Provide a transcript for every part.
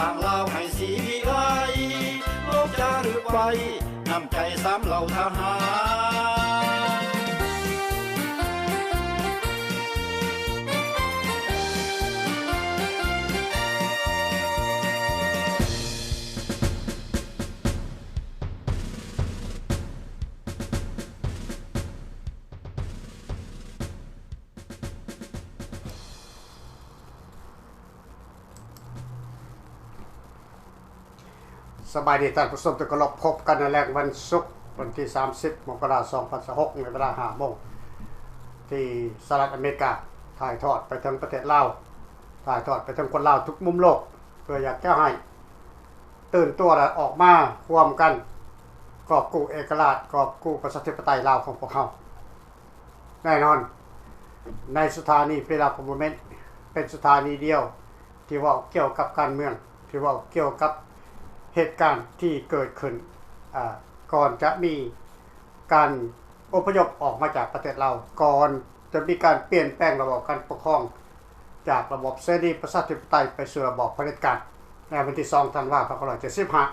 າງລາວໃຫ້ສີວິໄລ ໂລກຈາລຶກໄວ້ ນ້ຳໃຈສາມເຫຼົ່າທະຫານ. ສະບາຍດີທ່ານຜູ້ຊົມທີ່ເຄົາລົບ, ພົບກັນໃນແລງວັນສຸກ ວັນທີສາມສິບ ມົກກະລາ ສອງພັນຊາວຫົກ ໃນເວລາຫ້າໂມງ ທີ່ສະຫະລັດອາເມລິກາ, ຖ່າຍທອດໄປເຖິງປະເທດລາວ, ຖ່າຍທອດໄປເຖິງຄົນລາວທຸກມຸມໂລກ, ເພື່ອຢາກຈະໃຫ້ຕື່ນຕົວ ແລະ ອອກມາຮ່ວມກັນກອບກູ້ເອກະລາດ, ກອບກູ້ປະຊາທິປະໄຕລາວຂອງພວກເຮົາ. ແນ່ນອນ ໃນສະຖານີເວລາຄອມເມັນ ເປັນສະຖານີດຽວທີ່ເວົ້າກ່ຽວກັບການເມືອງ, ທີ່ເວົ້າກ່ຽວກັບເຫດການທີ່ເກີດຂຶ້ນ ອາ ກ່ອນຈະມີການອົບພະຍົບອອກມາຈາກປະເທດລາວ, ກ່ອນຈະມີການປ່ຽນແປງລະບອບການປົກຄອງ ຈາກລະບອບເສລີປະຊາທິປະໄຕໄປສູ່ລະບອບຜະເດັດການ ໃນວັນທີສອງທັນວາ ພັນເກົ້າຮ້ອຍເຈັດສິບຫ້າ.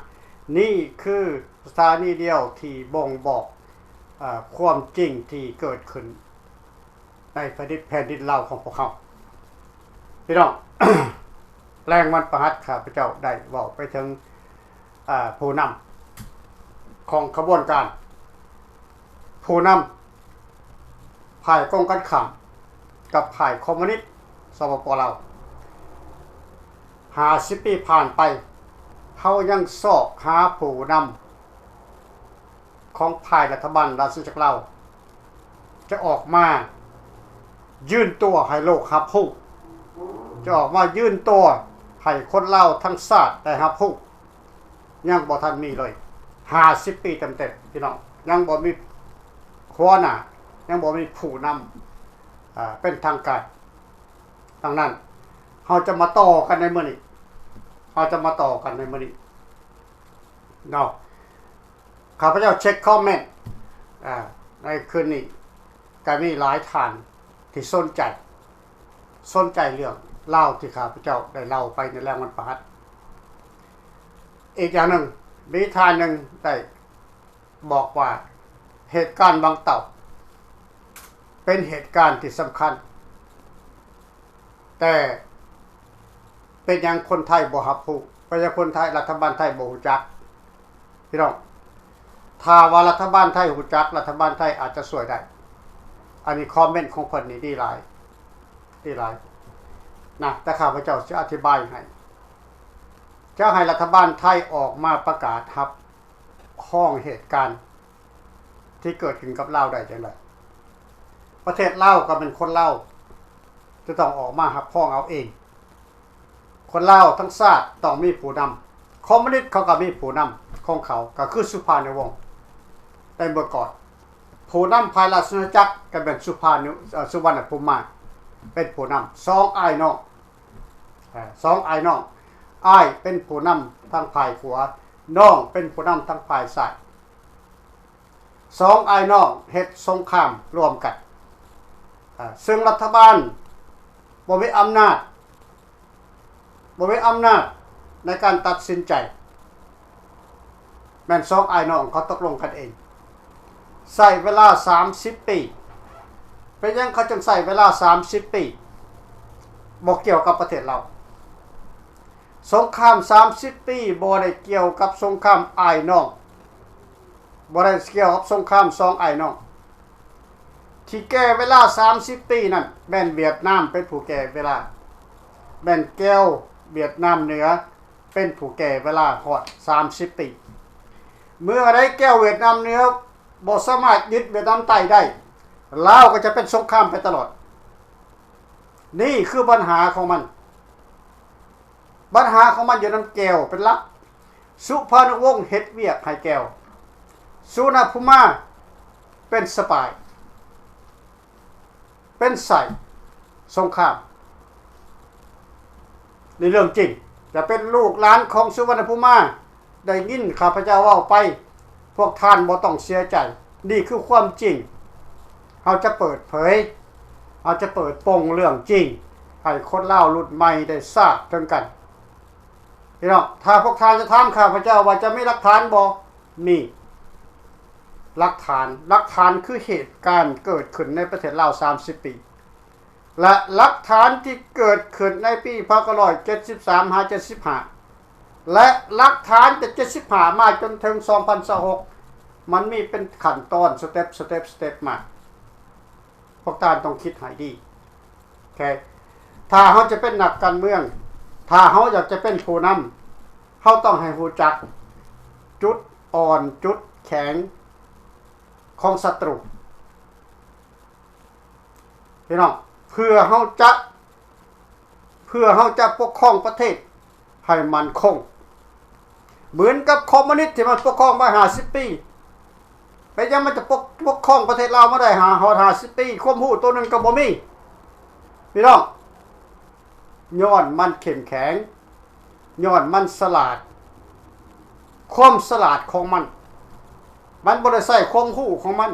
ນີ້ຄືສະຖານີດຽວທີ່ບົ່ງບອກ ເອີ ຄວາມຈິງທີ່ເກີດຂຶ້ນໃນແຜ່ນດິນລາວຂອງພວກເຮົາ. ພີ່ນ້ອງ, ແລງວັນພະຫັດ ຂ້າພະເຈົ້າໄດ້ເວົ້າໄປເຖິງ ເອີ ຜູ້ນຳຂອງຂະບວນການ, ຜູ້ນຳຝ່າຍກົງກັນຂ້າມກັບຝ່າຍຄອມມູນິດ ສປປ ລາວ. ຫ້າສິບປີຜ່ານໄປ, ເຮົາຍັງຊອກຫາຜູ້ນຳ ຂອງຝ່າຍລັດຖະບານລາຊະອານາຈັກລາວ ຈະອອກມາຢືນຕົວໃຫ້ໂລກຮັບຮູ້, ຈະອອກມາຢືນຕົວໃຫ້ຄົນລາວທັງຊາດໄດ້ຮັບຮູ້, ຍັງບໍ່ທັນມີເລີຍ. ຫ້າສິບປີເຕັມໆ ພີ່ນ້ອງ, ຍັງບໍ່ມີຫົວໜ້າ, ຍັງບໍ່ມີຜູ້ນຳ ເອີ ເປັນທາງການ. ດັ່ງນັ້ນ ເຮົາຈະມາຕໍ່ກັນໃນມື້ນີ້, ເຮົາຈະມາຕໍ່ກັນໃນມື້ນີ້ເນາະ. ຂ້າພະເຈົ້າເຊັກຄອມເມັນ ອາ ໃນຄືນນີ້ ກະມີຫຼາຍທ່ານທີ່ສົນໃຈ, ສົນໃຈເລື່ອງລາວທີ່ຂ້າພະເຈົ້າໄດ້ເລົ່າໄປໃນແລງວັນພະຫັດ. ອີກຢ່າງໜຶ່ງ, ມີທ່ານໜຶ່ງໄດ້ບອກວ່າ ເຫດການວັງເຕົ່າ ເປັນເຫດການທີ່ສຳຄັນ, ແຕ່ເປັນຫຍັງຄົນໄທບໍ່ຮັບຮູ້? ເປັນຫຍັງຄົນໄທ, ລັດຖະບານໄທບໍ່ຮູ້ຈັກ? ພີ່ນ້ອງ, ຖ້າວ່າລັດຖະບານໄທຮູ້ຈັກ, ລັດຖະບານໄທອາດຈະຊ່ວຍໄດ້. ອັນນີ້ຄອມເມັນຂອງເພິ່ນນີ້ດີຫຼາຍ, ດີຫຼາຍນະ, ແຕ່ຂ້າພະເຈົ້າຈະອະທິບາຍໃຫ້. ຈະໃຫ້ລັດຖະບານໄທອອກມາປະກາດຮັບຮອງເຫດການ ທີ່ເກີດຂຶ້ນກັບລາວໄດ້ຈັ່ງໃດ? ປະເທດລາວກໍແມ່ນຄົນລາວ ຈະຕ້ອງອອກມາຮັບຮອງເອົາເອງ. ຄົນລາວທັງຊາດຕ້ອງມີຜູ້ນຳ. ຄອມມູນິດເຂົາກໍມີຜູ້ນຳຂອງເຂົາ ກໍຄືສຸພານຸວົງໃນເມື່ອກ່ອນ. ຜູ້ນຳຝ່າຍລາຊະອານາຈັກກໍແມ່ນສຸພານຸ ເອີ ສຸວັນນະພູມາ ເປັນຜູ້ນຳ. ສອງອ້າຍນ້ອງ ເອີ ສອງອ້າຍນ້ອງ, ອ້າຍເປັນຜູ້ນຳທາງຝ່າຍຂວາ, ນ້ອງເປັນຜູ້ນຳທາງຝ່າຍຊ້າຍ. ສອງອ້າຍນ້ອງເຮັດສົງຄາມຮ່ວມກັນ ເອີ ເຊິ່ງລັດຖະບານບໍ່ມີອຳນາດ, ບໍ່ມີອຳນາດໃນການຕັດສິນໃຈ, ແມ່ນສອງອ້າຍນ້ອງເຂົາຕົກລົງກັນເອງ. ໃຊ້ເວລາສາມສິບປີ. ເປັນຫຍັງເຂົາຈຶ່ງໃຊ້ເວລາສາມສິບປີ? ບໍ່ກ່ຽວກັບປະເທດລາວ. ສົງຄາມສາມສິບປີບໍ່ໄດ້ກ່ຽວກັບສົງຄາມອ້າຍນ້ອງ, ບໍ່ໄດ້ກ່ຽວກັບສົງຄາມສອງອ້າຍນ້ອງ. ທີ່ແກ່ເວລາສາມສິບປີນັ້ນ ແມ່ນຫວຽດນາມເປັນຜູ້ແກ່ເວລາ, ແມ່ນແກວຫວຽດນາມເໜືອເປັນຜູ້ແກ່ເວລາຮອດສາມສິບປີ. ເມື່ອໃດແກວຫວຽດນາມເໜືອບໍ່ສາມາດຍຶດຫວຽດນາມໃຕ້ໄດ້, ລາວກໍຈະເປັນສົງຄາມໄປຕະຫຼອດ. ນີ້ຄືບັນຫາຂອງມັນ. ບັນຫາຂອງມັນຢູ່ນຳແກວເປັນຫຼັກ. ສຸພານຸວົງເຮັດວຽກໃຫ້ແກວ. ສຸວັນນະພູມາເປັນສະປາຍ, ເປັນສາຍສົງຄາມ. ໃນເລື່ອງຈິງ ຈະເປັນລູກຫຼານຂອງສຸວັນນະພູມາ ໄດ້ຍິນຂ້າພະເຈົ້າເວົ້າໄປ, ພວກທ່ານບໍ່ຕ້ອງເສຍໃຈ. ນີ້ຄືຄວາມຈິງ. ເຮົາຈະເປີດເຜີຍ, ເຮົາຈະເປີດໂປງເລື່ອງຈິງ ໃຫ້ຄົນລາວລຸ້ນໃໝ່ໄດ້ຊາບເຖິງກັນ. ພີ່ນ້ອງ, ຖ້າພວກທ່ານຈະຖາມຂ້າພະເຈົ້າວ່າຈະມີຫຼັກຖານບໍ່? ມີຫຼັກຖານ. ຫຼັກຖານຄືເຫດການເກີດຂຶ້ນໃນປະເທດລາວສາມສິບປີ ແລະ ຫຼັກຖານທີ່ເກີດຂຶ້ນໃນປີພັນເກົ້າຮ້ອຍເຈັດສິບສາມຫາເຈັດສິບຫ້າ ແລະ ຫຼັກຖານຈາກເຈັດສິບຫ້າມາຈົນເຖິງສອງພັນຊາວຫົກ ມັນມີເປັນຂັ້ນຕອນ ສະເຕັບ ສະເຕັບ ສະເຕັບມາ. ພວກທ່ານຕ້ອງຄິດໃຫ້ດີ. ໂອເຄ ຖ້າເຮົາຈະເປັນນັກການເມືອງ, ຖ້າເຮົາຢາກຈະເປັນຜູ້ນຳ, ເຮົາຕ້ອງໃຫ້ຮູ້ຈັກຈຸດອ່ອນ, ຈຸດແຂງຂອງສັດຕູ. ພີ່ນ້ອງ, ເພື່ອເຮົາຈະ, ເພື່ອເຮົາຈະປົກຄອງປະເທດໃຫ້ໝັ້ນຄົງ. ເໝືອນກັບຄອມມູນິດທີ່ມັນປົກຄອງມາຫ້າສິບປີ. ເປັນຫຍັງມັນຈະປົກ, ປົກຄອງປະເທດລາວມາໄດ້ຫາ, ຮອດຫ້າສິບປີ? ຄວາມຮູ້ໂຕໜຶ່ງກໍບໍ່ມີ. ພີ່ນ້ອງ, ຍ້ອນມັນເຂັ້ມແຂງ, ຍ້ອນມັນສະຫຼາດ. ຄວາມສະຫຼາດຂອງມັນ, ມັນບໍ່ໄດ້ໃຊ້ຄວາມຮູ້ຂອງມັນ.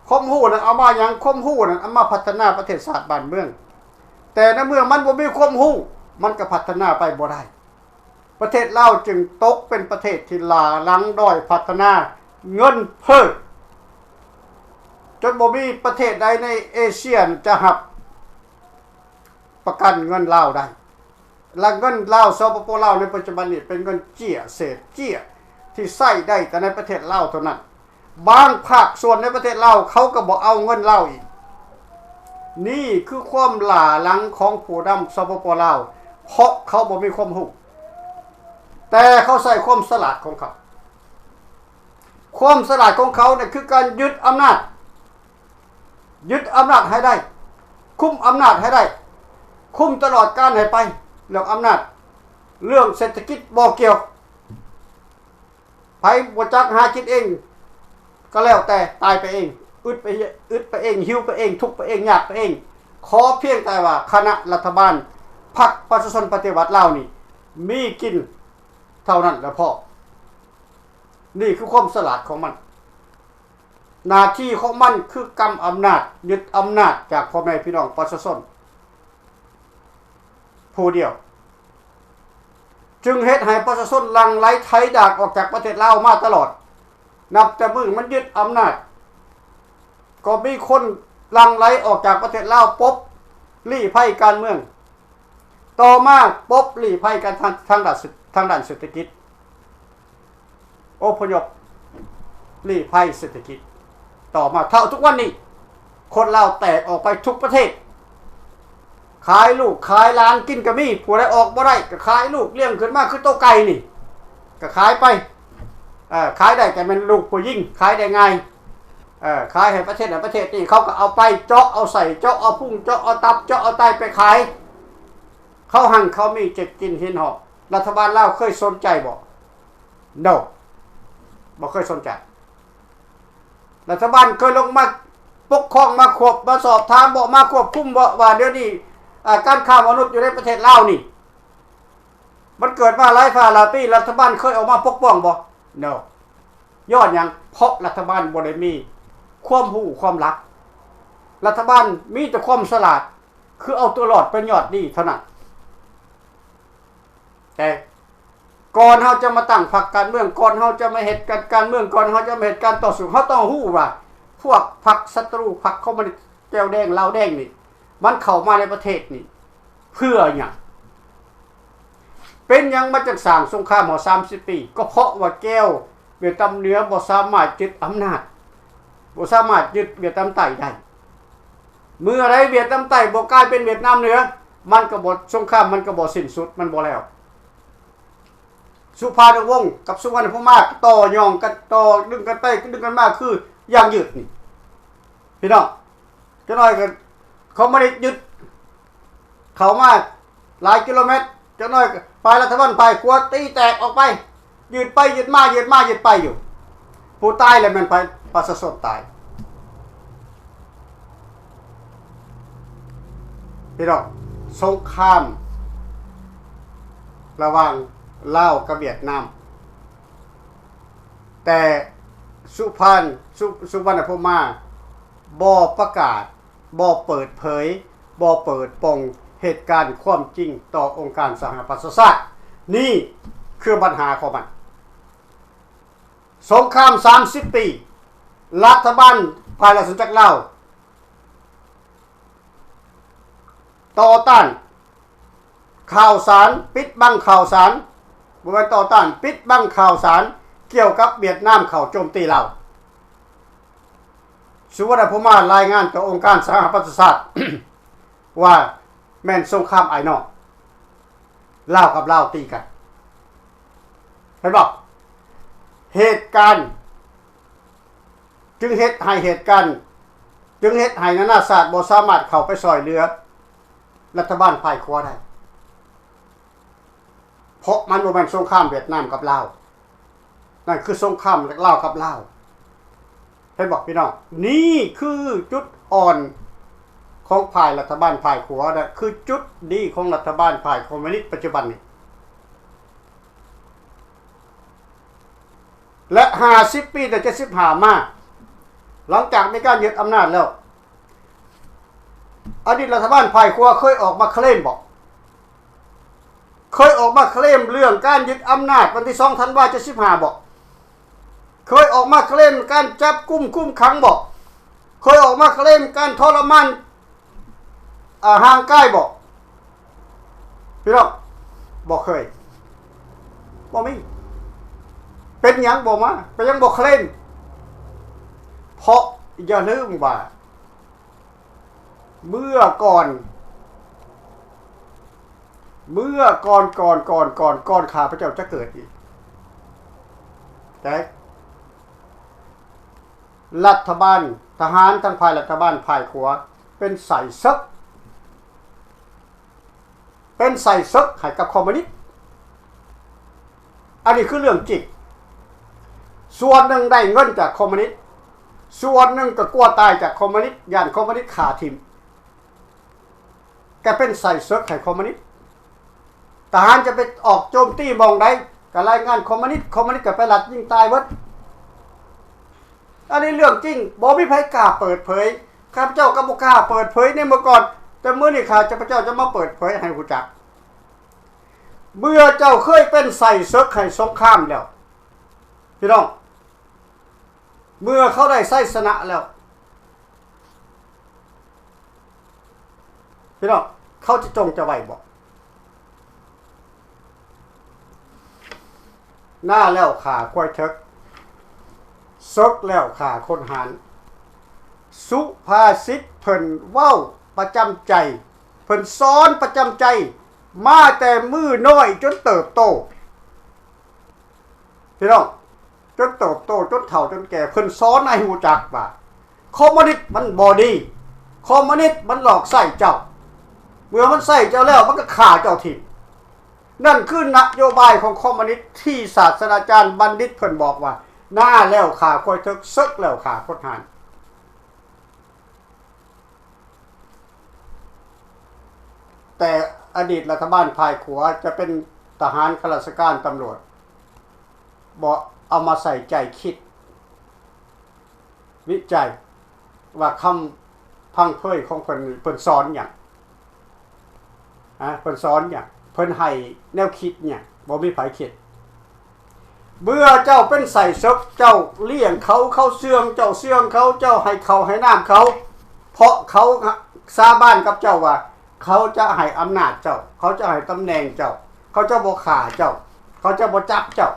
ຄວາມຮູ້ນັ້ນເອົາມາຫຍັງ? ຄວາມຮູ້ນັ້ນເອົາມາພັດທະນາປະເທດຊາດບ້ານເມືອງ. ແຕ່ໃນເມື່ອມັນບໍ່ມີຄວາມຮູ້, ມັນກໍພັດທະນາໄປບໍ່ໄດ້. ປະເທດລາວຈຶ່ງຕົກເປັນປະເທດທີ່ຫຼ້າຫຼັງດ້ອຍພັດທະນາເງິນເຟີ້, ຈົນບໍ່ມີປະເທດໃດໃນເອເຊຍຈະຮັບປະກັນເງິນລາວໄດ້. ແລະ ເງິນລາວ ສປປ ລາວ ໃນປັດຈຸບັນນີ້ເປັນເງິນເຈ້ຍເສດເຈ້ຍ ທີ່ໃຊ້ໄດ້ແຕ່ໃນປະເທດລາວເທົ່ານັ້ນ. ບາງພາກສ່ວນໃນປະເທດລາວເຂົາກໍບໍ່ເອົາເງິນລາວອີກ. ນີ້ຄືຄວາມຫຼ້າຫຼັງຂອງຜູ້ນຳ ສປປ ລາວ ເພາະເຂົາບໍ່ມີຄວາມຮູ້, ແຕ່ເຂົາໃຊ້ຄວາມສະຫຼາດຂອງເຂົາ. ຄວາມສະຫຼາດຂອງເຂົານັ້ນຄືການຍຶດອຳນາດ, ຍຶດອຳນາດໃຫ້ໄດ້, ຄຸມອຳນາດໃຫ້ໄດ້, ຄຸມຕະຫຼອດການໃຫ້ໄປ. ເລື່ອງອຳນາດ, ເລື່ອງເສດຖະກິດບໍ່ກ່ຽວ. ໃຜບໍ່ຈັກຫາກິນເອງກໍແລ້ວແຕ່, ຕາຍໄປເອງ, ອຶດໄປ, ອຶດໄປເອງ, ຫິວໄປເອງ, ທຸກໄປເອງ, ຍາກໄປເອງ. ຂໍພຽງແຕ່ວ່າຄະນະລັດຖະບານພັກປະຊາຊົນປະຕິວັດລາວນີ້ມີກິນເທົ່ານັ້ນລະພໍ. ນີ້ຄືຄວາມສະຫຼາດຂອງມັນ. ໜ້າທີ່ຂອງມັນຄືກຳອຳນາດ, ຍຶດອຳນາດຈາກພໍ່ແມ່ພີ່ນ້ອງປະຊາຊົນຜູ້ດຽວ, ຈຶ່ງເຮັດໃຫ້ປະຊາຊົນຫຼັ່ງໄຫຼໄຖດາກອອກຈາກປະເທດລາວມາຕະຫຼອດ. ນັບແຕ່ມື້ມັນຍຶດອຳນາດ, ກໍມີຄົນຫຼັ່ງໄຫຼອອກຈາກປະເທດລາວ, ປົບລີ້ໄພການເມືອງ. ຕໍ່ມາປົບລີ້ໄພກັນທາງ, ທາງດ້ານເສດ, ທາງດ້ານເສດຖະກິດ, ອົບພະຍົບລີ້ໄພເສດຖະກິດ. ຕໍ່ມາເທົ່າທຸກວັນນີ້, ຄົນລາວແຕກອອກໄປທຸກປະເທດ, ຂາຍລູກຂາຍຫຼານກິນກໍມີ, ຜູ້ໃດອອກບໍ່ໄດ້ກໍຂາຍລູກລ້ຽງຂຶ້ນມາຄືໂຕໄກ່ນີ້, ກໍຂາຍໄປ. ເອີ, ຂາຍໄດ້ກໍແມ່ນລູກຜູ້ຍິງ, ຂາຍໄດ້ງ່າຍ. ເອີ, ຂາຍໃຫ້ປະເທດນັ້ນປະເທດນີ້, ເຂົາກໍເອົາໄປເຈາະເອົາໄສ້, ເຈາະເອົາພຸງ, ເຈາະເອົາຕັບ, ເຈາະເອົາໄຕໄປຂາຍ. ເຂົາຮັ່ງເຂົາມີ, ເຈັກກິນຫີນຫອກ. ລັດຖະບານລາວເຄີຍສົນໃຈບໍ່? No, ບໍ່ເຄີຍສົນໃຈ. ລັດຖະບານເຄີຍລົງມາປົກຄອງ, ມາຄວບ, ມາສອບຖາມບໍ່, ມາຄວບຄຸມບໍ່ ວ່າດຽວນີ້, ອາ, ການຄ້າມະນຸດຢູ່ໃນປະເທດລາວນີ້ ມັນເກີດມາຫຼາຍຟ້າຫຼາຍປີ, ລັດຖະບານເຄີຍອອກມາປົກປ້ອງບໍ່? No. ຍ້ອນຫຍັງ? ເພາະລັດຖະບານບໍ່ໄດ້ມີຄວາມຮູ້ຄວາມລັບ. ລັດຖະບານມີແຕ່ຄວາມສະຫຼາດ, ຄືເອົາຕົວລອດເປັນຍອດດີເທົ່ານັ້ນ. ແຕ່ກ່ອນເຮົາຈະມາຕັ້ງພັກການເມືອງ, ກ່ອນເຮົາຈະມາເຮັດການ, ການເມືອງ, ກ່ອນເຮົາຈະມາເຮັດການຕໍ່ສູ້, ເຮົາຕ້ອງຮູ້ວ່າພວກພັກສັດຕູ, ພັກຄອມມູນິດ ແກວແດງ ລາວແດງນີ້ ມັນເຂົ້າມາໃນປະເທດນີ້ເພື່ອຫຍັງ? ເປັນຫຍັງມັນຈຶ່ງສ້າງສົງຄາມຮອດສາມສິບປີ? ກໍເພາະວ່າແກວຫວຽດນາມເໜືອບໍ່ສາມາດຍຶດອຳນາດ, ບໍ່ສາມາດຍຶດຫວຽດນາມໃຕ້ໄດ້. ເມື່ອໃດຫວຽດນາມໃຕ້ບໍ່ກາຍເປັນຫວຽດນາມເໜືອ, ມັນກໍບໍ່, ສົງຄາມມັນກໍບໍ່ສິ້ນສຸດ, ມັນບໍ່ແລ້ວ. ສຸພານຸວົງກັບສຸວັນນະພູມາ ຕໍ່ຫຍ້ອງກັນ, ຕໍ່ດຶງກັນໄປດຶງກັນມາ ຄືຢ່າງຍືດນີ້ ພີ່ນ້ອງ. ຈັກໜ້ອຍກໍຄອມມູນິດຍຶດເຂົ້າມາຫຼາຍກິໂລແມັດ, ຈັກໜ້ອຍກໍຝ່າຍລັດຖະບານຝ່າຍຂວາຕີແຕກອອກໄປ, ຍືດໄປຍືດມາ, ຍືດມາຍືດໄປຢູ່. ຜູ້ຕາຍລະແມ່ນໃຜ? ປະຊາຊົນຕາຍ. ພີ່ນ້ອງ, ສົງຄາມລະຫວ່າງລາວກັບຫວຽດນາມ, ແຕ່ສຸພານ, ສຸ, ສຸວັນນະພູມາ ບໍ່ປະກາດ, ບໍ່ເປີດເຜີຍ, ບໍ່ເປີດໂປງເຫດການຄວາມຈິງຕໍ່ອົງການສະຫະປະຊາຊາດ. ນີ້ຄືບັນຫາຂອງມັນ. ສົງຄາມສາມສິບປີ, ລັດຖະບານຝ່າຍລາຊະອານາຈັກລາວຕໍ່ຕ້ານຂ່າວສານ, ປິດບັງຂ່າວສານ, ບໍ່ແມ່ນຕໍ່ຕ້ານ, ປິດບັງຂ່າວສານກ່ຽວກັບຫວຽດນາມເຂົ້າໂຈມຕີລາວ. ສຸວັນນະພູມາລາຍງານຕໍ່ອົງການສະຫະປະຊາຊາດ ວ່າແມ່ນສົງຄາມອ້າຍນ້ອງ, ລາວກັບລາວຕີກັນ. ເຫັນບໍ່? ເຫດການຈຶ່ງເຮັດໃຫ້ເຫດການ, ຈຶ່ງເຮັດໃຫ້ນານາຊາດບໍ່ສາມາດເຂົ້າໄປຊ່ອຍເຫຼືອລັດຖະບານຝ່າຍຂວາໄດ້, ເພາະມັນບໍ່ແມ່ນສົງຄາມຫວຽດນາມກັບລາວ. ນັ້ນຄືສົງຄາມລາວກັບລາວ. ເຫັນບໍ່ພີ່ນ້ອງ? ນີ້ຄືຈຸດອ່ອນຂອງຝ່າຍລັດຖະບານຝ່າຍຂວາ, ແລະ ຄືຈຸດດີຂອງລັດຖະບານຝ່າຍຄອມມູນິດປັດຈຸບັນນີ້. ແລະ ຫ້າສິບປີ ແຕ່ ເຈັດສິບຫ້າ ມາ, ຫຼັງຈາກມີການຍຶດອຳນາດແລ້ວ, ອະດີດລັດຖະບານຝ່າຍຂວາເຄີຍອອກມາເຄລມບໍ່? ເຄີຍອອກມາເຄລມເລື່ອງການຍຶດອຳນາດວັນທີສອງທັນວາ ເຈັດສິບຫ້າ ບໍ່? ເຄີຍອອກມາເຄລມການຈັບກຸມຄຸມຂັງບໍ່? ເຄີຍອອກມາເຄລມການທໍລະມານ ອາ ຮ່າງກາຍບໍ່? ພີ່ນ້ອງ, ບໍ່ເຄີຍ, ບໍ່ມີ. ເປັນຫຍັງບໍ່ມາ? ເປັນຫຍັງບໍ່ເຄລມ? ເພາະຢ່າລືມວ່າ ເມື່ອກ່ອນ, ເມື່ອກ່ອນ, ກ່ອນ, ກ່ອນ, ກ່ອນ, ກ່ອນຂ້າພະເຈົ້າຈະເກີດອີກ, ແຕ່ລັດຖະບານ, ທະຫານທັງຝ່າຍລັດຖະບານ, ຝ່າຍຂວາ ເປັນໄສ້ເສິກ, ເປັນໄສ້ເສິກໃຫ້ກັບຄອມມູນິດ. ອັນນີ້ຄືເລື່ອງຈິງ. ສ່ວນໜຶ່ງໄດ້ເງິນຈາກຄອມມູນິດ, ສ່ວນໜຶ່ງກໍກົວຕາຍຈາກຄອມມູນິດ, ຢ້ານຄອມມູນິດຂ້າຖິ້ມ, ກໍເປັນໄສ້ເສິກໃຫ້ຄອມມູນິດ. ທະຫານຈະໄປອອກໂຈມຕີໝ່ອງໃດ ກໍລາຍງານຄອມມູນິດ, ຄອມມູນິດກໍໄປລັດຍິງຕາຍເບິດ. ອັນນີ້ເລື່ອງຈິງ, ບໍ່ມີໃຜກ້າເປີດເຜີຍ. ຂ້າພະເຈົ້າກໍບໍ່ກ້າເປີດເຜີຍໃນເມື່ອກ່ອນ, ແຕ່ມື້ນີ້ຂ້າພະເຈົ້າຈະມາເປີດເຜີຍໃຫ້ຮູ້ຈັກ. ເມື່ອເຈົ້າເຄີຍເປັນໄສ້ເສິກໃຫ້ສົງຄາມແລ້ວ, ພີ່ນ້ອງ, ເມື່ອເຂົາໄດ້ໄຊຊະນະແລ້ວ, ພີ່ນ້ອງ, ເຂົາຈະຈົ່ງຈະໄຫວບໍ່? ນາແລ້ວຂ້າຄວາຍເຖິກ, ເສິກແລ້ວຂ້າຄົນຫານ. ສຸພາສິດເພິ່ນເວົ້າປະຈຳໃຈ, ເພິ່ນສອນປະຈຳໃຈ ມາແຕ່ມື້ນ້ອຍຈົນເຕີບໂຕ. ພີ່ນ້ອງ, ຈົນເຕີບໂຕ, ຈົນເຖົ້າ, ຈົນແກ່, ເພິ່ນສອນໃຫ້ຮູ້ຈັກວ່າ ຄອມມູນິດມັນບໍ່ດີ, ຄອມມູນິດມັນຫຼອກໃຊ້ເຈົ້າ, ເມື່ອມັນໃຊ້ເຈົ້າແລ້ວ ມັນກໍຂ້າເຈົ້າຖິ້ມ. ນັ້ນຄືນະໂຍບາຍຂອງຄອມມູນິດທີ່ສາດສະດາຈານບັນດິດເພິ່ນບອກວ່າ ນາແລ້ວຂ້າຄວາຍເຖິກ, ເສິກແລ້ວຂ້າຄົນຫານ. ແຕ່ອະດີດລັດຖະບານຝ່າຍຂວາ ຈະເປັນທະຫານ, ຂ້າລາຊະການ, ຕຳຫຼວດ ບໍ່ເອົາມາໃສ່ໃຈຄິດ ວິໄຈວ່າຄຳພັງເພີຍຂອງເພິ່ນນີ້ ເພິ່ນສອນຫຍັງ? ຮະ? ເພິ່ນສອນຫຍັງ? ເພິ່ນໃຫ້ແນວຄິດຫຍັງ? ບໍ່ມີໃຜຄິດ. ເມື່ອເຈົ້າເປັນໄສ້ເສິກ, ເຈົ້າລ້ຽງເຂົາ, ເຂົາເຊື່ອງ, ເຈົ້າເຊື່ອງເຂົາ, ເຈົ້າໃຫ້ເຂົ້າໃຫ້ນ້ຳເຂົາ, ເພາະເຂົາສາບານກັບເຈົ້າວ່າ ເຂົາຈະໃຫ້ອຳນາດເຈົ້າ, ເຂົາຈະໃຫ້ຕຳແໜ່ງເຈົ້າ, ເຂົາຈະບໍ່ຂ້າເຈົ້າ, ເຂົາຈະບໍ່ຈັບເຈົ້າ.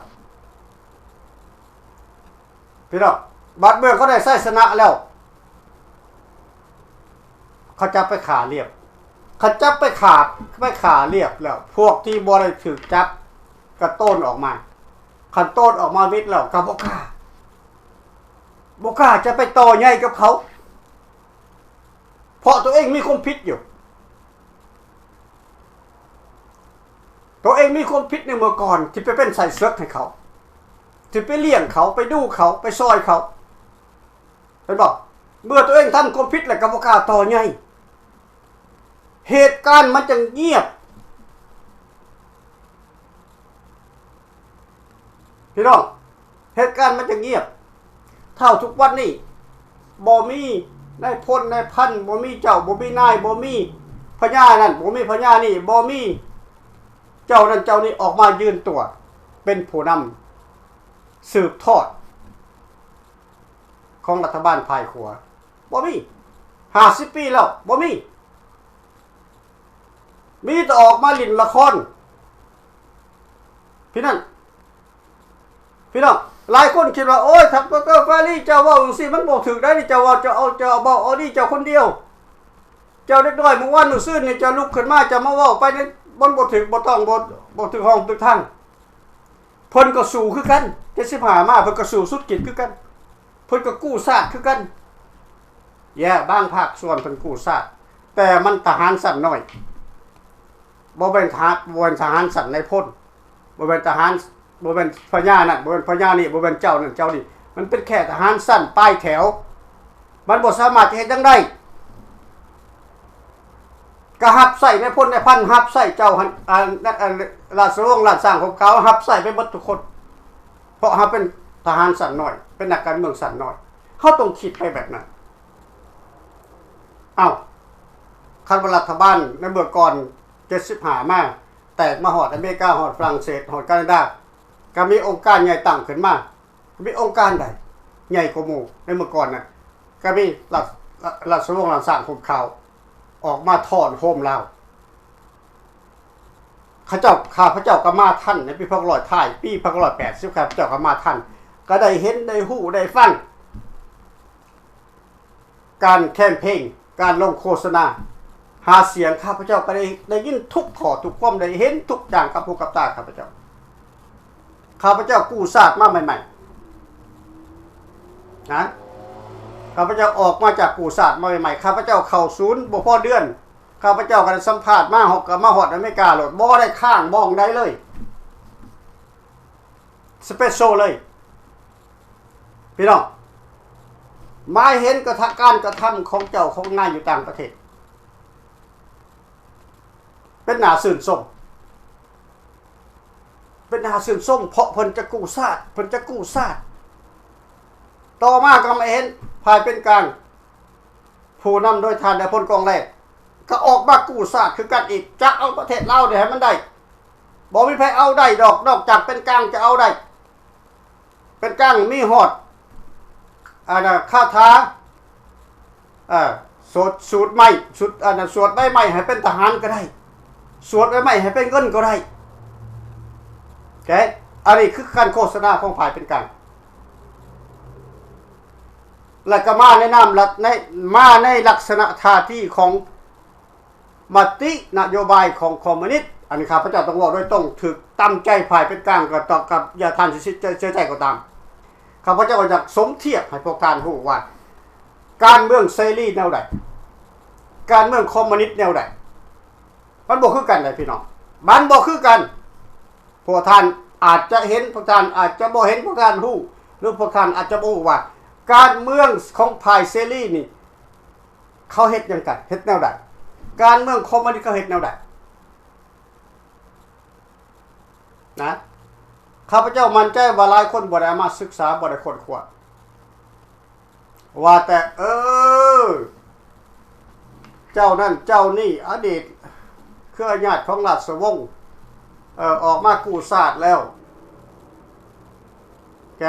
ພີ່ນ້ອງ, ບັດເມື່ອເຂົາໄດ້ໄຊຊະນະແລ້ວ ເຂົາຈັບໄປຂ້າລຽບ. ເຂົາຈັບໄປຂ້າ, ໄປຂ້າລຽບແລ້ວ, ພວກທີ່ບໍ່ໄດ້ຖືກຈັບກໍໂຕນອອກມາ. ຄັນໂຕນອອກມາເບິດແລ້ວ ກໍບໍ່ກ້າ, ບໍ່ກ້າຈະໄປຕໍ່ໃຫຍ່ກັບເຂົາ, ເພາະຕົວເອງມີຄວາມຜິດຢູ່. ຕົວເອງມີຄວາມຜິດໃນເມື່ອກ່ອນ ທີ່ໄປເປັນໄສ້ເສິກໃຫ້ເຂົາ, ທີ່ໄປລ້ຽງເຂົາ, ໄປດູເຂົາ, ໄປຊ່ອຍເຂົາ. ເຫັນບໍ່? ເມື່ອຕົວເອງທຳຄວາມຜິດແລ້ວກໍບໍ່ກ້າຕໍ່ໃຫຍ່. ເຫດການມັນຈຶ່ງງຽບ. ພີ່ນ້ອງ, ເຫດການມັນຈະງຽບ. ເທົ່າທຸກວັນນີ້ ບໍ່ມີນາຍພົນນາຍພັນ, ບໍ່ມີເຈົ້າ, ບໍ່ມີນາຍ, ບໍ່ມີພະຍານັ້ນ, ບໍ່ມີພະຍານີ້, ບໍ່ມີ ເຈົ້ານັ້ນເຈົ້ານີ້ອອກມາຢືນຕົວເປັນຜູ້ນຳສືບທອດຂອງລັດຖະບານຝ່າຍຂວາ. ບໍ່ມີ. ຫ້າສິບປີແລ້ວ ບໍ່ມີ. ມີແຕ່ອອກມາຫຼິ້ນລະຄອນ. ພີ່ນ້ອງ ພີ່ນ້ອງ ຫຼາຍຄົນຄິດວ່າ ໂອ້ຍ ທ່ານ ດຣ. ຟາຣີ ເຈົ້າເວົ້າຈັ່ງຊີ້ ມັນບໍ່ຖືກໄດ໋ ນີ້ເຈົ້າເວົ້າ ເຈົ້າເອົາ ເຈົ້າເວົ້າເອົາດີເຈົ້າຄົນດຽວ. ເຈົ້າເດັກນ້ອຍມື້ວານມື້ຊືນນີ້ ເຈົ້າລຸກຂຶ້ນມາ ເຈົ້າມາເວົ້າໄປນີ້ ມັນບໍ່ຖືກ ບໍ່ຕ້ອງ ບໍ່ ບໍ່ຖືກຫ້ອງຖືກທາງ. ເພິ່ນກໍສູ້ຄືກັນ ເຈັດສິບຫ້າມາ ເພິ່ນກໍສູ້ສຸດຂີດຄືກັນ ເພິ່ນກໍກູ້ຊາດຄືກັນ. ແຍະ ບາງພາກສ່ວນເພິ່ນກູ້ຊາດ ແຕ່ມັນທະຫານຊັ້ນນ້ອຍ ບໍ່ແມ່ນທະຫານ ບໍ່ແມ່ນທະຫານຊັ້ນນາຍພົນ ບໍ່ແມ່ນທະຫານ ບໍ່ແມ່ນພະຍານັ້ນ ບໍ່ແມ່ນພະຍານີ້ ບໍ່ແມ່ນເຈົ້ານັ້ນເຈົ້ານີ້ ມັນເປັນແຄ່ທະຫານຊັ້ນປາຍແຖວ. ມັນບໍ່ສາມາດຈະເຮັດຫຍັງໄດ້ ກໍຮັບໃຊ້ນາຍພົນນາຍພັນ ຮັບໃຊ້ເຈົ້າຫັ້ນ ອັນ ອັນ ອັນ ລາຊະວົງ ລ້ານຊ້າງຫົບຂາວ ຮັບໃຊ້ໄປເບິດທຸກຄົນ ເພາະເຮົາເປັນທະຫານຊັ້ນນ້ອຍ ເປັນນັກການເມືອງຊັ້ນນ້ອຍ ເຮົາຕ້ອງຄິດໄປແບບນັ້ນ. ເອົ້າ ຄັນວ່າລັດຖະບານໃນເມື່ອກ່ອນ ເຈັດສິບຫ້າມາ ແຕກມາຮອດອາເມລິກາ ຮອດຝຣັ່ງເສດ ຮອດການາດາ ກໍມີອົງການໃຫຍ່ຕັ້ງຂຶ້ນມາ. ມີອົງການໃດໃຫຍ່ກວ່າໝູ່ໃນເມື່ອກ່ອນນະ? ກໍມີລາຊະ ລາຊະວົງລ້ານຊ້າງຫົບຂາວ ອອກມາທ້ອນໂຮມລາວ. ເຂົາເຈົ້າ ຂ້າພະເຈົ້າກໍມາທັນໃນປີພັນເກົ້າຮ້ອຍ ທ້າຍປີພັນເກົ້າຮ້ອຍແປດສິບ ຂ້າພະເຈົ້າກໍມາທັນ ກໍໄດ້ເຫັນ ໄດ້ຮູ້ ໄດ້ຟັງ ການແຄມເພງ ການລົງໂຄສະນາຫາສຽງ ຂ້າພະເຈົ້າກໍໄດ້ ໄດ້ຍິນທຸກຂໍ້ທຸກຄວາມ ໄດ້ເຫັນທຸກຢ່າງກັບຫູກັບຕາຂ້າພະເຈົ້າ. ຂ້າພະເຈົ້າກູ້ຊາດມາໃໝ່ໆ ນະ ຂ້າພະເຈົ້າອອກມາຈາກກູ້ຊາດມາໃໝ່ໆ ຂ້າພະເຈົ້າເຂົ້າສູນບໍ່ພໍເດືອນ ຂ້າພະເຈົ້າກໍໄດ້ສຳພາດມາ ຮອດ ກໍມາຮອດອາເມລິກາໂລດ ບໍ່ໄດ້ຄ້າງບ່ອນໃດເລີຍ ສະເປເຊີເລີຍ. ພີ່ນ້ອງ ມາເຫັນກະທະ ການກະທຳຂອງເຈົ້າຂອງນາຍຢູ່ຕ່າງປະເທດ ເປັນໜ້າຊື່ນຊົມ ເປັນໜ້າຊື່ນຊົມ ເພາະເພິ່ນຈະກູ້ຊາດ ເພິ່ນຈະກູ້ຊາດ. ຕໍ່ມາກໍມາເຫັນຝ່າຍເປັນກາງ ຜູ້ນຳໂດຍທ່ານນາຍພົນ ກອງແລ ກໍອອກມາກູ້ຊາດຄືກັນອີກ ຈະເອົາປະເທດລາວນີ້ໃຫ້ມັນໄດ້ ບໍ່ມີໃຜເອົາໄດ້ດອກ ນອກຈາກເປັນກາງຈະເອົາໄດ້. ເປັນກາງມີຮອດ ອັນນະ ຄາຖາ ເອີ ສູດ ສູດໄມ້ ສູດ ອັນນະ ສວດໃບໄມ້ໃຫ້ເປັນທະຫານກໍໄດ້ ສວດໃບໄມ້ໃຫ້ເປັນເງິນກໍໄດ້. ໂອເຄ ອັນນີ້ຄືການໂຄສະນາຂອງຝ່າຍເປັນກາງ ແລະກໍມາໃນນາມລັດ ໃນ ມາໃນລັກສະນະທ່າທີຂອງ ມະຕິນະໂຍບາຍຂອງຄອມມູນິດ. ອັນນີ້ຂ້າພະເຈົ້າຕ້ອງເວົ້າໂດຍຕົງ ຖືກຕາມໃຈຝ່າຍເປັນກາງກໍຕ້ອງ ກັບຢ່າທ່ານຊິເສຍໃຈກໍຕາມ. ຂ້າພະເຈົ້າຢາກສົມທຽບໃຫ້ພວກທ່ານຮູ້ວ່າ ການເມືອງເສລີແນວໃດ? ການເມືອງຄອມມູນິດແນວໃດ? ມັນບໍ່ຄືກັນເດ້ພີ່ນ້ອງ ມັນບໍ່ຄືກັນ. ພວກທ່ານອາດຈະເຫັນ ພວກທ່ານອາດຈະບໍ່ເຫັນ ພວກທ່ານຮູ້ ຫຼືພວກທ່ານອາດຈະບໍ່ຮູ້ວ່າ ການເມືອງຂອງຝ່າຍເສລີນີ້ ເຂົາເຮັດຫຍັງກັນ? ເຮັດແນວໃດ? ການເມືອງຄອມມູນິດເຂົາເຮັດແນວໃດ? ນະ ຂ້າພະເຈົ້າໝັ້ນໃຈວ່າຫຼາຍຄົນບໍ່ໄດ້ເອົາມາສຶກສາ ບໍ່ໄດ້ຄົ້ນຄວ້າ ວ່າແຕ່ ເອີ ເຈົ້ານັ້ນເຈົ້ານີ້ ອະດີດເຄືອຍາດຂອງລາຊະວົງ ເອີ ອອກມາກູ້ຊາດແລ້ວ ແກ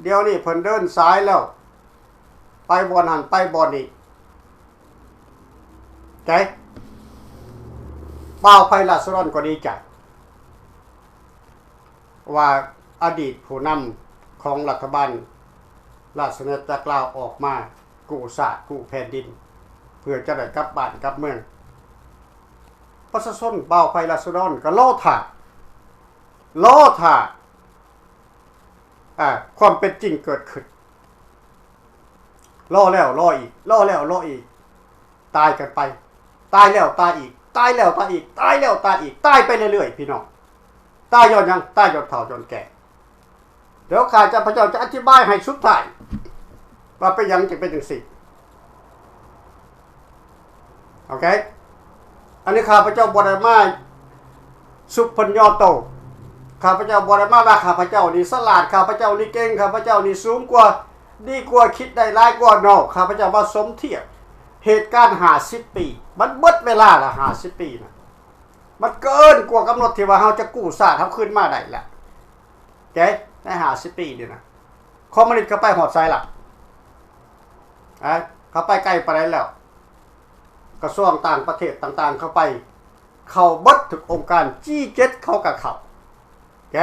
ດຽວນີ້ເພິ່ນເດີນສາຍແລ້ວ ໄປບ່ອນຫັ້ນໄປບ່ອນນີ້ ໃຈ ບ່າວໄພລາຊະດອນກໍດີໃຈ ວ່າອະດີດຜູ້ນຳຂອງລັດຖະບານລາຊະອານາຈັກລາວອອກມາກູ້ຊາດກູ້ແຜ່ນດິນ ເພື່ອຈະໄດ້ກັບບ້ານກັບເມືອງ. ປະຊາຊົນບ່າວໄພລາຊະດອນກໍລໍຖ້າ ລໍຖ້າ ອາ ຄວາມເປັນຈິງເກີດຂຶ້ນ. ລໍແລ້ວລໍອີກ ລໍແລ້ວລໍອີກ ຕາຍກັນໄປ ຕາຍແລ້ວຕາຍອີກ ຕາຍແລ້ວຕາຍອີກ ຕາຍແລ້ວຕາຍອີກ ຕາຍໄປເລື້ອຍໆ ພີ່ນ້ອງ. ຕາຍຍ້ອນຫຍັງ? ຕາຍຍ້ອນເຖົ້າຍ້ອນແກ່. ດຽວຂ້າພະເຈົ້າຈະອະທິບາຍໃຫ້ສຸດທ້າຍ ວ່າເປັນຫຍັງຈຶ່ງເປັນຈັ່ງຊີ້. ໂອເຄ ອັນນີ້ຂ້າພະເຈົ້າບໍ່ໄດ້ມາຊຸບເພິ່ນຍໍໂຕ ຂ້າພະເຈົ້າບໍ່ໄດ້ມາວ່າຂ້າພະເຈົ້ານີ້ສະຫຼາດ ຂ້າພະເຈົ້ານີ້ເກັ່ງ ຂ້າພະເຈົ້ານີ້ສູງກວ່າ ດີກວ່າ ຄິດໄດ້ຫຼາຍກວ່າ. ນອ ຂ້າພະເຈົ້າມາສົມທຽບເຫດການຫ້າສິບປີ ມັນເບິດເວລາລະ ຫ້າສິບປີນະ. ມັນເກີນກວ່າກຳນົດທີ່ວ່າເຮົາຈະກູ້ຊາດເຮົາຄືນມາໄດ້ແລ້ວ. ເອີ ໃນຫ້າສິບປີນີ້ນະ ຄອມມູນິດເຂົາໄປຮອດໃສລະ? ອາ ເຂົາໄປໄກປານໃດແລ້ວ? ກະຊວງຕ່າງປະເທດຕ່າງໆ ເຂົາໄປ ເຂົ້າເບິດທຸກອົງການ ຈີເຈັດ ເຂົາກະເຂົ້າ. ໂອເຄ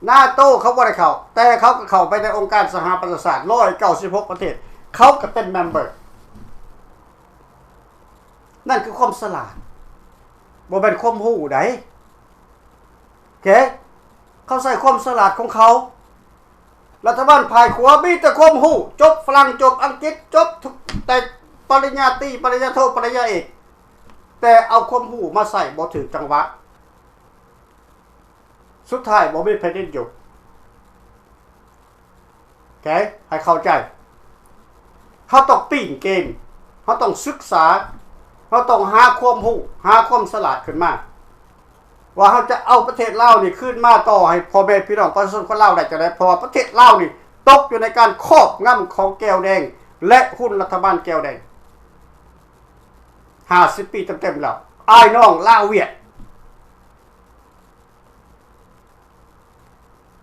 ນາໂຕ ເຂົາບໍ່ໄດ້ເຂົ້າ ແຕ່ເຂົາກໍເຂົ້າໄປໃນອົງການສະຫະປະຊາຊາດ ຮ້ອຍເກົ້າສິບຫົກປະເທດ ເຂົາກໍເປັນແມມເບີ. ນັ້ນຄືຄວາມສະຫຼາດ ບໍ່ແມ່ນຄວາມຮູ້ໃດ. ໂອເຄ ເຂົາໃຊ້ຄວາມສະຫຼາດຂອງເຂົາ. ລັດຖະບານຝ່າຍຂວາມີແຕ່ຄວາມຮູ້ ຈົບຝຣັ່ງ ຈົບອັງກິດ ຈົບທຸກ ແຕ່ປະລິນຍາຕີ ປະລິນຍາໂທ ປະລິນຍາເອກ ແຕ່ເອົາຄວາມຮູ້ມາໃຊ້ບໍ່ຖືກຈັງຫວະ ສຸດທ້າຍບໍ່ມີແຜ່ນດິນຢູ່. ໂອເຄ ໃຫ້ເຂົ້າໃຈ ເຮົາຕ້ອງປີ້ງເກມ ເຮົາຕ້ອງສຶກສາ ເຮົາຕ້ອງຫາຄວາມຮູ້ ຫາຄວາມສະຫຼາດຂຶ້ນມາ ວ່າເຮົາຈະເອົາປະເທດລາວນີ້ຄືນມາຕໍ່ໃຫ້ພໍ່ແມ່ພີ່ນ້ອງປະຊາຊົນຄົນລາວໄດ້ຈັ່ງໃດ ເພາະວ່າປະເທດລາວນີ້ຕົກຢູ່ໃນການຄອບງຳຂອງແກວແດງ ແລະ ຮຸ່ນລັດຖະບານແກວແດງ ຫ້າສິບປີເຕັມໆແລ້ວ ອ້າຍນ້ອງລາວຫວຽດ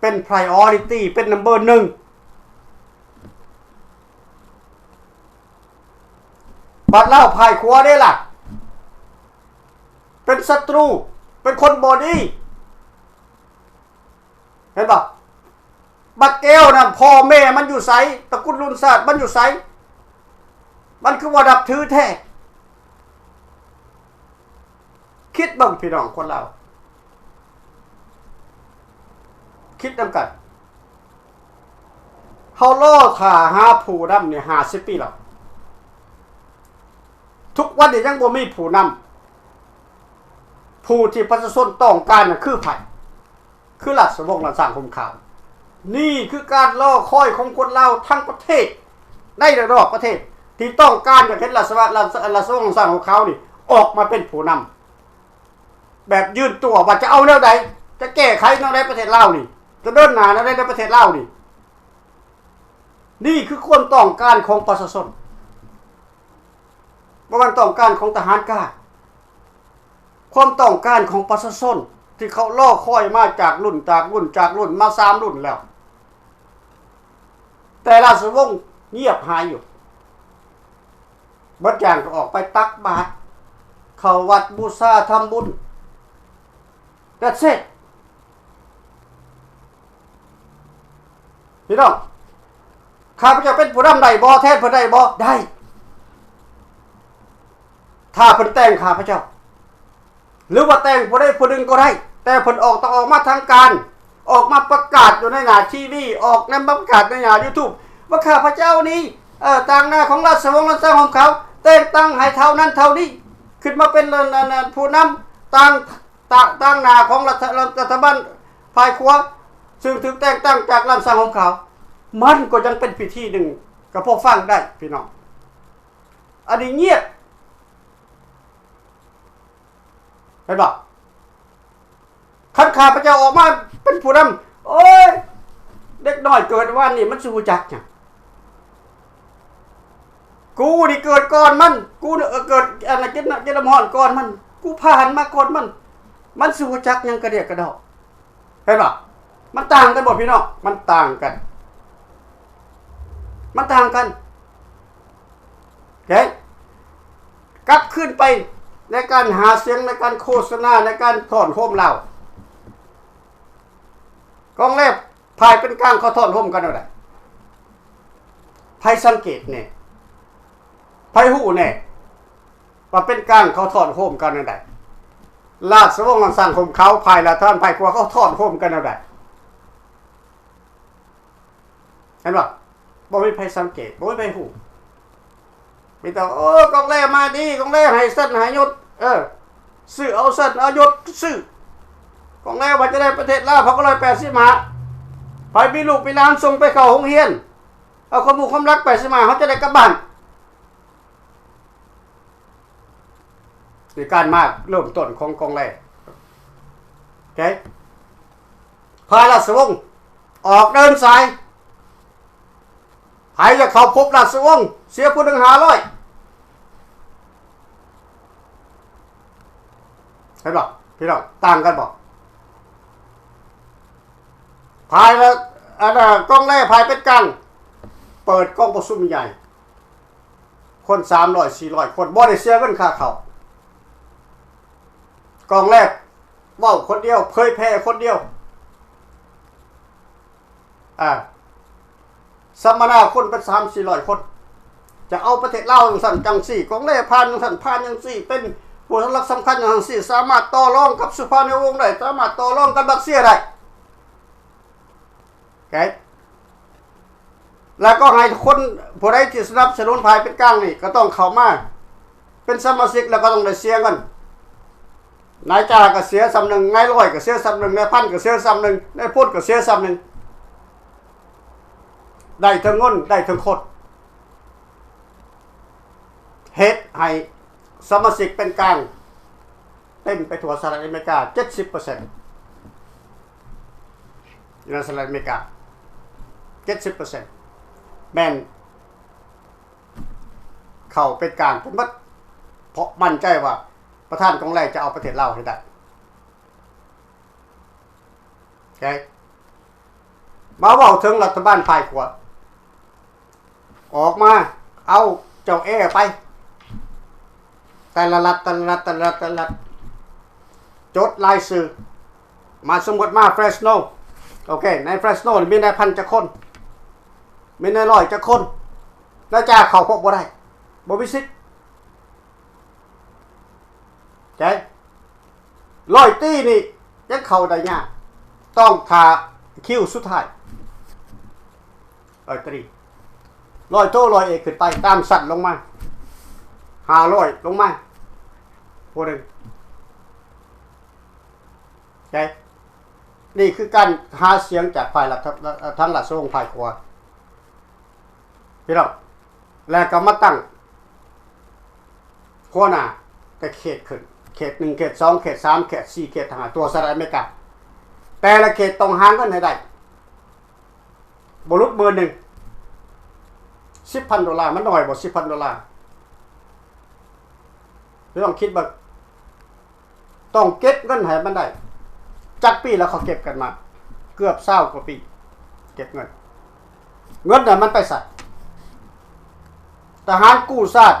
ເປັນ priority ເປັນ number ໜຶ່ງ ບາດລາວຝ່າຍຂວາເດ້ລະ ເປັນສັດຕູ ເປັນຄົນບໍ່ດີ ເຫັນບໍ່? ບັກແກ້ວນັ້ນ ພໍ່ແມ່ມັນຢູ່ໃສ? ຕະກຸນລຸນຊາດມັນຢູ່ໃສ? ມັນຄືບໍ່ນັບຖືແທ້? ຄິດເບິ່ງພີ່ນ້ອງຄົນລາວ ຄິດນຳກັນ ເຮົາລໍຖ້າຫາຜູ້ນຳນີ້ຫ້າສິບປີແລ້ວ ທຸກວັນນີ້ຍັງບໍ່ມີຜູ້ນຳ ຜູ້ທີ່ປະຊາຊົນຕ້ອງການນັ້ນຄືໃຜ? ຄືລາຊະວົງລ້ານຊ້າງຫົ່ມຂາວ. ນີ້ຄືການລໍຄອຍຂອງຄົນລາວທັງປະເທດ ໃນ ແລະ ນອກປະເທດ ທີ່ຕ້ອງການຢາກເຫັນລາຊະວະ ລາຊະ ລາຊະວົງລ້ານຊ້າງຫົ່ມຂາວນີ້ອອກມາເປັນຜູ້ນຳ ແບບຢືນຕົວວ່າຈະເອົາແນວໃດ ຈະແກ້ໄຂແນວໃດປະເທດລາວນີ້ ຈະເດີນໜ້າແນວໃດໃນປະເທດລາວນີ້. ນີ້ຄືຄວາມຕ້ອງການຂອງປະຊາຊົນ ບໍ່ແມ່ນຕ້ອງການຂອງທະຫານການ. ຄວາມຕ້ອງການຂອງປະຊາຊົນທີ່ເຂົາລໍຄອຍມາຈາກລຸ້ນ ຈາກລຸ້ນ ຈາກລຸ້ນ ມາສາມລຸ້ນແລ້ວ ແຕ່ລາຊະວົງງຽບຫາຍຢູ່. ເບິດຢ່າງກໍອອກໄປຕັກບາດ ເຂົ້າວັດບູຊາທຳບຸນ That's it. ພີ່ນ້ອງ ຂ້າພະເຈົ້າເປັນຜູ້ນຳໄດ້ບໍ່? ແທນເພິ່ນໄດ້ບໍ່? ໄດ້ ຖ້າເພິ່ນແຕ່ງຂ້າພະເຈົ້າ ຫຼືວ່າແຕ່ງຜູ້ໃດຜູ້ໜຶ່ງກໍໄດ້ ແຕ່ເພິ່ນອອກ ຕ້ອງອອກມາທາງການ ອອກມາປະກາດຢູ່ໃນໜ້າທີວີ ອອກນຳ ປະກາດໃນໜ້າຢູທູບ ວ່າຂ້າພະເຈົ້ານີ້ ເອີ ຕາງໜ້າຂອງລາຊະວົງລ້ານຊ້າງຫົ່ມຂາວ ແຕ່ງຕັ້ງໃຫ້ເທົ່ານັ້ນເທົ່ານີ້ ຂຶ້ນມາເປັນ ອັນ ອັນ ອັນ ຜູ້ນຳຕາງ ຕາ ຕາງໜ້າຂອງລັດຖະ ລັດຖະບານຝ່າຍຂວາ ຊຶ່ງຖືກແຕ່ງຕັ້ງຈາກລ້ານຊ້າງຫົ່ມຂາວ ມັນກໍຍັງເປັນພິທີໜຶ່ງ ກໍພໍຟັງໄດ້ພີ່ນ້ອງ. ອັນນີ້ງຽບ ເຫັນບໍ່? ຄັນຂ້າພະເຈົ້າອອກມາເປັນຜູ້ນຳ ໂອ້ຍ ເດັກນ້ອຍເກີດວານນີ້ມັນຊິຮູ້ຈັກຫຍັງ? ກູນີ້ເກີດກ່ອນມັນ ກູນີ້ເກີດ ອັນນັ້ນ ກິນ ກິນນ້ຳຮ້ອນກ່ອນມັນ ກູຜ່ານມາກ່ອນມັນ ມັນຊິຮູ້ຈັກຫຍັງກະດຽກກະດໍ້? ເຫັນບໍ່? ມັນຕ່າງກັນບໍ່ພີ່ນ້ອງ? ມັນຕ່າງກັນ ມັນຕ່າງກັນ. ໂອເຄ ກັບຄືນໄປໃນການຫາສຽງ ໃນການໂຄສະນາ ໃນການທ້ອນໂຮມລາວ ກອງແລບ ຝ່າຍເປັນກາງເຂົາທ້ອນໂຮມກັນແນວໃດ? ໃຜສັງເກດແນ່? ໃຜຮູ້ແນ່ວ່າເປັນກາງເຂົາທ້ອນໂຮມກັນແນວໃດ? ລາຊະວົງລ້ານຊ້າງຫົ່ມຂາວ ຝ່າຍລາຊະການຝ່າຍຂວາ ເຂົາທ້ອນໂຮມກັນແນວໃດ? ເຫັນບໍ່? ບໍ່ມີໃຜສັງເກດ ບໍ່ມີໃຜຮູ້ ມີແຕ່ ໂອ້ ກອງແລມາດີ ກອງແລໃຫ້ຊັ້ນໃຫ້ຍົດ ເອີ ຊື້ເອົາຊັ້ນເອົາຍົດ ຊື້ ກອງແລວ່າຈະໄດ້ປະເທດລາວພັນເກົ້າຮ້ອຍແປດສິບຫ້າ ໃຜມີລູກມີຫຼານສົ່ງໄປເຂົ້າໂຮງຮຽນ ເອົາຄວາມຮູ້ຄວາມລັກໄປຊິມາ ເຮົາຈະໄດ້ກັບບ້ານ. ໃນການມາເລີ່ມຕົ້ນຂອງກອງແລ ໂອເຄ ພາລາຊະວົງອອກເດີນສາຍ ໃຜຢາກເຂົ້າພົບລາຊະວົງ ເສຍຜູ້ໜຶ່ງຫ້າຮ້ອຍ ເຫັນບໍ່? ພີ່ນ້ອງ ຕ່າງກັນບໍ່? ພາຍລະ ອັນນ່າ ກອງແລພາຍເປັນກາງ ເປີດກອງປະຊຸມໃຫຍ່ ຄົນສາມຮ້ອຍສີ່ຮ້ອຍຄົນ ບໍ່ໄດ້ເສຍເງິນຄ່າເຂົ້າ. ກອງແລເວົ້າຄົນດຽວ ເຜີຍແຜ່ຄົນດຽວ ອາ ສຳມະນາຄົນເປັນສາມສີ່ຮ້ອຍຄົນ ຈະເອົາປະເທດລາວຈັ່ງຊັ້ນຈັ່ງຊີ້ ກອງແລຜ່ານຈັ່ງຊັ້ນຜ່ານຈັ່ງຊີ້ ເປັນຜູ້ຫຼັກສຳຄັນຈັ່ງຊັ້ນຈັ່ງຊີ້ ສາມາດຕໍ່ລອງກັບສຸພານຸວົງໄດ້ ສາມາດຕໍ່ລອງກັບຣັດເຊຍໄດ້ ໂອເຄ ແລ້ວກໍໃຫ້ຄົນຜູ້ໃດທີ່ສະໜັບສະໜູນຝ່າຍເປັນກາງນີ້ ກໍຕ້ອງເຂົ້າມາເປັນສະມາຊິກ ແລ້ວກໍຕ້ອງໄດ້ເສຍເງິນ ນາຍຈ້າງກໍເສຍສ່ຳໜຶ່ງ ນາຍຮ້ອຍກໍເສຍສ່ຳໜຶ່ງ ນາຍພັນກໍເສຍສ່ຳໜຶ່ງ ນາຍພົນກໍເສຍສ່ຳໜຶ່ງ ໄດ້ເຖິງເງິນ ໄດ້ເຖິງຄົນ ເຮັດໃຫ້ສະມາຊິກເປັນກາງເຕັມໄປທົ່ວສະຫະລັດອາເມລິກາ ເຈັດສິບເປີເຊັນ ຢູ່ໃນສະຫະລັດອາເມລິກາ ເຈັດສິບເປີເຊັນ ແມ່ນເຂົ້າເປັນກາງເປັນໝົດ ເພາະໝັ້ນໃຈວ່າປະທານກອງແລຈະເອົາປະເທດລາວໃຫ້ໄດ້. ໂອເຄ ມາເວົ້າເຖິງລັດຖະບານຝ່າຍຂວາ ອອກມາເອົາເຈົ້າແອໄປ ແຕ່ລະລັດ ແຕ່ລະລັດ ແຕ່ລະລັດ ແຕ່ລະລັດ ຈົດລາຍຊື່ ມາ ສົມມຸດມາເຟຣສໂນ ໂອເຄ ໃນເຟຣສໂນນີ້ມີນາຍພັນຈັກຄົນ ມີນາຍຮ້ອຍຈັກຄົນ ນາຍຈ້າງເຂົ້າພົບບໍ່ໄດ້ ບໍ່ມີສິດ ໂອເຄ ຮ້ອຍຕີນີ້ຍັງເຂົ້າໄດ້ຍາກ ຕ້ອງຖ້າຄິວສຸດທ້າຍ ຮ້ອຍຕີ ຮ້ອຍໂທ ຮ້ອຍເອກ ຂຶ້ນໄປ ຕາມຊັ້ນລົງມາ ຫ້າຮ້ອຍລົງມາ ຜູ້ໜຶ່ງ ໂອເຄ ນີ້ຄືການຫາສຽງຈາກຝ່າຍລັດ ທາງລາຊະວົງຝ່າຍຂວາ ພີ່ນ້ອງ ແລ້ວກໍມາຕັ້ງຫົວໜ້າແຕ່ເຂດຂຶ້ນ ເຂດໜຶ່ງ ເຂດສອງ ເຂດສາມ ເຂດສີ່ ເຂດຫ້າ ທົ່ວສະຫະລັດອາເມລິກາ ແຕ່ລະເຂດຕ້ອງຫາເງິນໃຫ້ໄດ້ ບໍ່ຫຼຸດໝື່ນໜຶ່ງ ສິບພັນໂດລາ ມັນໜ້ອຍບໍ່ ສິບພັນໂດລາ ລອງຄິດເບິ່ງ ຕ້ອງເກັບເງິນໃຫ້ມັນໄດ້ ຈັກປີແລ້ວເຂົາເກັບກັນມາ ເກືອບຊາວກວ່າປີ ເກັບເງິນ ເງິນນັ້ນມັນໄປໃສ? ທະຫານກູ້ຊາດ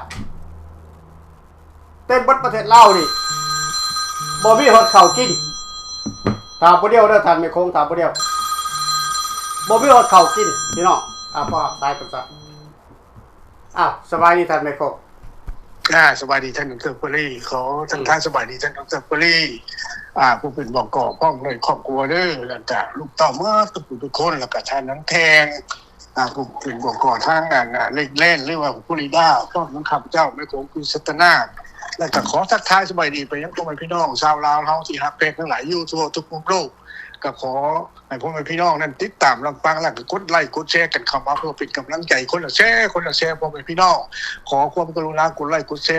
ເຕັມເບິດປະເທດລາວນີ້ ບໍ່ມີຮອດເຂົ້າກິນ ຖ້າຜູ້ດຽວເດີ ທ່ານແມ່ໂຂງ ຖ້າຜູ້ດຽວ ບໍ່ມີຮອດເຂົ້າກິນ ພີ່ນ້ອງ ອາ ພໍຮັບສາຍກ່ອນຊະ. ອ້າວ ສະບາຍດີທ່ານແມ່ໂຄງ. ອາ ສະບາຍດີທ່ານດອກເຕີ ເປີລີ ຂໍທັກທາຍສະບາຍດີທ່ານດອກເຕີ ເປີລີ ອາ ຜູ້ເປັນ ບກ ພ້ອມດ້ວຍຄອບຄົວເດີ ແລ້ວກະລູກເຕົ້າໝົດທຸກຜູ້ທຸກຄົນ ແລ້ວກະທ່ານນາງແທງ ອາ ຜູ້ເປັນ ບກ ທາງ ອາ ເລັກແລນ ຫຼືວ່າຟລໍຣິດາ ພ້ອມທັງຂ້າພະເຈົ້າແມ່ໂຂງ ກຸນສັດຕະນາກ ແລ້ວກະຂໍທັກທາຍສະບາຍດີໄປຍັງພໍ່ແມ່ພີ່ນ້ອງຊາວລາວເຮົາທີ່ຮັກແພງທັງຫຼາຍຢູ່ທົ່ວທຸກມຸມໂລກ ກະຂໍ ໃຫ້ພໍ່ແມ່ພີ່ນ້ອງນັ້ນຕິດຕາມຮັບຟັງ ແລ້ວກໍກົດໄລກົດແຊກັນເຂົ້າມາ ເພື່ອເປັນກຳລັງໃຈ ຄົນລະແຊ ຄົນລະແຊ ພໍ່ແມ່ພີ່ນ້ອງ ຂໍຄວາມກະລຸນາກົດໄລກົດແຊ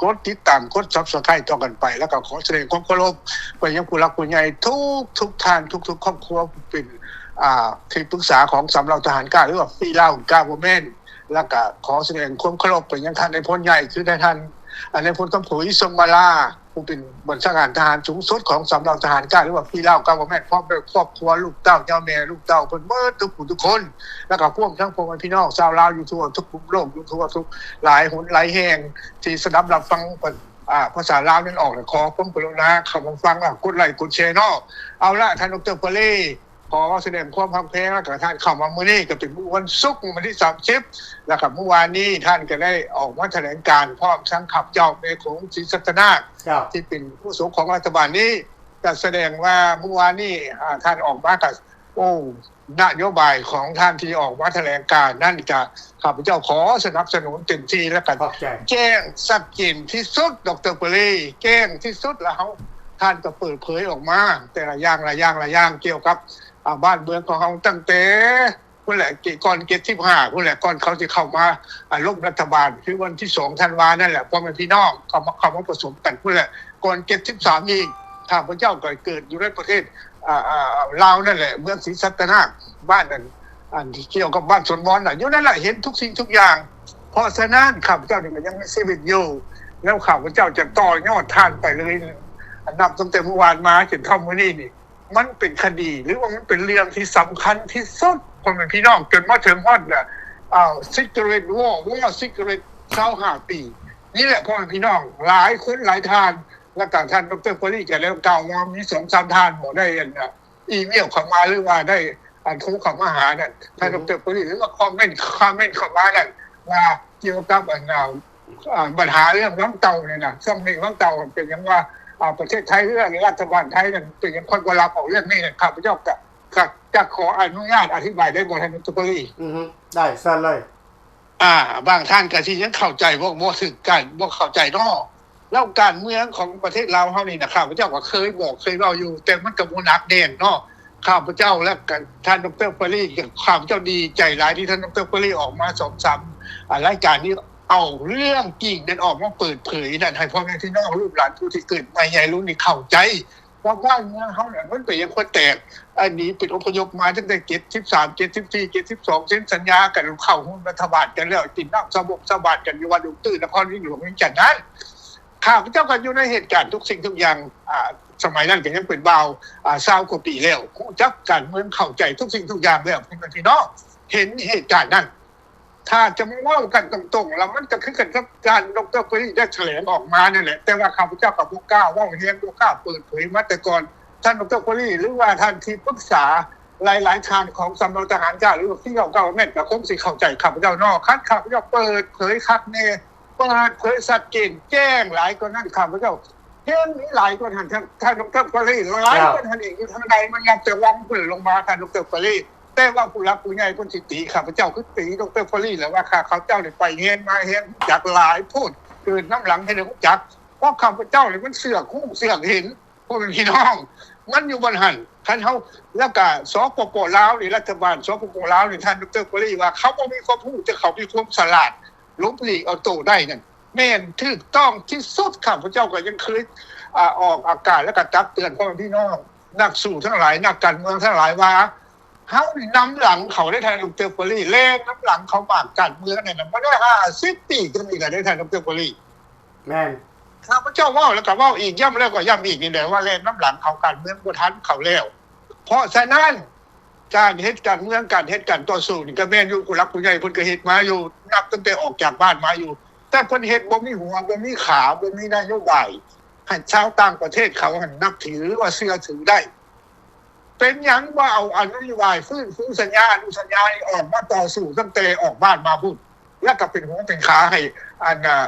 ກົດຕິດຕາມ ກົດຊັບສະໄຄຣບຕໍ່ກັນໄປ ແລ້ວກໍຂໍສະແດງຄວາມເຄົາລົບໄປຍັງຜູ້ຫຼັກຜູ້ໃຫຍ່ທຸກໆທ່ານ ທຸກໆຄອບຄົວ ເປັນ ອ່າ ທີ່ປຶກສາຂອງສາມເຫຼົ່າທະຫານກ້າ ຫຼືວ່າ Free Lao Government ແລ້ວກໍຂໍສະແດງຄວາມເຄົາລົບໄປຍັງທ່ານນາຍພົນໃຫຍ່ ຄືນາຍທ່ານ ອາ ນາຍພົນຄຳຜົຍ ສົມມາລາ ຜູ້ເປັນບັນຊາການທະຫານສູງສຸດຂອງສາມເຫຼົ່າທະຫານກ້າ ຫຼືວ່າ Free Lao Government ພ້ອມດ້ວຍຄອບຄົວ ລູກເຕົ້າ ຍາແມ່ ລູກເຕົ້າເພິ່ນເບິດທຸກຜູ້ທຸກຄົນ ແລ້ວກໍພວມທັງພໍ່ແມ່ພີ່ນ້ອງຊາວລາວຢູ່ທົ່ວທຸກມຸມໂລກ ຢູ່ທົ່ວທຸກຫຼາຍຫົນຫຼາຍແຫ່ງ ທີ່ສະດັບຮັບຟັງ ອາ ພາສາລາວນັ້ນອອກ ແລະ ຂໍຄວາມກະລຸນາເຂົ້າມາຟັງ ແລ້ວກົດໄລກົດແຊເນາະ. ເອົາລະ ທ່ານດອກເຕີ ປາລີ ຂໍສະແດງຄວາມຮັກແພງ ແລ້ວກໍທ່ານເຂົ້າມາມື້ນີ້ກໍເປັນມື້ວັນສຸກ ວັນທີສາມສິບ ແລ້ວກໍມື້ວານນີ້ທ່ານກໍໄດ້ອອກມາຖະແຫຼງການພ້ອມທັງຂ້າພະເຈົ້າແມ່ໂຂງ ສີສັດຕະນາກ ເຈົ້າ ທີ່ເປັນໂຄສົກຂອງລັດຖະບານນີ້ ກໍສະແດງວ່າມື້ວານນີ້ ອາ ທ່ານອອກມາກໍ ໂອ້ ນະໂຍບາຍຂອງທ່ານທີ່ອອກມາຖະແຫຼງການນັ້ນ ກໍຂ້າພະເຈົ້າຂໍສະໜັບສະໜູນເຕັມທີ່ ແລ້ວກໍ ຂອບໃຈ ແຈ້ງຊັດເຈນທີ່ສຸດ ດອກເຕີ ປາລີ ແຈ້ງທີ່ສຸດ ແລ້ວເຮົາ ທ່ານກໍເປີດເຜີຍອອກມາແຕ່ລະຢ່າງ ລະຢ່າງ ລະຢ່າງ ກ່ຽວກັບ ອາ ບ້ານເມືອງຂອງເຮົາ ຕັ້ງແຕ່ພຸ້ນແຫຼະ ກ່ອນເຈັດສິບຫ້າພຸ້ນແຫຼະ ກ່ອນເຂົາຊິເຂົ້າມາ ອາ ລົ້ມລັດຖະບານ ຄືວັນທີສອງທັນວານັ້ນແຫຼະ ພໍ່ແມ່ພີ່ນ້ອງເຂົ້າມາ ເຂົ້າມາປະສົມກັນພຸ້ນແຫຼະ ກ່ອນເຈັດສິບສາມອີກ ຂ້າພະເຈົ້າກໍເກີດຢູ່ໃນປະເທດ ອາ ອາ ລາວນັ້ນແຫຼະ ເມືອງສີສັດຕະນາກ ບ້ານອັນ ອັນທີ່ກ່ຽວກັບບ້ານສວນມອນນະ ຢູ່ນັ້ນແຫຼະ ເຫັນທຸກສິ່ງທຸກຢ່າງ. ເພາະສະນັ້ນ ຂ້າພະເຈົ້ານີ້ກໍຍັງມີຊີວິດຢູ່ ແລ້ວຂ້າພະເຈົ້າຈະຕໍ່ຍອດທ່ານໄປເລື້ອຍ ນັບຕັ້ງແຕ່ມື້ວານມາຈົນເທົ່າມື້ນີ້ນີ້ ມັນເປັນຄະດີ ຫຼືວ່າມັນເປັນເລື່ອງທີ່ສຳຄັນທີ່ສຸດ ພໍ່ແມ່ພີ່ນ້ອງ ຈົນມາເຖິງຮອດ ອ່າ Secret War War Secret ຊາວຫ້າປີ ນີ້ແຫຼະ ພໍ່ແມ່ພີ່ນ້ອງ ຫຼາຍຄົນຫຼາຍທ່ານ ແລ້ວກໍທ່ານ ດຣ. ປາຣີ ກໍໄດ້ກ່າວວ່າມີສອງສາມທ່ານບໍ່ໄດ້ ອັນ ອີເມວເຂົ້າມາ ຫຼືວ່າໄດ້ ອັນ ໂທເຂົ້າມາຫານັ້ນ ທ່ານ ອືຮຶ ດຣ. ປາຣີ ຫຼືວ່າຄອມເມັນ ຄອມເມັນເຂົ້າມານັ້ນ ວ່າກ່ຽວກັບ ອັນ ອ່າ ອ່າ ບັນຫາເລື່ອງວັງເຕົ່ານີ້ນະ ຊ່ວງນີ້ວັງເຕົ່າເປັນຫຍັງວ່າ ອ່າ ປະເທດໄທ ຫຼື ລັດຖະບານໄທນັ້ນ ເປັນຫຍັງຄ່ອຍບໍ່ຮັບເອົາເລື່ອງນີ້ນະ ຂ້າພະເຈົ້າກະ ກະຈະຂໍອະນຸຍາດອະທິບາຍໄດ້ບໍ່ ທ່ານ ດຣ. ປາຣີ? ອືຮຶ ໄດ້ ເຊີນເລີຍ. ອ່າ ບາງທ່ານກໍຊິຍັງເຂົ້າໃຈບໍ່ ບໍ່ຖືກກັນ ບໍ່ເຂົ້າໃຈເນາະ ແລ້ວການເມືອງຂອງປະເທດລາວເຮົານີ້ນະ ຂ້າພະເຈົ້າກໍເຄີຍບອກເຄີຍເວົ້າຢູ່ ແຕ່ມັນກໍບໍ່ໜັກແໜ້ນເນາະ ຂ້າພະເຈົ້າ ແລະ ກໍທ່ານ ດຣ. ປາຣີ ກໍ ຂ້າພະເຈົ້າດີໃຈຫຼາຍທີ່ທ່ານ ດຣ. ປາຣີ ອອກມາສອງສາມ ອາ ລາຍການນີ້ ເອົາເລື່ອງຈິງນັ້ນອອກມາເປີດເຜີຍນັ້ນ ໃຫ້ພໍ່ແມ່ພີ່ນ້ອງລູກຫຼານຜູ້ທີ່ເກີດໃໝ່ໃຫຍ່ລຸ້ນນີ້ເຂົ້າໃຈ ວ່າບ້ານເມືອງເຮົານັ້ນມັນເປັນຫຍັງຄ່ອຍແຕກ ອັນນີ້ເປັນອົບພະຍົບມາຕັ້ງແຕ່ເຈັດສິບສາມ ເຈັດສິບສີ່ ເຈັດສິບສອງ ເຊັນສັນຍາກັນ ເຂົ້າຮ່ວມລັດຖະບານກັນແລ້ວ ກິນນ້ຳສະບົກສະບາດກັນຢູ່ວັດຫຼວງຕື້ ນະຄອນຫຼວງວຽງຈັນນັ້ນ. ຂ້າພະເຈົ້າກໍຢູ່ໃນເຫດການທຸກສິ່ງທຸກຢ່າງ ອ່າ ສະໄໝນັ້ນກໍຍັງເປັນບ່າວ ອ່າ ຊາວກວ່າປີແລ້ວ ຮູ້ຈັກການເມືອງ ເຂົ້າໃຈທຸກສິ່ງທຸກຢ່າງແລ້ວ ພໍ່ແມ່ພີ່ນ້ອງ ເຫັນເຫດການນັ້ນ. ຖ້າຈະມາເວົ້າກັນຕົງໆ ແລ້ວມັນກໍຄືກັນກັບທ່ານ ດຣ. ປາຣີ ໄດ້ຖະແຫຼງອອກມານັ້ນແຫຼະ ແຕ່ວ່າຂ້າພະເຈົ້າກໍບໍ່ກ້າເວົ້າແຮງ ບໍ່ກ້າເປີດເຜີຍມາແຕ່ກ່ອນ ທ່ານ ດຣ. ປາຣີ ຫຼືວ່າທ່ານທີ່ປຶກສາຫຼາຍໆທ່ານຂອງສຳນັກງານທະຫານການ ຫຼືວ່າ Federal Government ກໍຄົງຊິເຂົ້າໃຈຂ້າພະເຈົ້າເນາະ ຄັນຂ້າພະເຈົ້າເປີດເຜີຍຄັກແນ່ ເປີດເຜີຍຊັດເຈນແຈ້ງຫຼາຍກວ່ານັ້ນ ຂ້າພະເຈົ້າ ແຮງມີຫຼາຍກວ່າຫັ້ນ ທ່ານ ດຣ. ປາຣີ ຫຼາຍກວ່າຫັ້ນອີກ ຢູ່ທາງໃດມັນນັບແຕ່ວັງພຸ້ນລົງມາ ທ່ານ ດຣ. ປາຣີ ແຕ່ວ່າຜູ້ຫຼັກຜູ້ໃຫຍ່ເພິ່ນຊິຕີຂ້າພະເຈົ້າ ຄືຕີ ດຣ. ປາຣີ ແຫຼະວ່າ ຂ້າເຈົ້າໄດ້ໄປຮຽນມາຮຽນ ຮູ້ຈັກຫຼາຍໂພດ ເກີດນຳຫຼັງໃຫ້ໄດ້ຮູ້ຈັກ ເພາະຂ້າພະເຈົ້ານີ້ມັນເຊືອກຮູ້ເຊືອກເຫັນ ພໍ່ແມ່ພີ່ນ້ອງ ມັນຢູ່ບ່ອນຫັ້ນ ຄັນເຮົາ ແລ້ວກະ ສປປ ລາວນີ້ ລັດຖະບານ ສປປ ລາວນີ້ ທ່ານ ດຣ. ປາຣີ ວ່າ ເຂົາບໍ່ມີຄວາມຮູ້ ແຕ່ເຂົາມີຄວາມສະຫຼາດ ຫຼົບຫຼີກເອົາໂຕໄດ້ນັ້ນ ແມ່ນຖືກຕ້ອງທີ່ສຸດ ຂ້າພະເຈົ້າກໍຍັງເຄີຍ ອາ ອອກອາກາດ ແລ້ວກໍຕັກເຕືອນພໍ່ແມ່ພີ່ນ້ອງ ນັກສູ້ທັງຫຼາຍ ນັກການເມືອງທັງຫຼາຍວ່າ ເຮົານີ້ນຳຫຼັງເຂົາເດ້ ທ່ານ ດຣ. ປາຣີ ແລ່ນນຳຫຼັງເຂົາ ໝາກການເມືອງນັ້ນນະ ມາໄດ້ຫ້າສິບປີກໍມີແລ້ວເດ້ ທ່ານ ດຣ. ປາຣີ ແມ່ນ ຂ້າພະເຈົ້າເວົ້າແລ້ວກໍເວົ້າອີກ ຢ້ຳແລ້ວກໍຢ້ຳອີກນີ້ແຫຼະ ວ່າແລ່ນນຳຫຼັງເຂົາ ການເມືອງບໍ່ທັນເຂົາແລ້ວ. ເພາະສະນັ້ນ ການເຮັດການເມືອງ ການເຮັດການຕໍ່ສູ້ນີ້ກໍແມ່ນຢູ່ ຜູ້ຫຼັກຜູ້ໃຫຍ່ເພິ່ນກໍເຮັດມາຢູ່ ນັບຕັ້ງແຕ່ອອກຈາກບ້ານມາຢູ່ ແຕ່ເພິ່ນເຮັດບໍ່ມີຫົວ ບໍ່ມີຂາ ບໍ່ມີນະໂຍບາຍ ໃຫ້ຊາວຕ່າງປະເທດເຂົາຫັ້ນນັບຖື ຫຼືວ່າເຊື່ອຖືໄດ້. ເປັນຫຍັງບໍ່ເອົາອະນຸຍະບາຍຟື້ນຟູສັນຍາ ອະນຸສັນຍານີ້ ອອກມາຕໍ່ສູ້ຕັ້ງແຕ່ອອກບ້ານມາພຸ້ນ ແລ້ວກໍເປັນຫູເປັນຂາໃຫ້ ອັນ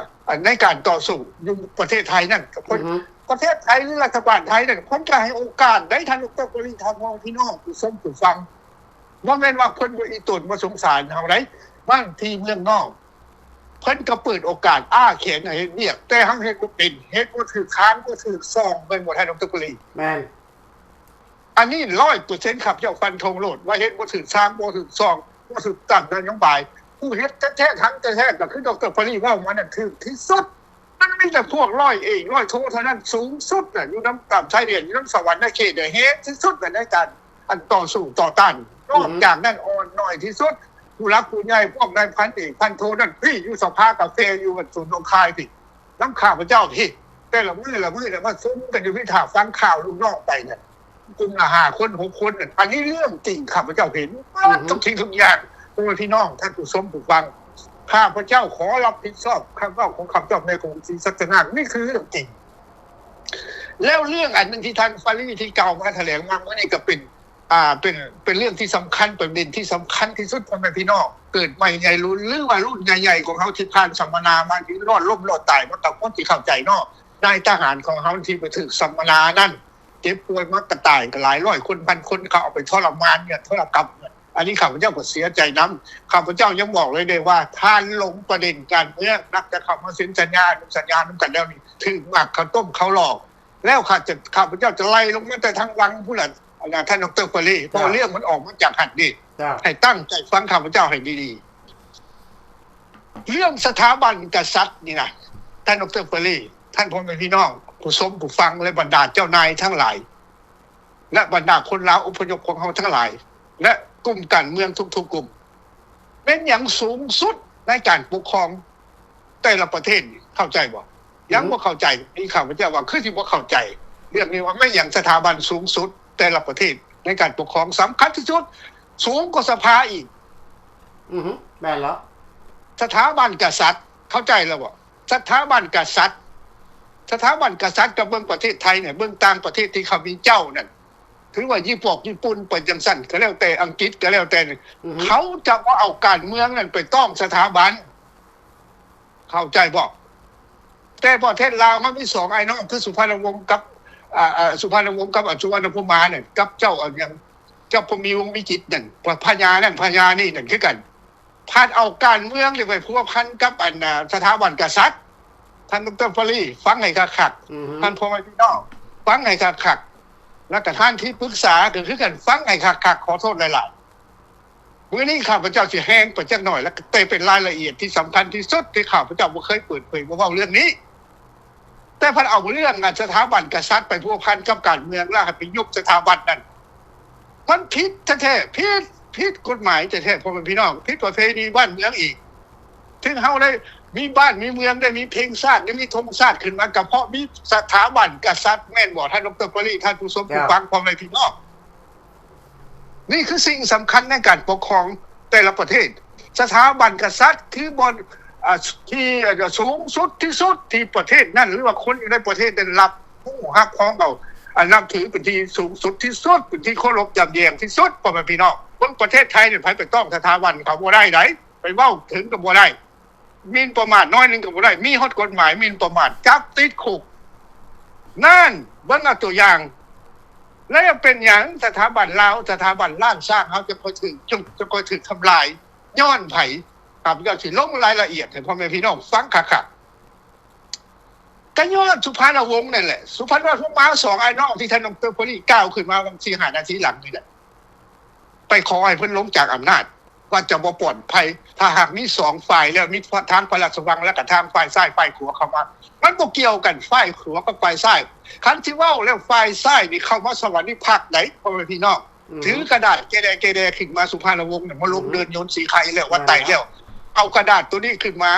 ອັນ ໃນການຕໍ່ສູ້ຢູ່ປະເທດໄທນັ້ນ ອືຮຶ ປະເທດໄທ ຫຼື ລັດຖະບານໄທນັ້ນ ເພິ່ນກໍໃຫ້ໂອກາດໄດ້ ທ່ານ ດຣ. ປາຣີ ທ່ານພໍ່ແມ່ພີ່ນ້ອງຜູ້ຊົມຜູ້ຟັງ ບໍ່ແມ່ນວ່າເພິ່ນບໍ່ອີ່ຕົນ ບໍ່ສົງສານເຮົາໃດ໋. ບາງທີເມືອງນອກ ເພິ່ນກໍເປີດໂອກາດອ້າແຂນໃຫ້ເຮັດວຽກ ແຕ່ເຮົາເຮັດບໍ່ເປັນ ເຮັດບໍ່ຖືກທາງ ບໍ່ຖືກຊ່ອງ ແມ່ນບໍ່ ທ່ານ ດຣ. ປາຣີ? ແມ່ນ. ອັນນີ້ຮ້ອຍເປີເຊັນ ຂ້າພະເຈົ້າຟັນທົງໂລດວ່າເຮັດບໍ່ຖືກທາງ ບໍ່ຖືກຊ່ອງ ບໍ່ຖືກຕາມນະໂຍບາຍ. ຜູ້ເຮັດແທ້ໆ ທັງແທ້ໆ ກໍຄື ດຣ. ປາຣີ ເວົ້າມານັ້ນຖືກທີ່ສຸດ. ມັນມີແຕ່ພວກຮ້ອຍເອກ ຮ້ອຍໂທເທົ່ານັ້ນ ສູງສຸດນະ ຢູ່ນຳຕາມຊາຍແດນ ຢູ່ນຳສະຫວັນນະເຂດນະ ແຮງທີ່ສຸດນະ ໃນການ ອັນ ຕໍ່ສູ້ຕໍ່ຕ້ານ. ອືຮຶ ນອກຈາກນັ້ນອ່ອນໜ້ອຍທີ່ສຸດ. ຜູ້ຫຼັກຜູ້ໃຫຍ່ ພວກນາຍພັນເອກ ພັນໂທນັ້ນ ພີ້ ຢູ່ສະພາກາເຟ ຢູ່ສວນໜອງຄາຍພີ້ ນຳຂ້າພະເຈົ້າພີ້ ແຕ່ລະມື້ລະມື້ລະມາຊຸມກັນຢູ່ພີ້ ຖ້າຟັງຂ່າວລູກນ້ອງໄປນັ້ນ ກຸ່ມລະຫ້າຄົນ ຫົກຄົນນັ້ນ. ອັນນີ້ເລື່ອງຈິງ ຂ້າພະເຈົ້າເຫັນໝົດ ອືຮຶ ທຸກສິ່ງທຸກຢ່າງ. ພໍ່ແມ່ພີ່ນ້ອງ ທ່ານຜູ້ຊົມຜູ້ຟັງ ຂ້າພະເຈົ້າຂໍຮັບຜິດຊອບຄຳເວົ້າຂອງຂ້າພະເຈົ້າ ແມ່ຂອງສີສັດຕະນາກ ນີ້ຄືເລື່ອງຈິງ. ແລ້ວເລື່ອງອັນໜຶ່ງທີ່ທ່ານ ປາຣີ ທີ່ກ່າວມາຖະແຫຼງມາມື້ນີ້ ກໍເປັນ ອ່າ ເປັນ ເປັນເລື່ອງທີ່ສຳຄັນ ປະເດັນທີ່ສຳຄັນທີ່ສຸດ ພໍ່ແມ່ພີ່ນ້ອງ ເກີດໃໝ່ໃຫຍ່ລຸ້ນ ຫຼືວ່າລຸ້ນໃຫຍ່ໆຂອງເຮົາທີ່ຜ່ານສຳມະນາມາ ທີ່ລອດລົ້ມລອດຕາຍມາ ກໍຄວນທີ່ເຂົ້າໃຈເນາະ. ນາຍທະຫານຂອງເຮົາທີ່ໄປຖືກສຳມະນານັ້ນ ເຈັບປ່ວຍມາກໍຕາຍກໍຫຼາຍຮ້ອຍຄົນ ພັນຄົນ ເຂົາເອົາໄປທໍລະມານ ນິລະໂທດກັມ. ອັນນີ້ຂ້າພະເຈົ້າກໍເສຍໃຈນຳ. ຂ້າພະເຈົ້າຍັງບອກເລີຍເດ້ວ່າ ທ່ານຫຼົງປະເດັນການເມືອງ ນັບແຕ່ເຂົ້າມາເຊັນສັນຍາ ອະນຸສັນຍານຳກັນແລ້ວນີ້ ຖືກໝາກເຂົ້າຕົ້ມເຂົ້າຫຼອກ ແລ້ວຂ້າຈະ ຂ້າພະເຈົ້າຈະໄລ່ລົງມາແຕ່ທາງວັງພຸ້ນລະ ອັນນະ ທ່ານ ດຣ. ປາຣີ ເຈົ້າ ເພາະເລື່ອງມັນອອກມາຈາກຫັ້ນເດ້. ເຈົ້າ ໃຫ້ຕັ້ງໃຈຟັງຂ້າພະເຈົ້າໃຫ້ດີໆ. ເລື່ອງສະຖາບັນກະສັດນີ້ນະ ທ່ານ ດຣ. ປາຣີ ທ່ານພໍ່ແມ່ພີ່ນ້ອງ ຜູ້ຊົມຜູ້ຟັງ ແລະ ບັນດາເຈົ້ານາຍທັງຫຼາຍ ແລະ ບັນດາຄົນລາວອົບພະຍົບຂອງເຮົາທັງຫຼາຍ ແລະ ກຸ່ມການເມືອງທຸກໆກຸ່ມ ແມ່ນຫຍັງສູງສຸດໃນການປົກຄອງ ແຕ່ລະປະເທດນີ້ ເຂົ້າໃຈບໍ່? ອືມ ຍັງບໍ່ເຂົ້າໃຈ. ນີ້ຂ້າພະເຈົ້າວ່າຄືຊິບໍ່ເຂົ້າໃຈ. ເລື່ອງນີ້ວ່າແມ່ນຫຍັງສະຖາບັນສູງສຸດແຕ່ລະປະເທດໃນການປົກຄອງສຳຄັນທີ່ສຸດ ສູງກວ່າສະພາອີກ. ອືຮຶ ແມ່ນແລ້ວ. ສະຖາບັນກະສັດ ເຂົ້າໃຈແລ້ວບໍ່? ສະຖາບັນກະສັດ ສະຖາບັນກະສັດ ກະເບິ່ງປະເທດໄທນີ້ ເບິ່ງຕ່າງປະເທດທີ່ເຂົາມີເຈົ້ານັ້ນ ຖືວ່າຍີ່ປອກຍີ່ປຸ່ນໄປຈັ່ງຊັ້ນກະແລ້ວແຕ່ ອັງກິດກະແລ້ວແຕ່ ອືຮຶ ເຂົາຈະບໍ່ເອົາການເມືອງນັ້ນໄປຕ້ອງສະຖາບັນ ເຂົ້າໃຈບໍ່? ແຕ່ປະເທດລາວເຮົາມີສອງອ້າຍນ້ອງ ຄືສຸພານຸວົງກັບ ອ່າ ອ່າ ສຸພານຸວົງກັບ ອ່າ ສຸວັນນະພູມານັ້ນ ກັບເຈົ້າ ອັນຫຍັງ ເຈົ້າພະມີວົງວິຈິດນັ້ນ ພະຍານັ້ນ ພະຍານີ້ນັ້ນຄືກັນ ພັດເອົາການເມືອງນີ້ໄປພົວພັນກັບ ອັນ ອ່າ ສະຖາບັນກະສັດ. ທ່ານ ດຣ. ຟຣີ ຟັງໃຫ້ຄັກໆ ອືຮຶ ທ່ານພໍ່ແມ່ພີ່ນ້ອງ ຟັງໃຫ້ຄັກໆ ແລ້ວກະທ່ານທີ່ປຶກສາກະຄືກັນ ຟັງໃຫ້ຄັກໆ ຂໍໂທດຫຼາຍໆ. ມື້ນີ້ຂ້າພະເຈົ້າຊິແຮງໄປຈັກໜ້ອຍ ແລະ ແຕ່ເປັນລາຍລະອຽດທີ່ສຳຄັນທີ່ສຸດ ທີ່ຂ້າພະເຈົ້າບໍ່ເຄີຍເປີດເຜີຍມາເວົ້າເລື່ອງນີ້ ແຕ່ພັດເອົາເລື່ອງ ອັນ ສະຖາບັນກະສັດໄປພົວພັນກັບການເມືອງ ແລ້ວໃຫ້ໄປຍຸບສະຖາບັນນັ້ນ ມັນຜິດແທ້ໆ ຜິດ ຜິດກົດໝາຍແທ້ໆ ພໍ່ແມ່ພີ່ນ້ອງ ຜິດປະເພນີບ້ານເມືອງອີກ. ເຖິງເຮົາໄດ້ມີບ້ານມີເມືອງ ໄດ້ມີເພງຊາດ ໄດ້ມີທົງຊາດຂຶ້ນມາ ກະເພາະມີສະຖາບັນກະສັດ ແມ່ນບໍ່ ທ່ານ ດຣ. ຟຣີ ທ່ານຜູ້ຊົມຜູ້ຟັງ ພໍ່ແມ່ພີ່ນ້ອງ? ນີ້ຄືສິ່ງສຳຄັນໃນການປົກຄອງແຕ່ລະປະເທດ. ສະຖາບັນກະສັດຄືບ່ອນ ອ່າ ທີ່ ອ່າ ສູງສຸດທີ່ສຸດທີ່ປະເທດນັ້ນ ຫຼືວ່າຄົນຢູ່ໃນປະເທດນັ້ນຮັບຮູ້ຮັກຮອງເອົາ ອັນນັບຖືເປັນທີ່ສູງສຸດທີ່ສຸດ ເປັນທີ່ເຄົາລົບຢຳແຍງທີ່ສຸດ ພໍ່ແມ່ພີ່ນ້ອງ. ເບິ່ງປະເທດໄທນີ້ ໃຜໄປຕ້ອງສະຖາບັນເຂົາບໍ່ໄດ້ໃດ ໄປເວົ້າເຖິງກໍບໍ່ໄດ້. ໝິ່ນປະໝາດໜ້ອຍໜຶ່ງກໍບໍ່ໄດ້ ມີຮອດກົດໝາຍໝິ່ນປະໝາດ ຈັບຕິດຄຸກ ນັ້ນ ເບິ່ງເອົາຕົວຢ່າງ. ແລ້ວເປັນຫຍັງສະຖາບັນລາວ ສະຖາບັນລ້ານຊ້າງເຮົາຈະຄ່ອຍຖືກ ຈະ ຈະຄ່ອຍຖືກທຳລາຍ ຍ້ອນໃຜ? ຂ້າພະເຈົ້າຊິລົງລາຍລະອຽດໃຫ້ພໍ່ແມ່ພີ່ນ້ອງຟັງຄັກໆ. ກະຍ້ອນສຸພານຸວົງນັ້ນແຫຼະ ສຸພານຸວົງມາ ສອງອ້າຍນ້ອງທີ່ທ່ານ ດຣ. ຟຣີ ກ່າວຂຶ້ນມາຫວ່າງສີ່ຫ້ານາທີຫຼັງນີ້ແຫຼະ ໄປຂໍໃຫ້ເພິ່ນລົງຈາກອຳນາດ ວ່າຈະບໍ່ປອດໄພ ຖ້າຫາກມີສອງຝ່າຍແລ້ວ ມີທາງພະລາຊະວັງ ແລ້ວກະທາງຝ່າຍຊ້າຍຝ່າຍຂວາເຂົ້າມາ ມັນບໍ່ກ່ຽວກັນ ຝ່າຍຂວາກັບຝ່າຍຊ້າຍ. ຄັນຊິເວົ້າແລ້ວ ຝ່າຍຊ້າຍນີ້ເຂົ້າມາສະຫວັນນິພັກໃດ໋ ພໍ່ແມ່ພີ່ນ້ອງ ອືມ ຖືກະດາດເກແດໆຂຶ້ນມາ ສຸພານຸວົງນະ ມາລົງ ອືມ ເດີ່ນຍົນສີໄຄແລ້ວ ວ່າໄຕແລ້ວ ເອົາກະດາດໂຕນີ້ຂຶ້ນມາ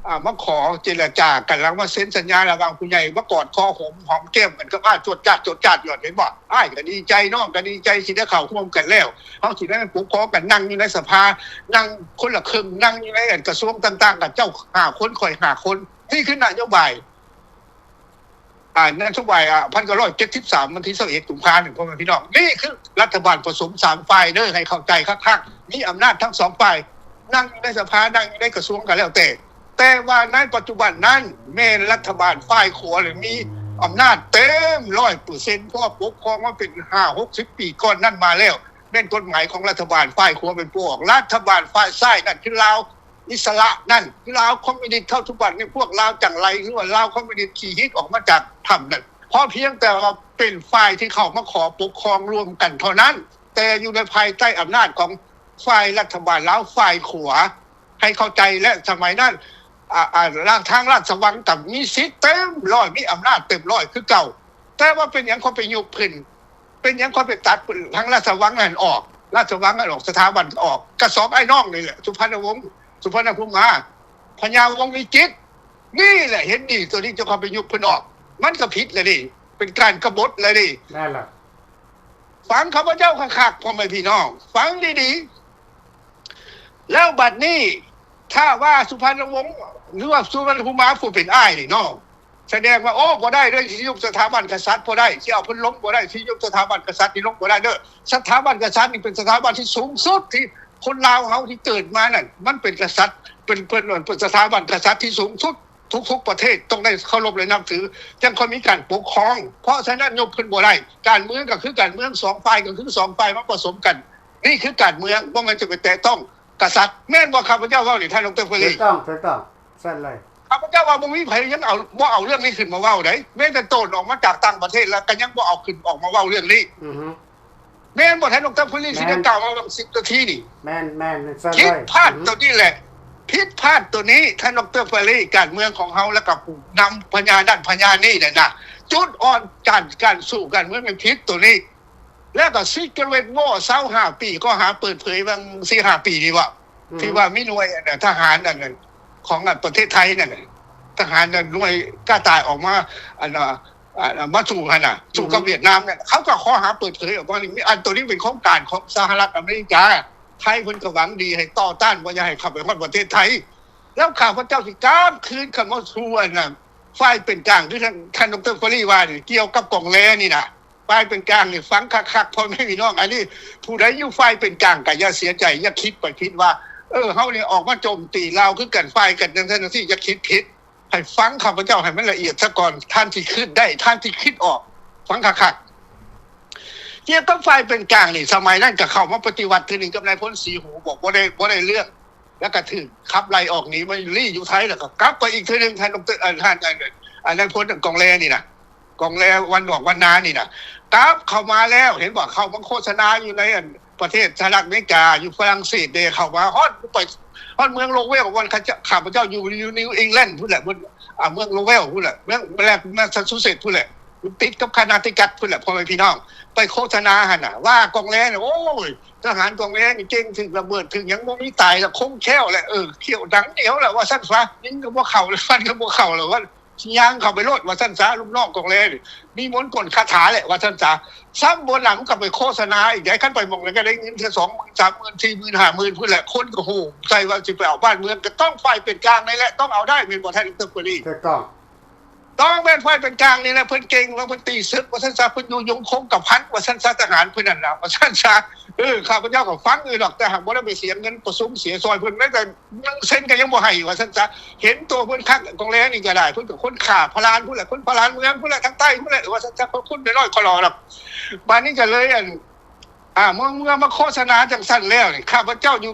ອ່າ ມາຂໍເຈລະຈາກັນ ແລ້ວມາເຊັນສັນຍາລະຫວ່າງຜູ້ໃຫຍ່ ມາກອດຄໍຫອມ ຫອມແກ້ມກັນກັບອ້າຍ ຈວດຈາດ ຈວດຈາດຢູ່ຫັ້ນ ເຫັນບໍ່? ອ້າຍກໍດີໃຈ ນ້ອງກໍດີໃຈ ຊິໄດ້ເຂົ້າຮ່ວມກັນແລ້ວ ເຮົາຊິໄດ້ປົກຄອງກັນ ນັ່ງຢູ່ໃນສະພາ ນັ່ງຄົນລະເຄິ່ງ ນັ່ງຢູ່ໃນ ອັນ ກະຊວງຕ່າງໆ ກັບເຈົ້າຫ້າຄົນ ຂ້ອຍຫ້າຄົນ. ນີ້ຄືນະໂຍບາຍ ອ່າ ນະໂຍບາຍ ອ່າ ພັນເກົ້າຮ້ອຍເຈັດສິບສາມ ວັນທີຊາວເອັດ ກຸມພານີ້ ພໍ່ແມ່ພີ່ນ້ອງ ນີ້ຄືລັດຖະບານປະສົມສາມຝ່າຍເດີ ໃຫ້ເຂົ້າໃຈຄັກໆ ມີອຳນາດທັງສອງຝ່າຍ ນັ່ງຢູ່ໃນສະພາ ນັ່ງຢູ່ໃນກະຊວງກໍແລ້ວແຕ່ ແຕ່ວ່າໃນປັດຈຸບັນນັ້ນ ແມ່ນລັດຖະບານຝ່າຍຂວານີ້ມີອຳນາດເຕັມຮ້ອຍເປີເຊັນ ເພາະວ່າປົກຄອງມາເປັນຫ້າຫົກສິບປີກ່ອນນັ້ນມາແລ້ວ ແມ່ນກົດໝາຍຂອງລັດຖະບານຝ່າຍຂວາເປັນຜູ້ອອກ ລັດຖະບານຝ່າຍຊ້າຍນັ້ນຄືລາວ ອິດສະຫຼະນັ້ນ ລາວຄອມມິວນິດເທົ່າທຸກວັນນີ້ ພວກລາວຈັງໄລ ຫຼືວ່າລາວຄອມມິວນິດຂີ້ຮີດອອກມາຈາກຖ້ຳນັ້ນ ເພາະພຽງແຕ່ວ່າເປັນຝ່າຍທີ່ເຂົ້າມາຂໍປົກຄອງຮ່ວມກັນເທົ່ານັ້ນ ແຕ່ຢູ່ໃນພາຍໃຕ້ອຳນາດຂອງຝ່າຍລັດຖະບານລາວ ຝ່າຍຂວາ ໃຫ້ເຂົ້າໃຈ ແລະ ສະໄໝນັ້ນ ອາ ອາ ທາງລາຊະວັງກໍມີສິດເຕັມຮ້ອຍ ມີອຳນາດເຕັມຮ້ອຍຄືເກົ່າ. ແຕ່ວ່າເປັນຫຍັງເຂົາໄປຍຸບຂຶ້ນ? ເປັນຫຍັງເຂົາໄປຕັດທາງລາຊະວັງນັ້ນອອກ? ລາຊະວັງນັ້ນອອກ ສະຖາບັນອອກ ກະສອງອ້າຍນ້ອງນີ້ແຫຼະ ສຸພານຸວົງ ສຸພານຸພູມາ ພະຍາວົງວິຈິດ ນີ້ແຫຼະເຫັນດີ ໂຕນີ້ເຈົ້າເຂົ້າໄປຍຸບເພິ່ນອອກ ມັນກະຜິດແລ້ວເດ້ ເປັນການກະບົດແລ້ວເດ້. ນັ້ນລະ ຟັງຂ້າພະເຈົ້າຄັກໆ ພໍ່ແມ່ພີ່ນ້ອງ ຟັງດີໆ ແລ້ວບັດນີ້ ຖ້າວ່າສຸພານຸວົງ ຫຼືວ່າສຸວັນນະພູມາ ຜູ້ເປັນອ້າຍນີ້ເນາະ ສະແດງວ່າ ໂອ້ ບໍ່ໄດ້ເດີ ຊິຍຸບສະຖາບັນກະສັດບໍ່ໄດ້ ຊິເອົາເພິ່ນລົງບໍ່ໄດ້ ຊິຍຸບສະຖາບັນກະສັດນີ້ລົງບໍ່ໄດ້ເດີ. ສະຖາບັນກະສັດນີ້ເປັນສະຖາບັນທີ່ສູງສຸດ ທີ່ຄົນລາວເຮົາທີ່ເກີດມານັ້ນ ມັນເປັນກະສັດ ເປັນ ເປັນ ເປັນສະຖາບັນກະສັດທີ່ສູງສຸດ ທຸກໆປະເທດຕ້ອງໄດ້ເຄົາລົບ ແລະ ນັບຖື ຈັ່ງຄ່ອຍມີການປົກຄອງ. ເພາະສະນັ້ນ ຍົກຂຶ້ນບໍ່ໄດ້. ການເມືອງກໍຄືການເມືອງ ສອງຝ່າຍກໍຄືສອງຝ່າຍມາປະສົມກັນ. ນີ້ຄືການເມືອງ ບໍ່ແມ່ນຈະໄປແຕະຕ້ອງກະສັດ. ແມ່ນບໍ່ ຂ້າພະເຈົ້າເວົ້ານີ້ ທ່ານ ດຣ. ຟຣີ? ຖືກຕ້ອງ ຖືກຕ້ອງ. ຊັ້ນເລີຍ. ຂ້າພະເຈົ້າວ່າບໍ່ມີໃຜຍັງເອົາ ບໍ່ເອົາເລື່ອງນີ້ຂຶ້ນມາເວົ້າໃດ໋ ແມ້ແຕ່ໂຕນອອກມາຈາກຕ່າງປະເທດແລ້ວ ກໍຍັງບໍ່ເອົາຂຶ້ນອອກມາເວົ້າເລື່ອງນີ້. ອືຮຶ ແມ່ນບໍ່ທ່ານ ດຣ. ຟຣີ ທີ່ໄດ້ກ່າວມາຫວ່າງສິບນາທີນີ້? ແມ່ນ ແມ່ນ ຊັ້ນເລີຍ. ຜິດພາດໂຕນີ້ແຫຼະ ຜິດພາດໂຕນີ້ ທ່ານ ດຣ. ຟຣີ ການເມືອງຂອງເຮົາ ແລ້ວກໍຜູ້ນຳພະຍານັ້ນພະຍານີ້ນະ ຈຸດອ່ອນການ ການສູ້ການເມືອງແມ່ນຜິດໂຕນີ້. ແລ້ວກໍ Secret War ຊາວຫ້າປີ ກໍຫາເປີດເຜີຍຫວ່າງສີ່ຫ້າປີນີ້ບໍ່ ອືມ ທີ່ວ່າມີໜ່ວຍ ອັນ ທະຫານ ອັນ ຂອງ ອັນ ປະເທດໄທນັ້ນ ທະຫານ ອັນ ໜ່ວຍກ້າຕາຍອອກມາ ອັນ ອາ ອ່າ ມາສູ້ຫັ້ນນະ ສູ້ກັບຫວຽດນາມເນຍ ເຂົາກໍຂໍ້ຫາເປີດເຜີຍອອກມານີ້ ອັນໂຕນີ້ເປັນໂຄງການຂອງສະຫະລັດອາເມລິກາ ໄທເພິ່ນກໍຫວັງດີໃຫ້ຕໍ່ຕ້ານ ບໍ່ຢາກໃຫ້ເຂົ້າໄປຮອດປະເທດໄທ ແລ້ວຂ້າພະເຈົ້າຊິກ້າວຄືນເຂົ້າມາສູ່ອັນນັ້ນ ຝ່າຍເປັນກາງ ຄືທ່ານ ທ່ານ ດຣ. ຟຣຣີ ວ່ານີ້ ກ່ຽວກັບກອງແລນີ້ນະ ຝ່າຍເປັນກາງນີ້ຟັງຄັກໆ ພໍ່ແມ່ພີ່ນ້ອງ ອັນນີ້ຜູ້ໃດຢູ່ຝ່າຍເປັນກາງກໍຢ່າເສຍໃຈ ຢ່າຄິດໄປຜິດວ່າ ເອີ ເຮົານີ້ອອກມາໂຈມຕີລາວຄືກັນ ຝ່າຍກັນຈັ່ງຊັ້ນຈັ່ງຊີ້ ຢ່າຄິດຜິດ ໃຫ້ຟັງຂ້າພະເຈົ້າໃຫ້ມັນລະອຽດຊະກ່ອນ ທ່ານຊິຄິດໄດ້ ທ່ານຊິຄິດອອກ ຟັງຄັກໆ ກ່ຽວກັບຝ່າຍເປັນກາງນີ້ ສະໄໝນັ້ນກໍເຂົ້າມາປະຕິວັດເທື່ອໜຶ່ງກັບນາຍພົນສີຫູ ບອກບໍ່ໄດ້ ບໍ່ໄດ້ເລື່ອງ ແລ້ວກໍຖືກຂັບໄລ່ອອກໜີມາລີ້ຢູ່ໄທ ແລ້ວກໍກັບໄປອີກເທື່ອໜຶ່ງ ທ່ານ ດຣ. ເອີ ທ່ານ ອັນ ອັນນາຍພົນກອງແລນີ້ນະ ກອງແລວັນນອກວັນນານີ້ນະ ກັບເຂົ້າມາແລ້ວ ເຫັນບໍ່ ເຂົ້າມາໂຄສະນາຢູ່ໃນອັນປະເທດສະຫະລັດອາເມລິກາ ຢູ່ຝຣັ່ງເສດເດ ເຂົ້າມາຮອດໄປຮອດເມືອງໂລເວວ ບ່ອນຂ້າພະເຈົ້າຢູ່ ຢູ່ນິວອິງແລນພຸ້ນແຫຼະ ເມືອງ ອ່າ ເມືອງໂລເວວພຸ້ນແຫຼະ ເມືອງ ແລະ ແມສຊາຊູເຊັດພຸ້ນແຫຼະ ຢູ່ຕິດກັບຄອນເນຕິຄັດພຸ້ນແຫຼະ ພໍ່ແມ່ພີ່ນ້ອງ ໄປໂຄສະນາຫັ້ນນະ ວ່າກອງແລນີ້ ໂອ້ຍ ທະຫານກອງແລນີ້ເກັ່ງ ຖືກລະເບີດ ຖືກຫຍັງ ບໍ່ມີຕາຍລະ ຄົງແຄ້ວແຫຼະ ເອີ ຂ້ຽວດັງໜຽວລະ ວ່າຊັ້ນຊະ ຍິງກໍບໍ່ເຂົ້າລະ ຟັນກໍບໍ່ເຂົ້າລະ ວ່າຊິຍ່າງເຂົ້າໄປໂລດ ວ່າຊັ້ນຊະ ລູກນ້ອງກອງແລນີ້ ມີມົນກົນຄາຖາແຫຼະ ວ່າຊັ້ນຊະ ຊ້ຳບໍ່ໜຳກໍໄປໂຄສະນາອີກໃດ໋ ຄັນໄປໝ່ອງໃດກໍໄດ້ເງິນເທື່ອສອງໝື່ນ ສາມໝື່ນ ສີ່ໝື່ນ ຫ້າໝື່ນພຸ້ນແຫຼະ ຄົນກໍໂຫໃສ່ວ່າຊິໄປເອົາບ້ານເມືອງ ກໍຕ້ອງຝ່າຍເປັນກາງນີ້ແຫຼະ ຕ້ອງເອົາໄດ້ ແມ່ນບໍ່ ທ່ານ ດຣ. ຟຣຣີ? ຖືກຕ້ອງ. ຕ້ອງແມ່ນຝ່າຍເປັນກາງນີ້ແຫຼະ ເພິ່ນເກັ່ງວ່າເພິ່ນຕີເສິກວ່າຊັ້ນຊະ ເພິ່ນຢູ່ຍົງຄົງກະພັນວ່າຊັ້ນຊະ ທະຫານເພິ່ນນັ້ນນະວ່າຊັ້ນຊະ ເອີ ຂ້າພະເຈົ້າກໍຟັງຢູ່ດອກ ແຕ່ຫາກບໍ່ໄດ້ໄປເສຍເງິນປະຊຸມເສຍຊ່ອຍເພິ່ນ ແມ້ແຕ່ໜຶ່ງເຊັນກໍຍັງບໍ່ໃຫ້ວ່າຊັ້ນຊະ ເຫັນໂຕເພິ່ນຄັກ ກອງແລນີ້ກໍໄດ້ ເພິ່ນກໍຄົນຂ້າພະລານພຸ້ນແຫຼະ ຄົນພະລານເມືອງພຸ້ນແຫຼະ ທາງໃຕ້ພຸ້ນແຫຼະ ວ່າຊັ້ນຊະ ຄົນນ້ອຍໆ ຂໍຫຼໍ່ດອກ ບາດນີ້ກໍເລີຍ ອັນ ອ່າ ເມື່ອ ເມື່ອມາໂຄສະນາຈັ່ງຊັ້ນແລ້ວນີ້ ຂ້າພະເຈົ້າຢູ່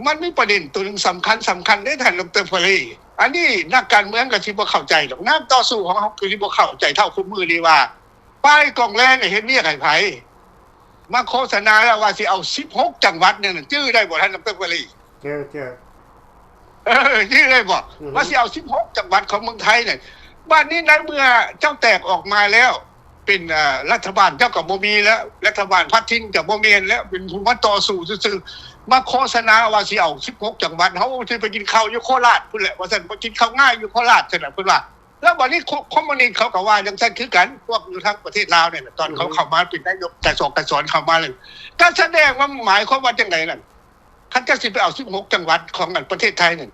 ມັນມີປະເດັນໂຕໜຶ່ງສຳຄັນ ສຳຄັນເດ້ທ່ານ ດຣ. ຟຣຣີ ອັນນີ້ນັກການເມືອງກໍຊິບໍ່ເຂົ້າໃຈດອກ ນັກຕໍ່ສູ້ຂອງເຮົາກໍຊິບໍ່ເຂົ້າໃຈເທົ່າຄຸມື້ນີ້ວ່າ ຝ່າຍກອງແລນເຮັດວຽກໃຫ້ໃຜ ມາໂຄສະນາແລ້ວວ່າຊິເອົາສິບຫົກຈັງຫວັດນັ້ນ ຈື່ໄດ້ບໍ່ທ່ານ ດຣ. ຟຣຣີ? ເຈີ ເຈີ ເອີ ຈື່ໄດ້ບໍ່ ອືຮຶ ວ່າຊິເອົາສິບຫົກຈັງຫວັດຂອງເມືອງໄທນັ້ນ ບາດນີ້ໃນເມື່ອເຈົ້າແຕກອອກມາແລ້ວ ເປັນ ເອີ ລັດຖະບານເຈົ້າກໍບໍ່ມີແລ້ວ ລັດຖະບານພັດຖິ່ນກໍບໍ່ແມ່ນແລ້ວ ເປັນຜູ້ມາຕໍ່ສູ້ຊື່ໆ ມາໂຄສະນາວ່າຊິເອົາສິບຫົກຈັງຫວັດ ເຮົາຊິໄປກິນເຂົ້າຢູ່ໂຄລາດພຸ້ນແຫຼະ ວ່າຊັ້ນ ໄປກິນເຂົ້າງາຍຢູ່ໂຄລາດຊັ້ນນະ ເພິ່ນວ່າ ແລ້ວບາດນີ້ຄອມມູນິດເຂົາກໍວ່າຈັ່ງຊັ້ນຄືກັນ ພວກຢູ່ທາງປະເທດລາວນີ້ນະ ຕອນເຂົາເຂົ້າມາເປັນນາຍົກ ກະສອງກະສອນເຂົ້າມານັ້ນ ກໍສະແດງວ່າໝາຍຄວາມວ່າຈັ່ງໃດນັ້ນ ຄັນເຈົ້າຊິໄປເອົາສິບຫົກຈັງຫວັດຂອງ ອັນ ປະເທດໄທນັ້ນ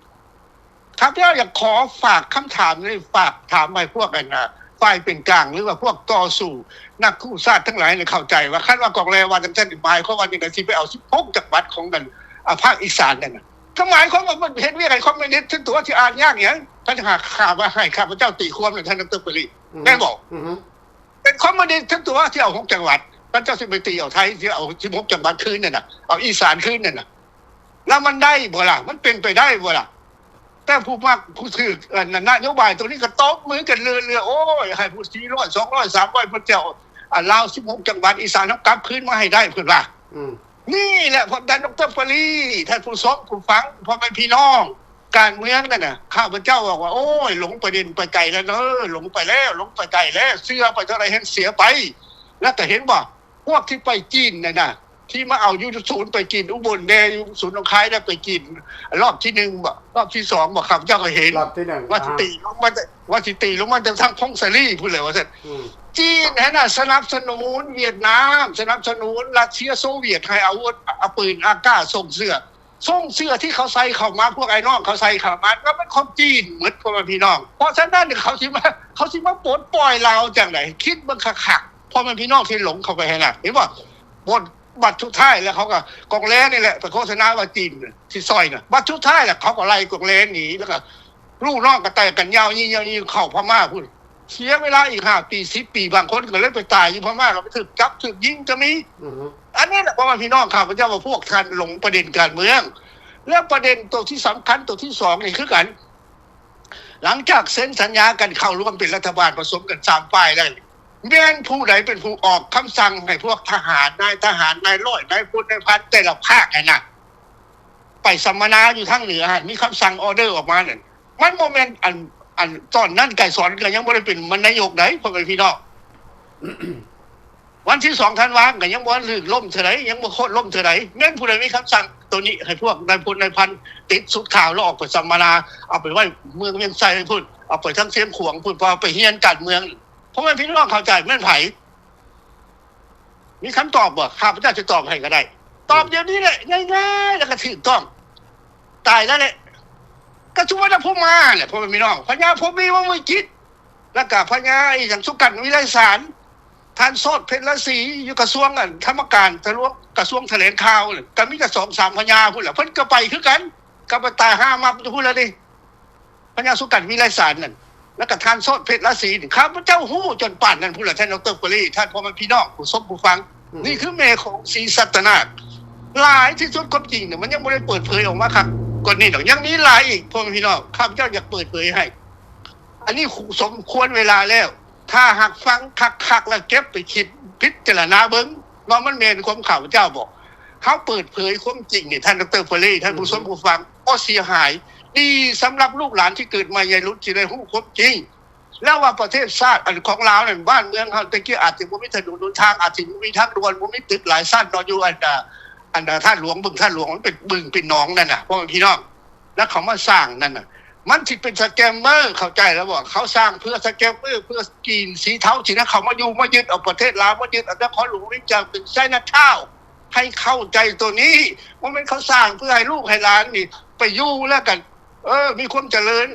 ຂ້າພະເຈົ້າຢາກຂໍຝາກຄຳຖາມນີ້ ຝາກຖາມໃຫ້ພວກ ອັນ ຝ່າຍເປັນກາງ ຫຼືວ່າພວກຕໍ່ສູ້ ນັກກູ້ຊາດທັງຫຼາຍນີ້ເຂົ້າໃຈວ່າ ຄັນວ່າກອງແລວ່າຈັ່ງຊັ້ນ ໝາຍຄວາມວ່າຈັ່ງໃດ ຊິໄປເອົາສິບຫົກຈັງຫວັດຂອງ ອັນ ອາ ພາກອີສານນັ້ນນະ ກໍໝາຍຄວາມວ່າເຮັດວຽກໃຫ້ຄອມມູນິດ ຄືຕົວະ ຊິອ່ານຍາກຫຍັງ ຄັນຫາ ຫາວ່າໃຫ້ຂ້າພະເຈົ້າຕີຄວາມນະ ທ່ານ ດຣ. ຟຣຣີ ແມ່ນບໍ່? ເປັນຄອມມູນິດທັງຕົວ ທີ່ເອົາຫົກຈັງຫວັດ ມັນເຈົ້າຊິໄປຕີເອົາໄທ ທີ່ເອົາສິບຫົກຈັງຫວັດຄືນນັ້ນນະ ເອົາອີສານຄືນນັ້ນນະ ແລ້ວມັນໄດ້ບໍ່ລະ? ມັນເປັນໄປໄດ້ບໍ່ລະ? ແຕ່ຜູ້ມັກ ຜູ້ຖືກ ອັນ ນະໂຍບາຍໂຕນີ້ກໍຕົບມືກັນເລືອໆ ໂອ້ຍ ໃຫ້ຜູ້ສີ່ຮ້ອຍ ສອງຮ້ອຍ ສາມຮ້ອຍ ເພິ່ນຈະເອົາ ອັນ ລາວສິບຫົກຈັງຫວັດ ອີສານເຮົາກັບຄືນມາໃຫ້ໄດ້ ເພິ່ນວ່າ ອືມ ນີ້ແຫຼະ ພວກທ່ານ ດຣ. ຟຣີ ທ່ານຜູ້ຊົມຜູ້ຟັງ ພໍ່ແມ່ພີ່ນ້ອງ ການເມືອງນັ້ນນະ ຂ້າພະເຈົ້າບອກວ່າ ໂອ້ຍ ຫຼົງປະເດັນໄປໄກແລ້ວເດີ ຫຼົງໄປແລ້ວ ຫຼົງໄປໄກແລ້ວ ເຊື່ອໄປເທົ່າໃດແຮ່ງເສຍໄປ. ແລ້ວກໍເຫັນບໍ່ ພວກທີ່ໄປຈີນນັ້ນນະ ທີ່ມາເອົາຢູ່ສູນໄປຈີນ ອຸບົນແດ່ ຢູ່ສູນໜອງຄາຍແດ່ ໄປຈີນ ລອບທີໜຶ່ງບໍ ລອບທີສອງບໍ ຂ້າພະເຈົ້າກໍເຫັນ ລອບທີໜຶ່ງ ວ່າຊິຕີລົງມາ ວ່າຊິຕີລົງມາແຕ່ທາງຜົ້ງສາລີພຸ້ນແຫຼະວ່າຊັ້ນ. ອືມ ຈີນຫັ້ນນະສະໜັບສະໜູນຫວຽດນາມ ສະໜັບສະໜູນຣັດເຊຍໂຊວຽດ ໃຫ້ອາວຸດ ອາ ປືນອາກາດ ສົ່ງເສື້ອ ສົ່ງເສື້ອທີ່ເຂົາໃສ່ເຂົ້າມາ ພວກອ້າຍນ້ອງເຂົາໃສ່ເຂົ້າມາ ກໍແມ່ນຂອງຈີນໝົດ ພໍ່ແມ່ພີ່ນ້ອງ. ເພາະສະນັ້ນເຂົາຊິມາ ເຂົາຊິມາປົດປ່ອຍລາວຈັ່ງໃດ? ຄິດເບິ່ງຄັກໆ ພໍ່ແມ່ພີ່ນ້ອງທີ່ຫຼົງເຂົ້າໄປຫັ້ນນະ ເຫັນບໍ່? ບົດ ບັດສຸດທ້າຍແລ້ວເຂົາກໍ ກອງແລນີ້ແຫຼະໄປໂຄສະນາວ່າຈີນຊິຊ່ອຍນະ ບັດສຸດທ້າຍແລ້ວເຂົາກໍໄລ່ກອງແລໜີ ແລ້ວກໍລູກນ້ອງກໍແຕກກັນຍາວຍີ່ໆ ເຂົ້າພະມ້າພຸ້ນ ເສຍເວລາອີກຫ້າປີ ສິບປີ ບາງຄົນກໍເລີຍໄປຕາຍຢູ່ພະມ້າ ກໍໄປຖືກຈັບຖືກຍິງກໍມີ. ອືຮຶ ອັນນີ້ແຫຼະ ພໍ່ແມ່ພີ່ນ້ອງ ຂ້າພະເຈົ້າວ່າພວກທ່ານຫຼົງປະເດັນການເມືອງ. ແລ້ວປະເດັນໂຕທີ່ສຳຄັນ ໂຕທີສອງນີ້ຄືກັນ ຫຼັງຈາກເຊັນສັນຍາກັນເຂົ້າຮ່ວມເປັນລັດຖະບານ ປະສົມກັນສາມຝ່າຍແລ້ວ ແມ່ນຜູ້ໃດເປັນຜູ້ອອກຄຳສັ່ງໃຫ້ພວກທະຫານ ນາຍທະຫານ ນາຍຮ້ອຍ ນາຍພົນ ນາຍພັນ ແຕ່ລະພາກຫັ້ນນະ ໄປສຳມະນາຢູ່ທາງເໜືອຫັ້ນ ມີຄຳສັ່ງ ອໍເດີ ອອກມານັ້ນ ມັນບໍ່ແມ່ນ ອັນ ອັນ ຕອນນັ້ນໄກສອນກໍຍັງບໍ່ໄດ້ເປັນນາຍົກໃດ໋ ພໍ່ແມ່ພີ່ນ້ອງ. ວັນທີສອງທັນວາ ກໍຍັງບໍ່ທັນຖືກລົ້ມເທື່ອໃດ ຍັງບໍ່ໂຄ່ນລົ້ມເທື່ອໃດ. ແມ່ນຜູ້ໃດມີຄຳສັ່ງໂຕນີ້ໃຫ້ພວກນາຍພົນນາຍພັນ ຕິດຊຸດຂາວແລ້ວອອກໄປສຳມະນາ ເອົາໄປໄວ້ເມືອງວຽງໄຊພຸ້ນ ເອົາໄປທາງຊຽງຂວາງພຸ້ນ ເພາະວ່າໄປຮຽນການເມືອງ. ພໍ່ແມ່ພີ່ນ້ອງເຂົ້າໃຈແມ່ນໃຜ? ມີຄຳຕອບບໍ່? ຂ້າພະເຈົ້າຈະຕອບໃຫ້ກໍໄດ້. ຕອບດຽວນີ້ແຫຼະ ງ່າຍໆ ແລ້ວກໍຖືກຕ້ອງ. ຕາຍແລ້ວແຫຼະ. ກໍສຸວັນນະພູມາແຫຼະ ພໍ່ແມ່ພີ່ນ້ອງ. ພະຍາພົມມີ ວົງວິຈິດ ແລ້ວກໍພະຍາອີ່ຫຍັງ ສຸກັນ ວິໄລສານ, ທ່ານໂຊດ ເພັນລາສີ ຢູ່ກະຊວງອັນທຳມະການ ທະລວງ ກະຊວງຖະແຫຼງຂ່າວ ກໍມີແຕ່ສອງສາມພະຍາພຸ້ນແຫຼະ. ເພິ່ນກໍໄປຄືກັນ ກໍໄປຕາຍຫາມັບຢູ່ພຸ້ນລະເດ. ພະຍາສຸກັນ ວິໄລສານນັ້ນ ແລ້ວກໍທ່ານໂຊດ ເພັນລາສີນີ້ ຂ້າພະເຈົ້າຮູ້ຈົນປານນັ້ນພຸ້ນລະ ທ່ານດອກເຕີ ເຟີຣີ ທ່ານພໍ່ແມ່ພີ່ນ້ອງຜູ້ຊົມຜູ້ຟັງ. ນີ້ຄືແມ່ຂອງສີສັດຕະນາກ. ຫຼາຍທີ່ສຸດຄວາມຈິງນີ້ ມັນຍັງບໍ່ໄດ້ເປີດເຜີຍອອກມາຄັກກວ່ານີ້ດອກ. ຍັງມີຫຼາຍອີກ ພໍ່ແມ່ພີ່ນ້ອງ ຂ້າພະເຈົ້າຢາກເປີດເຜີຍໃຫ້. ອັນນີ້ສົມຄວນເວລາແລ້ວ. ຖ້າຫາກຟັງຄັກໆ ແລ້ວເກັບໄປຄິດພິຈາລະນາເບິ່ງ ວ່າມັນແມ່ນຄວາມຂ້າພະເຈົ້າບໍ່? ເຮົາເປີດເຜີຍຄວາມຈິງນີ້ ທ່ານດອກເຕີ ເຟີຣີ ທ່ານຜູ້ຊົມຜູ້ຟັງ ບໍ່ເສຍຫາຍ. ດີສຳລັບລູກຫຼານທີ່ເກີດໃໝ່ໃຫຍ່ລຸນ ຊິໄດ້ຮູ້ຄວາມຈິງ ແລ້ວວ່າປະເທດຊາດອັນຂອງລາວນັ້ນ ບ້ານເມືອງເຮົາແຕ່ກີ້ອາດຈະບໍ່ມີຖະໜົນຫົນທາງ ອາດຈະບໍ່ມີທາງດ່ວນ ບໍ່ມີຕຶກຫຼາຍຊັ້ນເນາະ ຢູ່ອັນ ອັນທາດຫຼວງ ບຶງທາດຫຼວງ ມັນເປັນບຶງເປັນໜອງນັ້ນນະ ພໍ່ແມ່ພີ່ນ້ອງ. ແລ້ວເຂົາມາສ້າງນັ້ນນະ ມັນຊິເປັນສະແກມເມີ ເຂົ້າໃຈແລ້ວບໍ່? ເຂົາສ້າງເພື່ອສະແກມເມີ ເພື່ອຈີນສີເທົາຊີ້ນະ ເຂົາມາຢູ່ມາຍຶດເອົາປະເທດລາວ ມາຍຶດເອົານະຄອນຫຼວງວຽງຈັນເປັນໄຊນາທາວນ໌ ໃຫ້ເຂົ້າໃຈໂຕນີ້. ບໍ່ແມ່ນເຂົາສ້າງເພື່ອໃຫ້ລູກໃຫ້ຫຼານນີ້ໄປຢູ່ແລ້ວກໍ ເອີ ມີຄວາມຈະເລີນ.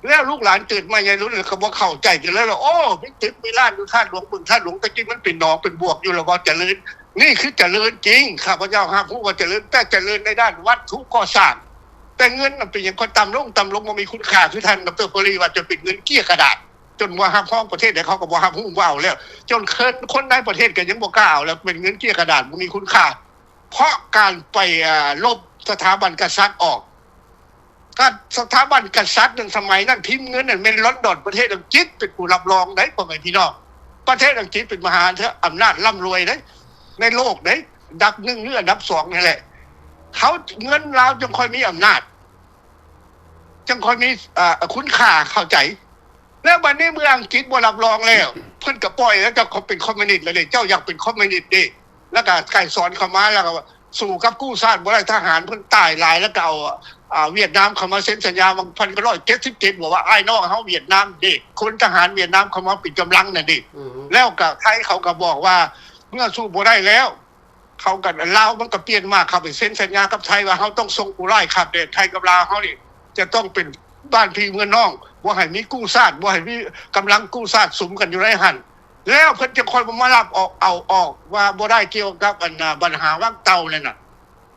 ແລ້ວລູກຫຼານເກີດໃໝ່ໃຫຍ່ລຸນ ແລ້ວກໍບໍ່ເຂົ້າໃຈກັນເລີຍວ່າ ໂອ້ ມີຕຶກມີລານຢູ່ທາດຫຼວງ ບຶງທາດຫຼວງ ແຕ່ກີ້ມັນເປັນໜອງເປັນບວກຢູ່ ແລ້ວວ່າຈະເລີນ. ນີ້ຄືຈະເລີນຈິງ. ຂ້າພະເຈົ້າຮັບຮູ້ວ່າຈະເລີນ ແຕ່ຈະເລີນໃນດ້ານວັດຖຸກໍ່ສ້າງ. ແຕ່ເງິນມັນເປັນຫຍັງ ຄ່ອຍຕ່ຳລົງ ຕ່ຳລົງ ບໍ່ມີຄຸນຄ່າ ຄືທ່ານດອກເຕີ ເຟີຣີ ວ່າຈະເປັນເງິນເກຍກະດາດ. ຈົນວ່າຮັບຮອງປະເທດໃດ ເຂົາກໍບໍ່ຮັບຮູ້ ບໍ່ເອົາແລ້ວ. ຈົນຄົນໃນປະເທດກໍຍັງບໍ່ກ້າເອົາແລ້ວ ເປັນເງິນເກຍກະດາດ ບໍ່ມີຄຸນຄ່າ. ເພາະການໄປ ອາ ລົບສະຖາບັນກະສັດອອກ. ການ ສະຖາບັນກະສັດນັ້ນ ສະໄໝນັ້ນ ພິມເງິນນັ້ນແມ່ນລອນດອນ ປະເທດອັງກິດເປັນຜູ້ຮັບຮອງໄດ໋ ພໍ່ແມ່ພີ່ນ້ອງ. ປະເທດອັງກິດເປັນມະຫາອຳນາດລ້ຳລວຍໄດ໋ ໃນໂລກໄດ໋ ອັນດັບໜຶ່ງ ຫຼື ອັນດັບສອງນີ້ແຫຼະ. ເຂົາ ເງິນລາວຈຶ່ງຄ່ອຍມີອຳນາດ ຈັ່ງຄ່ອຍມີ ອາ ຄຸນຄ່າ ເຂົ້າໃຈ. ແລ້ວບັດນີ້ເມື່ອອັງກິດບໍ່ຮັບຮອງແລ້ວ ເພິ່ນກໍປ່ອຍແລ້ວ ເຈົ້າເປັນຄອມມູນິດແລ້ວເດ້ ເຈົ້າຢາກເປັນຄອມມູນິດເດ້. ແລ້ວກໍໄກສອນເຂົ້າມາ ແລ້ວກໍສູ້ກັບກູ້ຊາດບໍ່ໄດ້ ທະຫານເພິ່ນຕາຍຫຼາຍ ແລ້ວກໍເອົາ ອາ ຫວຽດນາມເຂົ້າມາເຊັນສັນຍາ ໜຶ່ງພັນເກົ້າຮ້ອຍເຈັດສິບເຈັດ ບອກວ່າອ້າຍນ້ອງເຮົາຫວຽດນາມເດ້ ຄົນທະຫານຫວຽດນາມເຂົ້າມາເປັນກຳລັງນັ້ນເດ້. ແລ້ວກໍໄທເຂົາກໍບອກວ່າເມື່ອສູ້ບໍ່ໄດ້ແລ້ວ ເຂົາກັນ ລາວມັນກໍປ່ຽນມາ ເຂົ້າໄປເຊັນສັນຍາກັບໄທວ່າ ເຮົາຕ້ອງສົ່ງຜູ້ຮ້າຍຂ້າມແດນ. ໄທກັບລາວເຮົານີ້ຈະຕ້ອງເປັນບ້ານພີ່ເມືອງນ້ອງ ບໍ່ໃຫ້ມີກູ້ຊາດ ບໍ່ໃຫ້ມີກຳລັງກູ້ຊາດສຸມກັນຢູ່ໃນຫັ້ນ. ແລ້ວເພິ່ນຈຶ່ງຄ່ອຍມາລັບອອກ ເອົາອອກວ່າບໍ່ໄດ້ ກ່ຽວກັບອັນ ອາ ບັນຫາວັງເຕົ່ານັ້ນນະ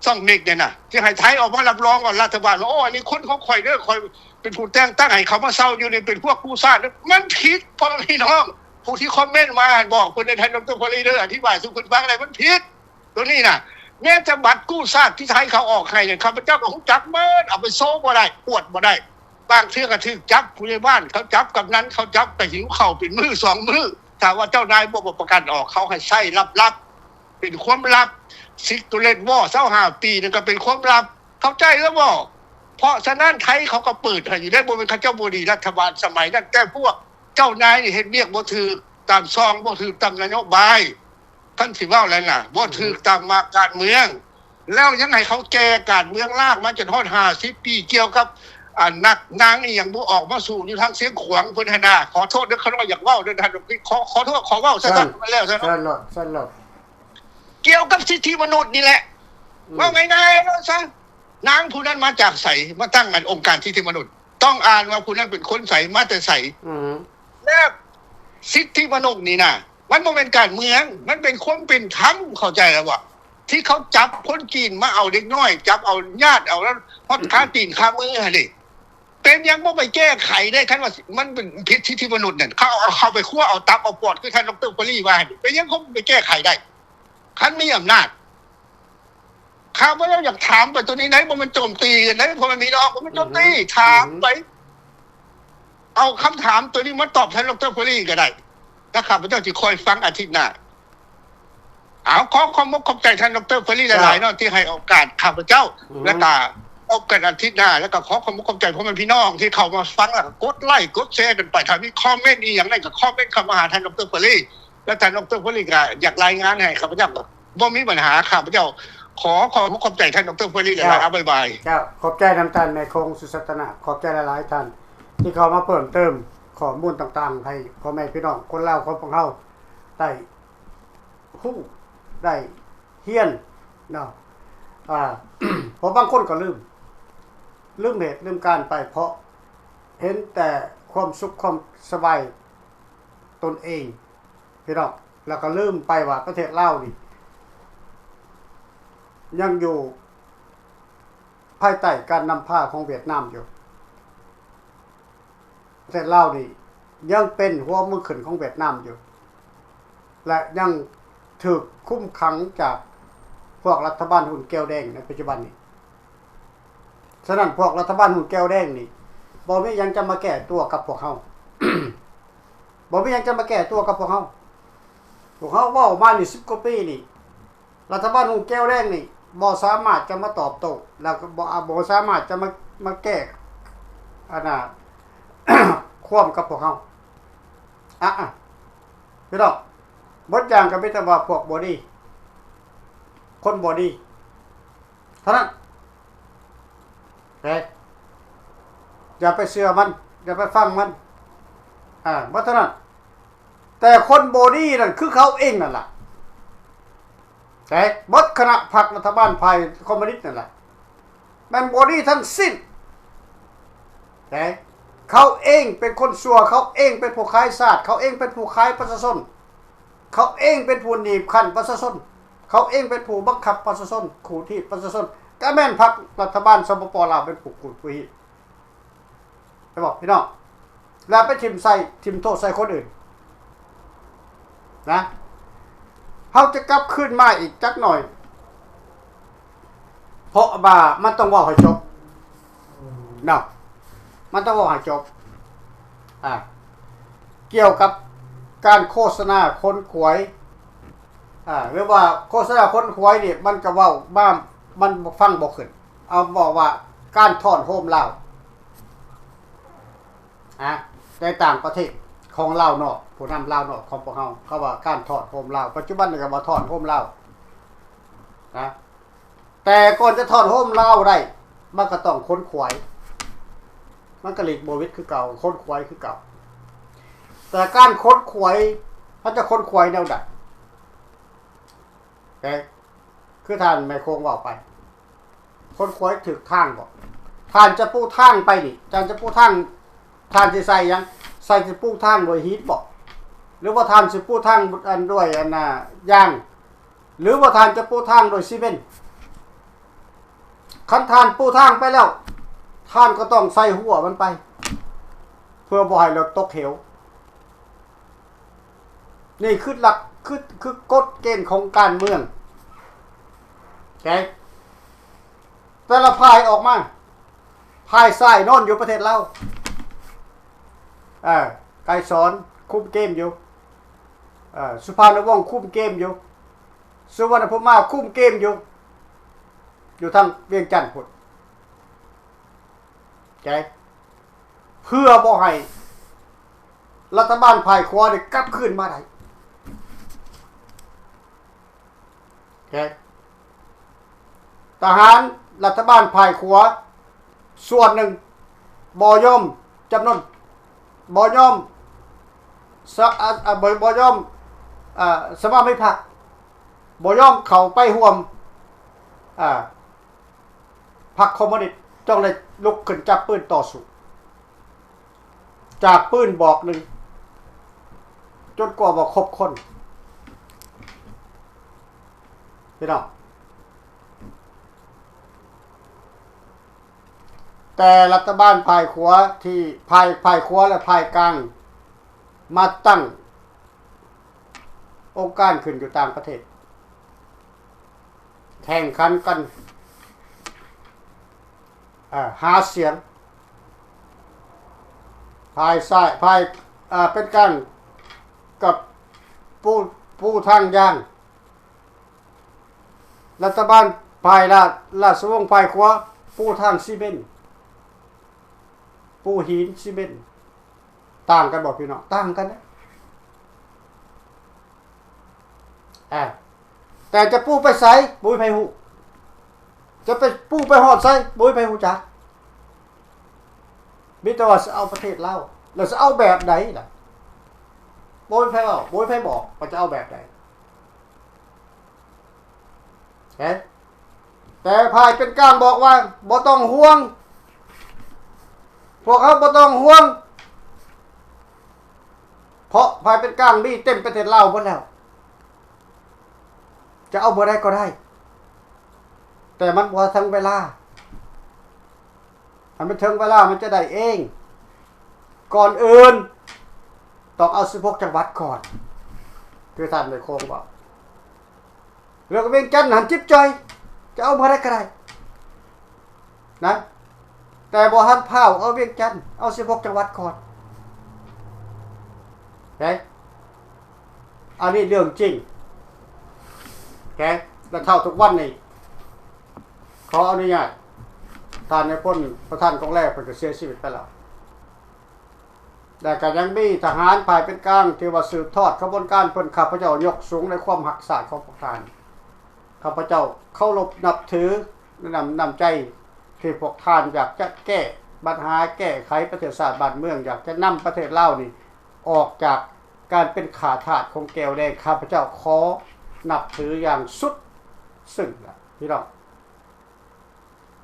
ຊ່ອງເມັກນັ້ນນະ ຈະໃຫ້ໄທອອກມາຮັບຮອງວ່າລັດຖະບານວ່າ ໂອ້ ອັນນີ້ຄົນຂອງຂ້ອຍເດີ ຂ້ອຍເປັນຜູ້ແຕ່ງຕັ້ງໃຫ້ເຂົາມາເຊົ່າຢູ່ນີ້ ເປັນພວກກູ້ຊາດ. ມັນຜິດ ພໍ່ແມ່ພີ່ນ້ອງ ຜູ້ທີ່ຄອມເມັນມາຫັ້ນ ບອກເພິ່ນໃຫ້ທ່ານດອກເຕີ ເຟີຣີ ເດີ ອະທິບາຍສູ່ເພິ່ນຟັງໄດ້ ມັນຜິດ. ໂຕນີ້ນະ ແມ້ແຕ່ບັດກູ້ຊາດທີ່ໄທເຂົາອອກໃຫ້ນັ້ນ ຂ້າພະເຈົ້າກໍຮູ້ຈັກໝົດ ເອົາໄປໂຊບໍ່ໄດ້ ອວດບໍ່ໄດ້. ບາງເທື່ອກໍຖືກຈັບ ຜູ້ໃຫຍ່ບ້ານເຂົາຈັບ ກຳນັນເຂົາຈັບ ກໍຫິວເຂົ້າເປັນມື້ສອງມື້. ຖ້າວ່າເຈົ້ານາຍບໍ່ປະກັນອອກ ເຂົາໃຫ້ໃຊ້ລັບໆ ເປັນຄວາມລັບ. Secret War ຊາວຫ້າປີນັ້ນກໍເປັນຄວາມລັບ ເຂົ້າໃຈແລ້ວບໍ່? ເພາະສະນັ້ນໄທເຂົາກໍເປີດໃຫ້ຢູ່ເດ້ ບໍ່ແມ່ນເຂົາເຈົ້າບໍ່ດີ ລັດຖະບານສະໄໝນັ້ນ ແຕ່ພວກເຈົ້ານາຍນີ້ເຮັດວຽກບໍ່ຖືກຕາມຊ່ອງ ບໍ່ຖືກຕາມນະໂຍບາຍ. ຄັນຊິເວົ້າແລ້ວນະ ບໍ່ຖືກຕາມໝາກການເມືອງ ແລ້ວຍັງໃຫ້ເຂົາແກ່ການເມືອງລາກມາຈົນຮອດຫ້າສິບປີ ກ່ຽວກັບ ອາ ນັກນາງອີ່ຫຍັງບໍ່ອອກມາສູ້ຢູ່ທາງຊຽງຂວາງເພິ່ນຫັ້ນນະ. ຂໍໂທດເດີ ຂ້ານ້ອຍຢາກເວົ້າເດີ ທ່ານ ຂໍ ຂໍໂທດ ຂໍເວົ້າຊະ ເຊີນ ຊັ້ນແລ້ວຊະເນາະ ເຊີນໂລດ ເຊີນໂລດ. ກ່ຽວກັບສິດທິມະນຸດນີ້ແຫຼະ ອືມ ເວົ້າງ່າຍໆໂລດຊະ ນາງຜູ້ນັ້ນມາຈາກໃສ ມາຕັ້ງອັນອົງການສິດທິມະນຸດ? ຕ້ອງອ່ານວ່າຜູ້ນັ້ນເປັນຄົນໃສ ມາແຕ່ໃສ. ອືມ ແລະ ສິດທິມະນຸດນີ້ນະ ມັນບໍ່ແມ່ນການເມືອງ ມັນເປັນຄວາມເປັນທຳ ເຂົ້າໃຈແລ້ວບໍ່? ທີ່ເຂົາຈັບຄົນຈີນມາເອົາເດັກນ້ອຍ ຈັບເອົາຍາດເອົາຮອດຄາຕີນຄາມືຫັ້ນນີ້ ເປັນຫຍັງບໍ່ໄປແກ້ໄຂໄດ້? ຄັນວ່າມັນເປັນຜິດສິດທິມະນຸດນັ້ນ ເຂົາເອົາເຂົ້າໄປຄົວເອົາຕັບເອົາປອດ ຄືທ່ານດອກເຕີ ເຟີຣີ ວ່າຫັ້ນ ເປັນຫຍັງເຂົາບໍ່ໄປແກ້ໄຂໄດ້? ຄັນມີອຳນາດ ຂ້າພະເຈົ້າຢາກຖາມໄປໂຕນີ້ໄດ໋ ບໍ່ແມ່ນໂຈມຕີກັນໄດ໋ ພໍ່ແມ່ພີ່ນ້ອງ ບໍ່ແມ່ນໂຈມຕີ ຖາມໄປ ເອົາຄຳຖາມໂຕນີ້ມາຕອບແທນດອກເຕີ ເຟີຣີ ກໍໄດ້. ແລ້ວຂ້າພະເຈົ້າຊິຄອຍຟັງອາທິດໜ້າ. ເອົາ ຂໍຂອບອົກຂອບໃຈທ່ານດອກເຕີ ເຟີຣີ ຫຼາຍໆເນາະ ທີ່ໃຫ້ໂອກາດຂ້າພະເຈົ້າ ແລ້ວກໍພົບກັນອາທິດໜ້າ. ແລ້ວກໍຂໍຂອບອົກຂອບໃຈພໍ່ແມ່ພີ່ນ້ອງທີ່ເຂົ້າມາຟັງ ແລ້ວກໍກົດໄລ້ກົດແຊກັນໄປ. ຖ້າມີຄອມເມັນອີ່ຫຍັງໃດ ກໍຄອມເມັນເຂົ້າມາຫາທ່ານດອກເຕີ ເຟີຣີ ແລະ ທ່ານດອກເຕີ ເຟີຣີ ກໍຢາກລາຍງານໃຫ້ຂ້າພະເຈົ້າ ບໍ່ມີບັນຫາ ຂ້າພະເຈົ້າຂໍຂອບອົກຂອບໃຈທ່ານດອກເຕີ ເຟີຣີ ຫຼາຍໆ. ເອົາ ບາຍບາຍ. ເຈົ້າ ຂອບໃຈນຳທ່ານແມ່ຄົງ ສຸສັດຕະນາ ຂອບໃຈຫຼາຍໆທ່ານ ທີ່ເຂົ້າມາເພີ່ມເຕີມ ຂໍ້ມູນຕ່າງໆ ໃຫ້ພໍ່ແມ່ພີ່ນ້ອງຄົນລາວຂອງພວກເຮົາໄດ້ຮູ້ໄດ້ຮຽນເນາະ. ອາ ເພາະບາງຄົນກໍລືມ ລືມເຫດລືມການໄປ ເພາະເຫັນແຕ່ຄວາມສຸກຄວາມສະບາຍຕົນເອງ ພີ່ນ້ອງ ແລ້ວກໍລືມໄປວ່າປະເທດລາວນີ້ຍັງຢູ່ພາຍໃຕ້ການນຳພາຂອງຫວຽດນາມຢູ່. ປະເທດລາວນີ້ຍັງເປັນຫົວເມືອງຂຶ້ນຂອງຫວຽດນາມຢູ່ ແລະ ຍັງຖືກຄຸມຂັງຈາກພວກລັດຖະບານຫຸ້ນແກ້ວແດງໃນປັດຈຸບັນນີ້. ສະນັ້ນ ພວກລັດຖະບານຫຸ້ນແກ້ວແດງນີ້ ບໍ່ມີຫຍັງຈະມາແກ້ຕົວກັບພວກເຮົາ ບໍ່ມີຫຍັງຈະມາແກ້ຕົວກັບພວກເຮົາ. ພວກເຮົາເວົ້າມານີ້ສິບກວ່າປີນີ້ ລັດຖະບານຫຸ້ນແກ້ວແດງນີ້ບໍ່ສາມາດຈະມາຕອບໂຕ້ ແລ້ວກໍບໍ່ ບໍ່ສາມາດຈະມາ ມາແກ້ ອັນນ່າ ຄວາມກັບພວກເຮົາ. ອະ ອະ ພີ່ນ້ອງ ເບິດຢ່າງກໍມີແຕ່ວ່າພວກບໍ່ດີ ຄົນບໍ່ດີເທົ່ານັ້ນ. ເອີ ຢ່າໄປເຊື່ອມັນ ຢ່າໄປຟັງມັນ ອາ ເບິດເທົ່ານັ້ນ. ແຕ່ຄົນບໍ່ດີນັ້ນຄືເຂົາເອງນັ້ນລະ ແຕ່ເບິດຄະນະພັກລັດຖະບານຝ່າຍຄອມມູນິດນັ້ນລະ ແມ່ນບໍ່ດີທັງສິ້ນ. ແຕ່ເຂົາເອງເປັນຄົນຊົ່ວ ເຂົາເອງເປັນຜູ້ຂາຍຊາດ ເຂົາເອງເປັນຜູ້ຂາຍປະຊາຊົນ ເຂົາເອງເປັນຜູ້ໜີບຂັ້ນປະຊາຊົນ ເຂົາເອງເປັນຜູ້ບັງຄັບປະຊາຊົນ ຂູດຮີດປະຊາຊົນ ກະແມ່ນພັກລັດຖະບານ ສປປ ລາວ ເປັນຜູ້ຂູດຜູ້ຮີດ. ໄປບອກພີ່ນ້ອງ ແລ້ວໄປຖິ້ມໃສ່ ຖິ້ມໂທດໃສ່ຄົນອື່ນນະ. ເຮົາຈະກັບຄືນມາອີກຈັກໜ່ອຍ ເພາະວ່າມັນຕ້ອງເວົ້າໃຫ້ຈົບເນາະ ມັນຕ້ອງເວົ້າໃຫ້ຈົບ ອາ ກ່ຽວກັບການໂຄສະນາຂົນຂວາຍ ອາ ຫຼືວ່າໂຄສະນາຂົນຂວາຍນີ້ ມັນກໍເວົ້າມາ ມັນຟັງບໍ່ຂຶ້ນ. ເອົາເວົ້າວ່າການທ້ອນໂຮມລາວ ອາ ໃນຕ່າງປະເທດຂອງລາວນອກ ຜູ້ນຳລາວນອກຂອງພວກເຮົາ ເຂົາວ່າການທ້ອນໂຮມລາວ ປັດຈຸບັນນີ້ກໍວ່າທ້ອນໂຮມລາວນະ. ແຕ່ກ່ອນຈະທ້ອນໂຮມລາວໄດ້ ມັນກໍຕ້ອງຂົນຂວາຍ ມັນກໍຫຼີກບໍ່ຫວິດຄືເກົ່າ ຂົນຂວາຍຄືເກົ່າ. ແຕ່ການຂົນຂວາຍ ເຮົາຈະຂົນຂວາຍແນວໃດ? ແຕ່ຄືທ່ານແມ່ໂຂງເວົ້າໄປ ຂົນຂວາຍຖືກທາງບໍ? ທ່ານຈະປູທາງໄປນີ້ ທ່ານຈະປູທາງ ທ່ານຊິໃສ່ຫຍັງ? ໃສ່ ຊິປູທາງດ້ວຍຫີນບໍ? ຫຼືວ່າທ່ານຊິປູທາງ ອັນ ດ້ວຍ ອັນນ່າ ຢາງ? ຫຼືວ່າທ່ານຈະປູທາງດ້ວຍຊີເມັນ? ຄັນທ່ານປູທາງໄປແລ້ວ ທ່ານກໍຕ້ອງໃສ່ຮົ້ວມັນໄປ ເພື່ອບໍ່ໃຫ້ລົດຕົກເຫວ. ນີ້ຄືຫຼັກ ຄື ຄືກົດເກນຂອງການເມືອງ. ແຕ່ ແຕ່ລະຝ່າຍອອກມາ ຝ່າຍຊ້າຍນອນຢູ່ປະເທດລາວ ເອີ ໄກສອນຄຸມເກມຢູ່ ເອີ ສຸພານຸວົງຄຸມເກມຢູ່ ສຸວັນນະພູມາຄຸມເກມຢູ່ ຢູ່ທາງວຽງຈັນພຸ້ນ. ແກ ເພື່ອບໍ່ໃຫ້ລັດຖະບານຝ່າຍຂວານີ້ກັບຄືນມາໄດ້. ໂອເຄ ທະຫານລັດຖະບານຝ່າຍຂວາສ່ວນໜຶ່ງບໍ່ຍອມຈຳນົນ ບໍ່ຍອມສະ ອາ ອາ ບໍ່ ບໍ່ຍອມ ອາ ສະມາມິພັກ ບໍ່ຍອມເຂົ້າໄປຮ່ວມ ອາ ພັກຄອມມູນິດ ຕ້ອງໄດ້ລຸກຂຶ້ນຈັບປືນຕໍ່ສູ້ ຈາກປືນບອກໜຶ່ງ ຈົນກວ່າບໍ່ຄົບຄົນ ພີ່ນ້ອງ. ແຕ່ລັດຖະບານຝ່າຍຂວາທີ່ ຝ່າຍ ຝ່າຍຂວາ ແລະ ຝ່າຍກາງ ມາຕັ້ງອົງການຂຶ້ນຢູ່ຕ່າງປະເທດ ແຂ່ງຂັນກັນ ເອີ ຫາສຽງ ຝ່າຍຊ້າຍ ຝ່າຍ ເອີ ເປັນກາງກັບປູ ປູທາງຢາງ ລັດຖະບານຝ່າຍລາ ລາຊະວົງຝ່າຍຂວາ ປູທາງຊີເມັນ ປູຫີນຊີເມັນ. ຕ່າງກັນບໍ່ພີ່ນ້ອງ? ຕ່າງກັນເດ້ ອາ ແຕ່ຈະປູໄປໃສ ບໍ່ມີໃຜຮູ້ ຈະໄປປູໄປຮອດໃສ ບໍ່ມີໃຜຮູ້ຈັກ ມີແຕ່ວ່າຊິເອົາປະເທດລາວ ແລ້ວຈະເອົາແບບໃດລະ? ບໍ່ມີໃຜເວົ້າ, ບໍ່ມີໃຜບອກວ່າຈະເອົາແບບໃດ. ເຫັນ? ແຕ່ຝ່າຍເປັນກາງບອກວ່າ ບໍ່ຕ້ອງຫ່ວງ, ພວກເຮົາບໍ່ຕ້ອງຫ່ວງ, ເພາະຝ່າຍເປັນກາງມີເຕັມປະເທດລາວໝົດແລ້ວ. ຈະເອົາເມື່ອໃດກໍໄດ້, ແຕ່ມັນບໍ່ທັນເວລາ. ໃຫ້ມັນເຖິງເວລາມັນຈະໄດ້ເອງ. ກ່ອນອື່ນຕ້ອງເອົາສິບຫົກຈັງຫວັດກ່ອນ, ຄືທ່ານໄດ້ໂຄງເວົ້າ. ເລື່ອງວຽງຈັນຫັ້ນຈິບຈ່ອຍ, ຈະເອົາເມື່ອໃດກໍໄດ້ນະ, ແຕ່ບໍ່ທັນພ້າວເອົາວຽງຈັນ, ເອົາສິບຫົກຈັງຫວັດກ່ອນ. ເຫັນ? ອັນນີ້ເລື່ອງຈິງ. ແກ ແລະ ເທົ່າທຸກວັນນີ້ ຂໍອະນຸຍາດ ທ່ານນາຍພົນ ປະທານກອງແລ ເພິ່ນກໍເສຍຊີວິດໄປແລ້ວ. ແລະ ກໍຍັງມີທະຫານຝ່າຍເປັນກາງ ທີ່ວ່າສືບທອດຂະບວນການເພິ່ນ, ຂ້າພະເຈົ້າຍົກສູງໃນຄວາມຮັກຊາດຂອງພວກທ່ານ. ຂ້າພະເຈົ້າເຄົາລົບນັບຖືໃນນ້ຳ, ນ້ຳໃຈທີ່ພວກທ່ານຢາກຈະແກ້ບັນຫາ, ແກ້ໄຂປະເທດຊາດບ້ານເມືອງ, ຢາກຈະນຳປະເທດລາວນີ້ອອກຈາກການເປັນຂ້າທາດຂອງແກວແດງ. ຂ້າພະເຈົ້າຂໍນັບຖືຢ່າງສຸດຊຶ້ງລະ ພີ່ນ້ອງ.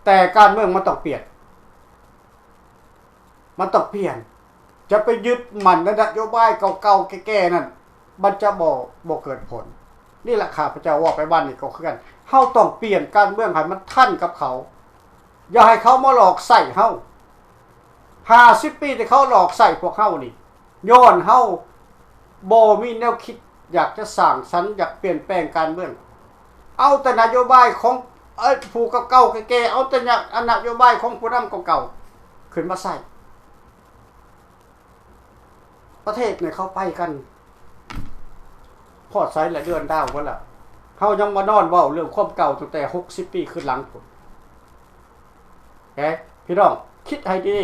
ແຕ່ການເມືອງມັນຕ້ອງປ່ຽນ, ມັນຕ້ອງປ່ຽນ. ຈະໄປຍຶດໝັ້ນໃນນະໂຍບາຍເກົ່າໆ ແກ່ໆ ນັ້ນ, ມັນຈະບໍ່, ບໍ່ເກີດຜົນ. ນີ້ລະ ຂ້າພະເຈົ້າເວົ້າໄປວານນີ້ກໍຄືກັນ, ເຮົາຕ້ອງປ່ຽນການເມືອງໃຫ້ມັນທັນກັບເຂົາ. ຢ່າໃຫ້ເຂົາມາຫຼອກໃຊ້ເຮົາ. ຫ້າສິບປີທີ່ເຂົາຫຼອກໃຊ້ພວກເຮົານີ້, ຍ້ອນເຮົາບໍ່ມີແນວຄິດຢາກຈະສ້າງສັນ, ຢາກປ່ຽນແປງການເມືອງ. ເອົາແຕ່ນະໂຍບາຍຂອງ, ເອີ, ຜູ້ເກົ່າໆ ແກ່ໆ, ເອົາແຕ່ນະ, ນະໂຍບາຍຂອງຜູ້ນຳເກົ່າໆ ຂຶ້ນມາໃຊ້. ປະເທດນີ້ເຂົາໄປກັນຮອດໃສລະ? ເດືອນດາວໝົດລະ. ເຮົາຍັງມານອນເວົ້າເລື່ອງຄວາມເກົ່າຕັ້ງແຕ່ຫົກສິບປີຄືນຫຼັງພຸ້ນ. ແກ ພີ່ນ້ອງຄິດໃຫ້ດີ,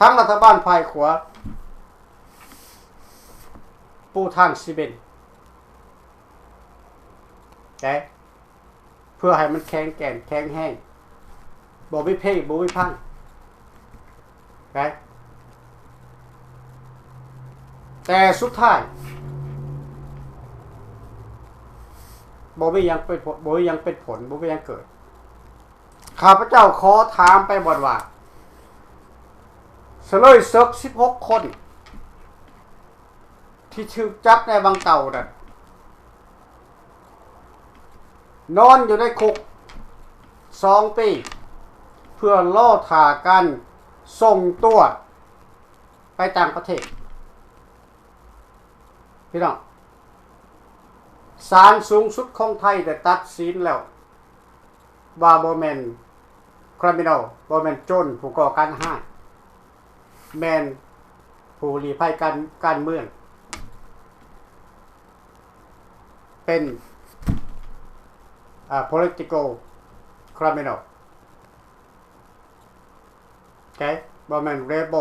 ທັງລັດຖະບານຝ່າຍຂວາ ປູທາງຊີເບັນ ແກ ເພື່ອໃຫ້ມັນແຂງແກ່ນແຂງແຮງ, ບໍ່ມີເພ ບໍ່ມີພັງ ໄປ. ແຕ່ສຸດທ້າຍ ບໍ່ມີຫຍັງເປັນຜົນ, ບໍ່ມີຫຍັງເປັນຜົນ, ບໍ່ມີຫຍັງເກີດ. ຂ້າພະເຈົ້າຂໍຖາມໄປບ່ອນວ່າ ສະເລີຍເສິກສິບຫົກຄົນ ທີ່ຖືກຈັບໃນວັງເຕົ່ານັ້ນ ນອນຢູ່ໃນຄຸກສອງປີ ເພື່ອລໍຖ້າການສົ່ງຕົວໄປຕ່າງປະເທດ. ພີ່ນ້ອງ, ສານສູງສຸດຂອງໄທໄດ້ຕັດສິນແລ້ວ ວ່າບໍ່ແມ່ນ criminal, ບໍ່ແມ່ນໂຈນຜູ້ກໍ່ການຮ້າຍ, ແມ່ນຜູ້ລີ້ໄພການ, ການເມືອງ, ເປັນ ອາ political criminal. ໂອເຄ ບໍ່ແມ່ນ rebel. ໂອ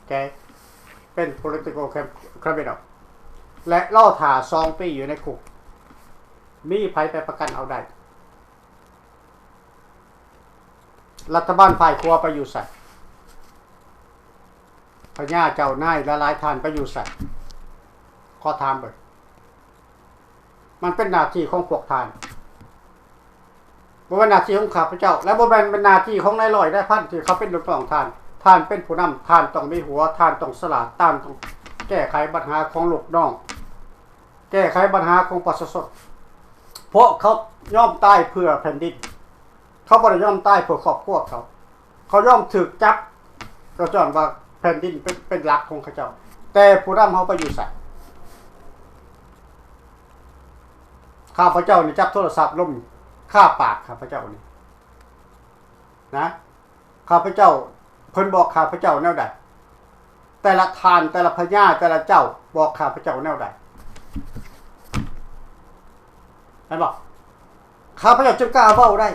ເຄ ເປັນ political criminal ແລະ ລໍຖ້າສອງປີຢູ່ໃນຄຸກ. ມີໃຜໄປປະກັນເອົາໄດ້? ລັດຖະບານຝ່າຍຂວາໄປຢູ່ໃສ? ພະຍາເຈົ້ານາຍຫຼາຍໆທ່ານໄປຢູ່ໃສ? ຂໍຖາມເບິ່ງ. ມັນເປັນໜ້າທີ່ຂອງພວກທ່ານ, ບໍ່ແມ່ນໜ້າທີ່ຂອງຂ້າພະເຈົ້າ ແລະ ບໍ່ແມ່ນເປັນໜ້າທີ່ຂອງນາຍຮ້ອຍນາຍພັນທີ່ເຂົາເປັນລູກນ້ອງທ່ານ. ທ່ານເປັນຜູ້ນຳ, ທ່ານຕ້ອງມີຫົວ, ທ່ານຕ້ອງສະຫຼາດ, ທ່ານຕ້ອງແກ້ໄຂບັນຫາຂອງລູກນ້ອງ, ແກ້ໄຂບັນຫາຂອງປະຊາຊົນ, ເພາະເຂົາຍອມຕາຍເພື່ອແຜ່ນດິນ. ເຂົາບໍ່ໄດ້ຍອມຕາຍເພື່ອຄອບຄົວເຂົາ. ເຂົາຍອມຖືກຈັບ ກໍຍ້ອນວ່າແຜ່ນດິນເປັນ, ເປັນຫຼັກຂອງເຂົາເຈົ້າ. ແຕ່ຜູ້ນຳເຮົາໄປຢູ່ໃສ? ຂ້າພະເຈົ້ານີ້ຈັບໂທລະສັບລົມຄາປາກຂ້າພະເຈົ້ານີ້ນະ. ຂ້າພະເຈົ້າ, ເພິ່ນບອກຂ້າພະເຈົ້າແນວໃດ? ແຕ່ລະທ່ານ, ແຕ່ລະພະຍາ, ແຕ່ລະເຈົ້າບອກຂ້າພະເຈົ້າແນວໃດ? ແມ່ນບໍ່? ຂ້າພະເຈົ້າຈຶ່ງກ້າເວົ້າໄດ້.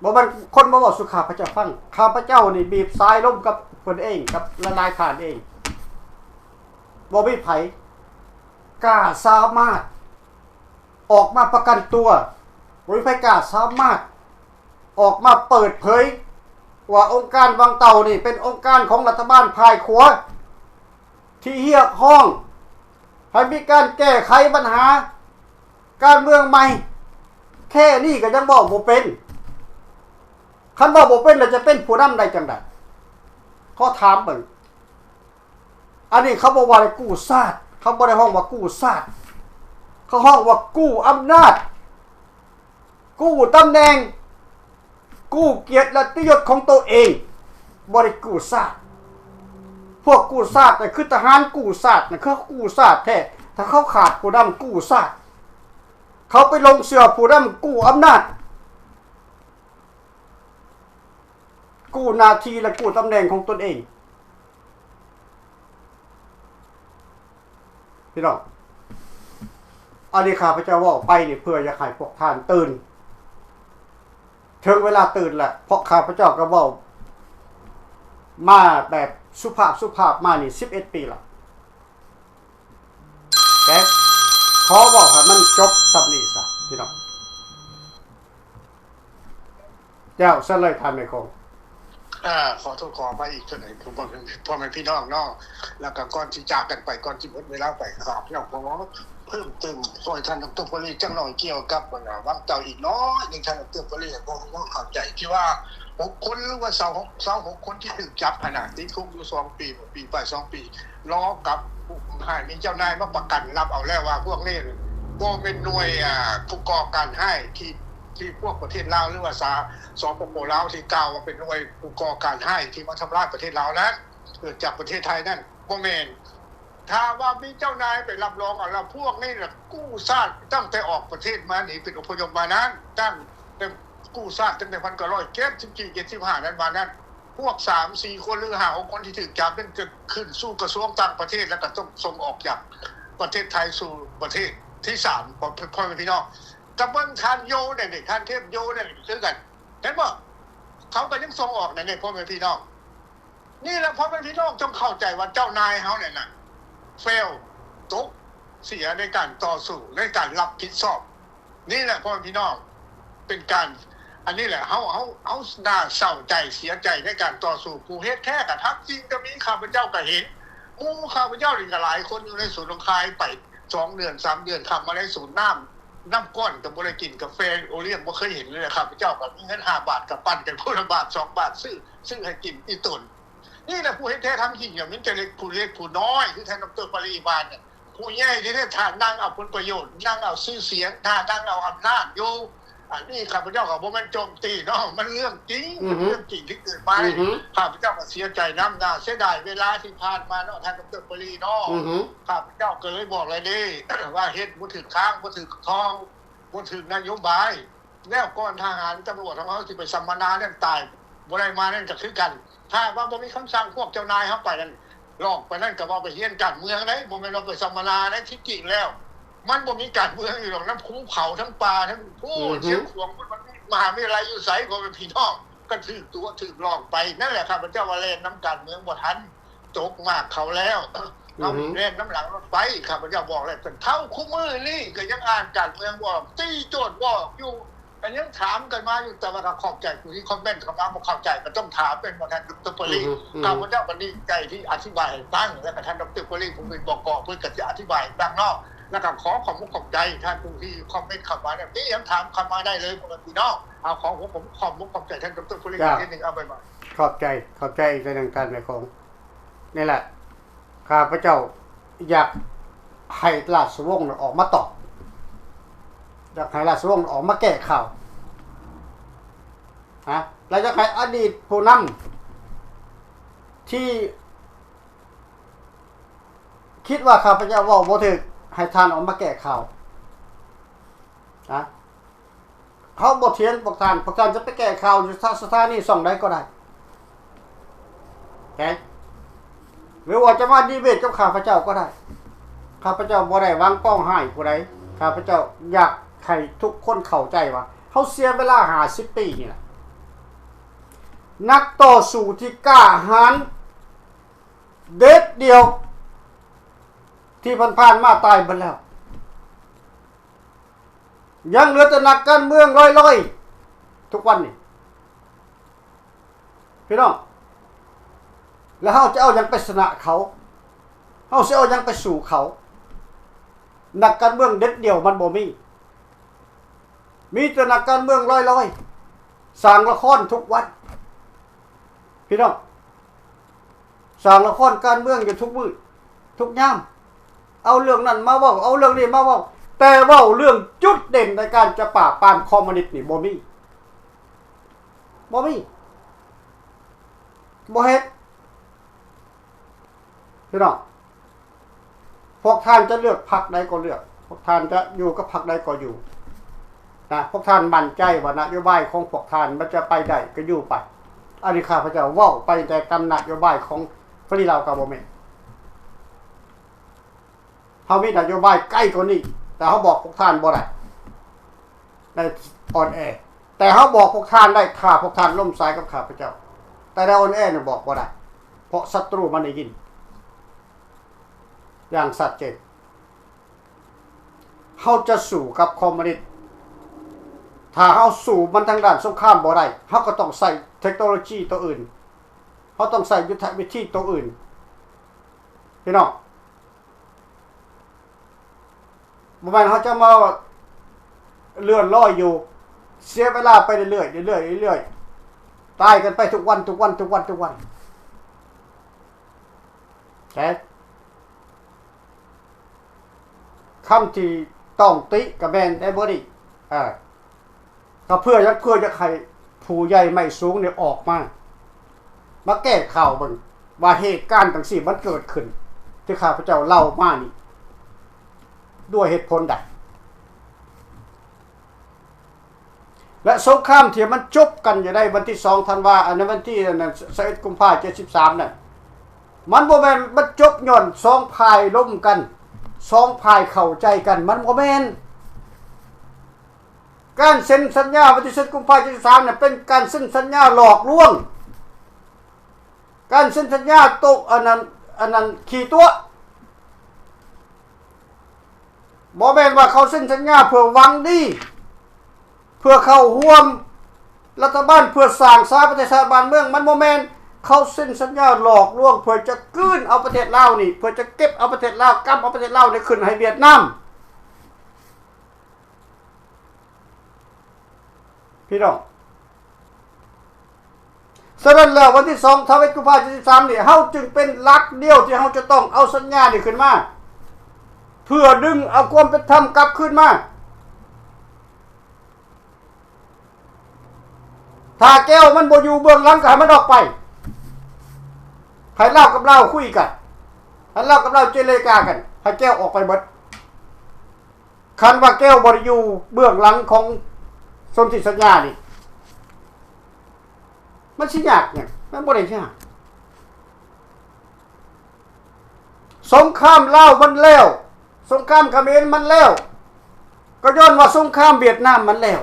ບໍ່ແມ່ນຄົນມາເວົ້າສູ່ຂ້າພະເຈົ້າຟັງ. ຂ້າພະເຈົ້ານີ້ບີບສາຍລົມກັບເພິ່ນເອງ, ກັບຫຼາຍໆທ່ານເອງ. ບໍ່ມີໃຜກ້າສາມາດອອກມາປະກັນຕົວ. ບໍ່ມີໃຜກ້າສາມາດ ອອກມາເປີດເຜີຍ ວ່າອົງການວັງເຕົ່ານີ້ເປັນອົງການຂອງລັດຖະບານຝ່າຍຂວາ ທີ່ຮຽກຮ້ອງໃຫ້ມີການແກ້ໄຂບັນຫາການເມືອງໃໝ່ ແຄ່ນີ້ກໍຍັງເວົ້າບໍ່ເປັນ. ຄັນເວົ້າບໍ່ເປັນແລ້ວຈະເປັນຜູ້ນຳໄດ້ຈັ່ງໃດ? ຂໍຖາມເບິ່ງ. ອັນນີ້ເຂົາບໍ່ວ່າໄດ້ກູ້ຊາດ, ເຂົາບໍ່ໄດ້ຮ້ອງວ່າກູ້ຊາດ, ເຂົາຮ້ອງວ່າກູ້ອຳນາດ, ກູ້ຕຳແໜ່ງ, ກູ້ກຽດລະຕິຍົດຂອງໂຕເອງ, ບໍ່ໄດ້ກູ້ຊາດ. ພວກກູ້ຊາດນັ້ນຄືທະຫານກູ້ຊາດ, ນັ້ນຄືເຂົາກູ້ຊາດແທ້. ຖ້າເຂົາຂາດຜູ້ນຳກູ້ຊາດ, ເຂົາໄປຫຼົງເຊື່ອຜູ້ນຳກູ້ອຳນາດ, ກູ້ໜ້າທີ່ ແລະ ກູ້ຕຳແໜ່ງຂອງຕົນເອງ. ພີ່ນ້ອງ, ອັນນີ້ຂ້າພະເຈົ້າເວົ້າໄປນີ້ເພື່ອຢາກໃຫ້ພວກທ່ານຕື່ນ. ເຖິງເວລາຕື່ນແລ້ວ, ເພາະຂ້າພະເຈົ້າກໍເວົ້າມາແບບສຸພາບໆ ມານີ້ສິບເອັດປີແລ້ວ. ແຕ່ຂໍເວົ້າໃຫ້ມັນຈົບສ່ຳນີ້ຊະ ພີ່ນ້ອງ. ເຈົ້າ ເຊີນເລີຍທ່ານນາຍຂົງ. ເອີ ຂໍໂທດຂໍອະໄພອີກເທື່ອໜຶ່ງ ພໍ່ແມ່ພີ່ນ້ອງເນາະ. ແລ້ວກໍກ່ອນຊິຈາກກັນໄປ ກ່ອນຊິໝົດເວລາໄປ ຂ້າພະເຈົ້າຂໍເພີ່ມເຕີມຊ່ອຍທ່ານ ດຣ. ປະລີ ຈັກໜ່ອຍ ກ່ຽວກັບ ອັນ ວັງເຕົ່າອີກໜ້ອຍໜຶ່ງ ທ່ານ ດຣ. ປະລີ ໃຫ້ພວກເຮົາເຂົ້າໃຈ ທີ່ວ່າ ຫົກຄົນ ຫຼືວ່າຊາວຫົກ ຊາວຫົກຄົນທີ່ຖືກຈັບຫັ້ນນະ ຕິດຄຸກຢູ່ສອງປີ ປີປາຍສອງປີ ລໍກັບຜູ້ຮ້າຍ ມີເຈົ້ານາຍມາປະກັນ ຮັບເອົາແລ້ວວ່າພວກນີ້ບໍ່ແມ່ນໜ່ວຍ ອ່າ ຜູ້ກໍ່ການຮ້າຍທີ່ ທີ່ພວກປະເທດລາວ ຫຼືວ່າ ສ ສປປ ລາວ ທີ່ກ່າວວ່າເປັນໜ່ວຍຜູ້ກໍ່ການຮ້າຍທີ່ມາທຳລາຍປະເທດລາວນັ້ນ ເກີດຈາກປະເທດໄທນັ້ນ ບໍ່ແມ່ນ. ຖ້າວ່າມີເຈົ້ານາຍໄປຮັບຮອງເອົາແລ້ວ ພວກນີ້ລະກູ້ຊາດຕັ້ງແຕ່ອອກປະເທດມານີ້ ເປັນອົບພະຍົບມານັ້ນ ຕັ້ງແຕ່ກູ້ຊາດຕັ້ງແຕ່ພັນເກົ້າຮ້ອຍເຈັດສິບສີ່ ເຈັດສິບຫ້ານັ້ນມານັ້ນ ພວກສາມສີ່ຄົນ ຫຼືຫ້າຫົກຄົນທີ່ຖືກຈັບນັ້ນ ຈະຂຶ້ນສູ່ກະຊວງຕ່າງປະເທດ ແລ້ວກໍຕ້ອງສົ່ງອອກຈາກປະເທດໄທສູ່ປະເທດທີສາມ ພໍ່ ພໍ່ແມ່ພີ່ນ້ອງ. ກໍເບິ່ງທ່ານໂຢແດ່ນີ້ ທ່ານເທບໂຢແດ່ນີ້ຄືກັນ ເຫັນບໍ່? ເຂົາກໍຍັງສົ່ງອອກແດ່ນີ້ ພໍ່ແມ່ພີ່ນ້ອງ. ນີ້ແຫຼະ ພໍ່ແມ່ພີ່ນ້ອງ ຈົ່ງເຂົ້າໃຈວ່າເຈົ້ານາຍເຮົານີ້ນະ ເຟວ ຕົກ ເສຍໃນການຕໍ່ສູ້ ໃນການຮັບຜິດຊອບ. ນີ້ແຫຼະ ພໍ່ແມ່ພີ່ນ້ອງ ເປັນການ ອັນນີ້ແຫຼະ ເຮົາ ເຮົາ ເຮົາໜ້າເສົ້າໃຈ ເສຍໃຈໃນການຕໍ່ສູ້. ຜູ້ເຮັດແທ້ກໍທັກສິນກໍມີ ຂ້າພະເຈົ້າກໍເຫັນ ໝູ່ຂ້າພະເຈົ້ານີ້ກໍຫຼາຍຄົນຢູ່ໃນສູນໜອງຄາຍ ໄປສອງເດືອນ ສາມເດືອນ ຂ້າມມາໃນສູນນ້ຳ ນ້ຳກ້ອນກໍບໍ່ໄດ້ກິນ ກາແຟໂອລ້ຽງບໍ່ເຄີຍເຫັນເລີຍ. ຂ້າພະເຈົ້າກໍມີເງິນຫ້າບາດ ກໍປັ່ນກັນຄົນລະບາດສອງບາດ ຊື້ ຊື້ໃຫ້ກິນອີ່ຕົນ. ນີ້ແຫຼະຜູ້ເຮັດແທ້ທັງຈິງ ມີແຕ່ເລັກ ຜູ້ເລັກຜູ້ນ້ອຍ ຄືທ່ານ ດຣ. ປະລີ ວ່ານີ້ ຜູ້ໃຫຍ່ທີ່ໄດ້ຖ້ານັ່ງເອົາຜົນປະໂຫຍດ ນັ່ງເອົາຊື່ສຽງ ຖ້ານັ່ງເອົາອຳນາດຢູ່. ອັນນີ້ຂ້າພະເຈົ້າກໍບໍ່ແມ່ນໂຈມຕີເນາະ ມັນເລື່ອງຈິງ ເປັນເລື່ອງຈິງທີ່ເກີດມາ. ຂ້າພະເຈົ້າກໍເສຍໃຈນຳ ໜ້າເສຍດາຍເວລາທີ່ຜ່ານມາເນາະ ທ່ານ ດຣ. ປະລີ ເນາະ. ຂ້າພະເຈົ້າກໍເລີຍບອກແລ້ວເດ້ ວ່າເຮັດບໍ່ຖືກທາງ ບໍ່ຖືກທອງ ບໍ່ຖືກນະໂຍບາຍ. ແລ້ວກ່ອນທະຫານຕຳຫຼວດຂອງເຮົາຊິໄປສຳມະນານັ້ນ ຕາຍບໍ່ໄດ້ມານັ້ນກໍຄືກັນ. ຖ້າວ່າບໍ່ມີຄຳສັ່ງພວກເຈົ້ານາຍເຮົາໄປນັ້ນ ຫຼອກໄປນັ້ນ ກໍເວົ້າໄປຮຽນການເມືອງເດ້ ບໍ່ແມ່ນວ່າໄປສຳມະນາເດ້. ທີ່ຈິງແລ້ວມັນບໍ່ມີການເມືອງຢູ່ດອກ ນຳພູເຂົາ ທັງປ່າ ທັງພູ ຊຽງຂວາງ ມັນມີມະຫາວິທະຍາໄລຢູ່ໃສ ພໍ່ແມ່ພີ່ນ້ອງ? ກໍຖືກຕົວະຖືກຫຼອກໄປ. ນັ້ນແຫຼະ ຂ້າພະເຈົ້າວ່າແລ່ນນຳການເມືອງບໍ່ທັນ ຕົກໝາກເຂົາແລ້ວ ເຮົາແລ່ນນຳຫຼັງລົດໄຟ. ຂ້າພະເຈົ້າບອກແລ້ວ ເທົ່າຄູ່ມື້ນີ້ກໍຍັງອ່ານການເມືອງບໍ່ອອກ ຕີໂຈດບໍ່ອອກຢູ່ ກໍຍັງຖາມກັນມາຢູ່. ແຕ່ວ່າກໍຂອບໃຈຜູ້ທີ່ຄອມເມັນເຂົ້າມາ ບໍ່ເຂົ້າໃຈກໍຕ້ອງຖາມ ແມ່ນບໍ່ທ່ານ ດຣ. ປະລີ? ຂ້າພະເຈົ້າກໍດີໃຈທີ່ອະທິບາຍໃຫ້ຟັງ ແລ້ວກໍທ່ານ ດຣ. ປະລີ ຜູ້ເປັນ ບກ ເພິ່ນກໍຈະອະທິບາຍໃຫ້ຟັງເນາະ. ແລ້ວກໍຂໍຂອບອົກຂອບໃຈທ່ານຜູ້ທີ່ຄອມເມັນເຂົ້າມາ ແລ້ວມີຫຍັງຖາມເຂົ້າມາໄດ້ເລີຍ ພໍ່ແມ່ພີ່ນ້ອງ. ເອົາ ຂໍ ຂອບອົກຂອບໃຈທ່ານ ດຣ. ປະລີ ອີກເທື່ອໜຶ່ງ. ເອົາ ບາຍບາຍ. ຂອບໃຈ ຂອບໃຈອີກເທື່ອໜຶ່ງ ທ່ານນາຍຂົງ. ນີ້ແຫຼະ ຂ້າພະເຈົ້າຢາກໃຫ້ລາຊະວົງນັ້ນອອກມາຕອບ ຢາກໃຫ້ລາຊະວົງອອກມາແກ້ຂ່າວນະ ແລະ ຢາກໃຫ້ອະດີດຜູ້ນຳທີ່ຄິດວ່າຂ້າພະເຈົ້າເວົ້າບໍ່ຖືກ ໃຫ້ທ່ານອອກມາແກ້ຂ່າວນະ. ເຮົາບໍ່ຖຽງພວກທ່ານ ພວກທ່ານຈະໄປແກ້ຂ່າວຢູ່ສະຖານີຊ່ອງໃດກໍໄດ້ ແກ ຫຼືວ່າຈະມາດີເບດກັບຂ້າພະເຈົ້າກໍໄດ້. ຂ້າພະເຈົ້າບໍ່ໄດ້ຫວັງປອງຮ້າຍຜູ້ໃດ ຂ້າພະເຈົ້າຢາກໃຫ້ທຸກຄົນເຂົ້າໃຈວ່າ ເຮົາເສຍເວລາຫ້າສິບປີນີ້ແຫຼະ ນັກຕໍ່ສູ້ທີ່ກ້າຫານເດັດດ່ຽວທີ່ຜ່ານໆມາຕາຍເບິດແລ້ວ. ຍັງເຫຼືອແຕ່ນັກການເມືອງລອຍໆ ທຸກວັນນີ້ ພີ່ນ້ອງ, ແລ້ວເຮົາຈະເອົາຫຍັງໄປຊະນະເຂົາ? ເຮົາຊິເອົາຫຍັງໄປສູ້ເຂົາ? ນັກການເມືອງເດັດດ່ຽວມັນບໍ່ມີ. ມີແຕ່ນັກການເມືອງລອຍໆ ສ້າງລະຄອນທຸກວັນ ພີ່ນ້ອງ, ສ້າງລະຄອນການເມືອງຢູ່ທຸກມື້ທຸກຍາມ, ເອົາເລື່ອງນັ້ນມາເວົ້າ ເອົາເລື່ອງນີ້ມາເວົ້າ, ແຕ່ເວົ້າເລື່ອງຈຸດເດັ່ນໃນການຈະປາບປາມຄອມມູນິດນີ້ບໍ່ມີ, ບໍ່ມີ, ບໍ່ເຮັດ. ພີ່ນ້ອງ, ພວກທ່ານຈະເລືອກພັກໃດກໍເລືອກ, ພວກທ່ານຈະຢູ່ກັບພັກໃດກໍຢູ່ນະ, ພວກທ່ານໝັ້ນໃຈວ່ານະໂຍບາຍຂອງພວກທ່ານມັນຈະໄປໄດ້ກໍຢູ່ໄປ. ອັນນີ້ຂ້າພະເຈົ້າເວົ້າໄປແຕ່ຕາມນະໂຍບາຍຂອງ Free Lao Government. ເຮົາມີນະໂຍບາຍໄກກວ່ານີ້, ແຕ່ເຮົາບອກພວກທ່ານບໍ່ໄດ້ ໃນອອນແອ, ແຕ່ເຮົາບອກພວກທ່ານໄດ້ ຖ້າພວກທ່ານລົມສາຍກັບຂ້າພະເຈົ້າ. ແຕ່ໃນອອນແອນີ້ບອກບໍ່ໄດ້ ເພາະສັດຕູມັນໄດ້ຍິນຢ່າງຊັດເຈນ. ເຮົາຈະສູ້ກັບຄອມມູນິດ, ຖ້າເຮົາສູ້ມັນທາງດ້ານສົງຄາມບໍ່ໄດ້, ເຮົາກໍຕ້ອງໃຊ້ເທັກໂນໂລຊີໂຕອື່ນ, ເຮົາຕ້ອງໃຊ້ຍຸດທະວິທີໂຕອື່ນ ພີ່ນ້ອງ. ບໍ່ແມ່ນເຮົາຈະມາເລື່ອນລອຍຢູ່, ເສຍເວລາໄປເລື້ອຍໆ ເລື້ອຍໆ ເລື້ອຍໆ, ຕາຍກັນໄປທຸກວັນ ທຸກວັນ ທຸກວັນ ທຸກວັນ. ແຕ່ຄຳທີ່ຕ້ອງຕິກໍແມ່ນໄດ້ບໍ່ນີ້? ເອີ ກໍເພື່ອຫຍັງ? ເພື່ອຢາກໃຫ້ຜູ້ໃຫຍ່ໄມ້ສູງນີ້ອອກມາ ມາແກ້ຂ່າວເບິ່ງວ່າເຫດການຈັ່ງຊີ້ມັນເກີດຂຶ້ນ ທີ່ຂ້າພະເຈົ້າເລົ່າມານີ້ ດ້ວຍເຫດຜົນໃດ? ແລະ ສົງຄາມທີ່ມັນຈົບກັນຢູ່ໃນວັນທີສອງທັນວາ ອັນ ໃນວັນທີ ອັນນັ້ນ ຊາວເອັດ ກຸມພາ ເຈັດສິບສາມນັ້ນ ມັນບໍ່ແມ່ນ ມັນຈົບຍ້ອນສອງຝ່າຍລົມກັນ, ສອງຝ່າຍເຂົ້າໃຈກັນ, ມັນບໍ່ແມ່ນ. ການເຊັນສັນຍາວັນທີເຈັດກຸມພາ ເຈັດສິບສາມນັ້ນ ເປັນການເຊັນສັນຍາຫຼອກລວງ, ການເຊັນສັນຍາໂຕະ ອັນນັ້ນ ອັນນັ້ນ ຂີ້ຕົວະ. ບໍ່ແມ່ນວ່າເຂົາເຊັນສັນຍາເພື່ອຫວັງດີ, ເພື່ອເຂົ້າຮ່ວມລັດຖະບານ, ເພື່ອສ້າງສາປະເທດຊາດບ້ານເມືອງ, ມັນບໍ່ແມ່ນ. ເຂົາເຊັນສັນຍາຫຼອກລວງ ເພື່ອຈະກືນເອົາປະເທດລາວນີ້, ເພື່ອຈະເກັບເອົາປະເທດລາວ, ກຳເອົາປະເທດລາວນີ້ຂຶ້ນໃຫ້ຫວຽດນາມ. ພີ່ນ້ອງ, ສະນັ້ນແລ້ວ ວັນທີສອງ ຊາວເອັດ ກຸມພາ ເຈັດສິບສາມນີ້ ເຮົາຈຶ່ງເປັນຫຼັກດຽວທີ່ເຮົາຈະຕ້ອງເອົາສັນຍານີ້ຂຶ້ນມາ ເພື່ອດຶງເອົາຄວາມເປັນທຳກັບຄືນມາ. ຖ້າແກ້ວມັນບໍ່ຢູ່ເບື້ອງຫຼັງ ກໍໃຫ້ມັນອອກໄປ, ໃຫ້ລາວກັບລາວຄຸຍກັນ, ໃຫ້ລາວກັບລາວເຈລະຈາກັນ, ໃຫ້ແກ້ວອອກໄປເບິດ. ຄັນວ່າແກ້ວບໍ່ໄດ້ຢູ່ເບື້ອງຫຼັງຂອງສົນທິສັນຍານີ້ ມັນຊິຍາກຫຍັງ? ມັນບໍ່ໄດ້ຍາກ. ສົງຄາມລາວມັນແລ້ວ, ສົງຄາມຂະເໝນມັນແລ້ວ, ກໍຍ້ອນວ່າສົງຄາມຫວຽດນາມມັນແລ້ວ,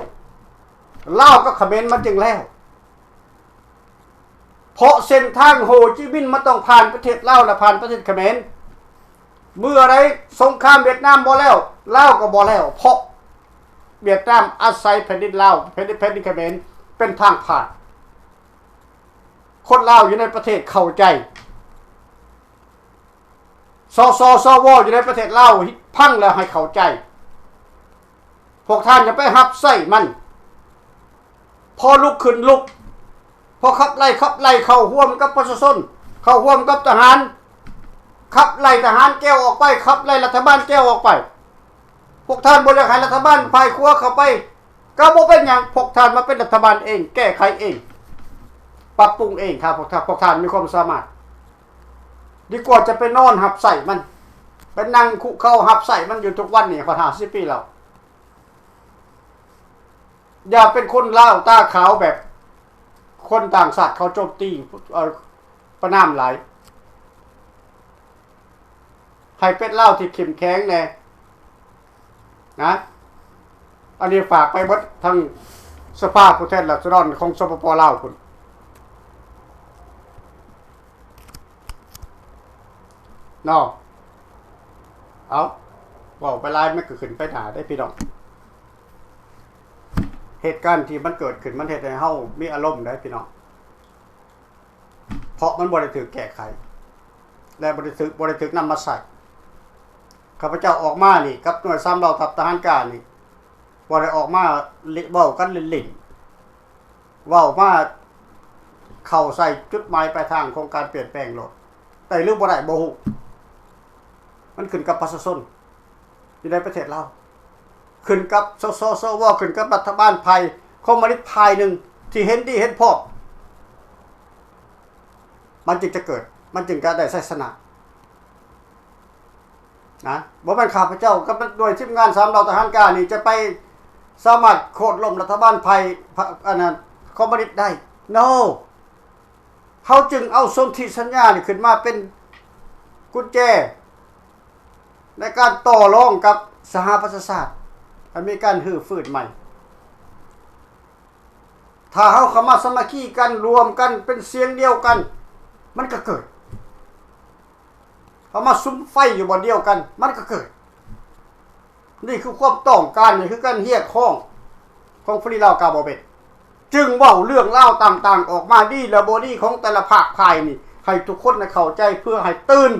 ລາວກັບຂະເໝນມັນຈຶ່ງແລ້ວ. ເພາະເສັ້ນທາງໂຮຈິມິນມັນຕ້ອງຜ່ານປະເທດລາວ ແລະ ຜ່ານປະເທດຂະເໝນ. ເມື່ອໃດສົງຄາມຫວຽດນາມບໍ່ແລ້ວ, ລາວກໍບໍ່ແລ້ວ, ເພາະຫວຽດນາມອາໄສແຜ່ນດິນລາວ, ແຜ່ນດິນ, ແຜ່ນດິນຂະເໝນເປັນທາງຜ່ານ. ຄົນລາວຢູ່ໃນປະເທດເຂົ້າໃຈ, ສສ ສວ ຢູ່ໃນປະເທດລາວຟັງແລ້ວໃຫ້ເຂົ້າໃຈ. ພວກທ່ານຢ່າໄປຮັບໃຊ້ມັນ. ພໍລຸກຂຶ້ນລຸກ, ພໍຂັບໄລ່ຂັບໄລ່ເຂົ້າຮ່ວມກັບປະຊາຊົນ, ເຂົ້າຮ່ວມກັບທະຫານ, ຂັບໄລ່ທະຫານແກ້ວອອກໄປ, ຂັບໄລ່ລັດຖະບານແກ້ວອອກໄປ. ພວກທ່ານບໍ່ຢາກໃຫ້ລັດຖະບານຝ່າຍຂວາເຂົ້າໄປ, ກໍບໍ່ເປັນຫຍັງ, ພວກທ່ານມາເປັນລັດຖະບານເອງ, ແກ້ໄຂເອງ, ປັບປຸງເອງ. ຖ້າພວກທ່ານ, ພວກທ່ານມີຄວາມສາມາດ, ດີກວ່າຈະໄປນອນຮັບໃຊ້ມັນ, ໄປນັ່ງຄຸເຂົ່າຮັບໃຊ້ມັນຢູ່ທຸກວັນນີ້ ຮອດຫ້າສິບປີແລ້ວ. ຢ່າເປັນຄົນລາວຕາຂາວແບບຄົນຕ່າງຊາດເຂົາໂຈມຕີ, ເອີ, ປະນາມຫຼາຍ. ໃຫ້ເປັນລາວທີ່ເຂັ້ມແຂງແດ່ນະ. ອັນນີ້ຝາກໄປເບິດທັງສະພາຜູ້ແທນລາຊະດອນຂອງ ສປປ ລາວ ພຸ້ນເນາະ. ເອົາ, ເວົ້າໄປຫຼາຍມັນກໍຂຶ້ນໄປໜ້າເດ້ພີ່ນ້ອງ. ເຫດການທີ່ມັນເກີດຂຶ້ນ ມັນເຮັດໃຫ້ເຮົາມີອາລົມເດ້ພີ່ນ້ອງ. ເພາະມັນບໍ່ໄດ້ຖືກແກ້ໄຂ ແລະ ບໍ່ໄດ້ຖືກ ບໍ່ໄດ້ຖືກນຳມາໃຊ້. ຂ້າພະເຈົ້າອອກມານີ້ ກັບໜ່ວຍສາມເຫຼົ່າທັບທະຫານການີ້ ບໍ່ໄດ້ອອກມາເວົ້າກັນຫຼິ້ນໆ ເວົ້າມາເຂົ້າໃສ່ຈຸດໝາຍປາຍທາງຂອງການປ່ຽນແປງໂລດ. ໄດ້ຫຼືບໍ່ໄດ້ບໍ່ຮູ້ ມັນຂຶ້ນກັບປະຊາຊົນຢູ່ໃນປະເທດລາວ, ຂຶ້ນກັບ ສສ ສວ, ຂຶ້ນກັບລັດຖະບານ ຝ່າຍຄອມມູນິດຝ່າຍໜຶ່ງທີ່ເຫັນດີເຫັນພ້ອມ, ມັນຈຶ່ງຈະເກີດ, ມັນຈຶ່ງຈະໄດ້ໄຊຊະນະ. ນະ ບໍ່ແມ່ນຂ້າພະເຈົ້າກັບໜ່ວຍທີມງານສາມເຫຼົ່າທະຫານການີ້ຈະໄປສາມາດໂຄ່ນລົ້ມລັດຖະບານໄພ ພະ ອັນນັ້ນ ຄອມມູນິດໄດ້. No. ເຮົາຈຶ່ງເອົາສົນທິສັນຍານີ້ຂຶ້ນມາເປັນກຸນແຈໃນການຕໍ່ລອງກັບສະຫະປະຊາຊາດ ໃຫ້ມີການຮື້ຟື້ນໃໝ່. ຖ້າເຮົາເຂົ້າມາສາມັກຄີກັນ, ລວມກັນເປັນສຽງດຽວກັນ, ມັນກໍເກີດ. ເຮົາມາສຸມໄຟຢູ່ບ່ອນດຽວກັນ, ມັນກໍເກີດ. ນີ້ຄືຄວາມຕ້ອງການ, ນີ້ຄືການຮຽກຮ້ອງຂອງຟຣີລາວກາບໍ່ເປັນ. ຈຶ່ງເວົ້າເລື່ອງລາວຕ່າງໆອອກມາ, ດີແລະບໍ່ດີຂອງແຕ່ລະພາກພາຍນີ້ ໃຫ້ທຸກຄົນໄດ້ເຂົ້າໃຈ ເພື່ອໃຫ້ຕື່ນ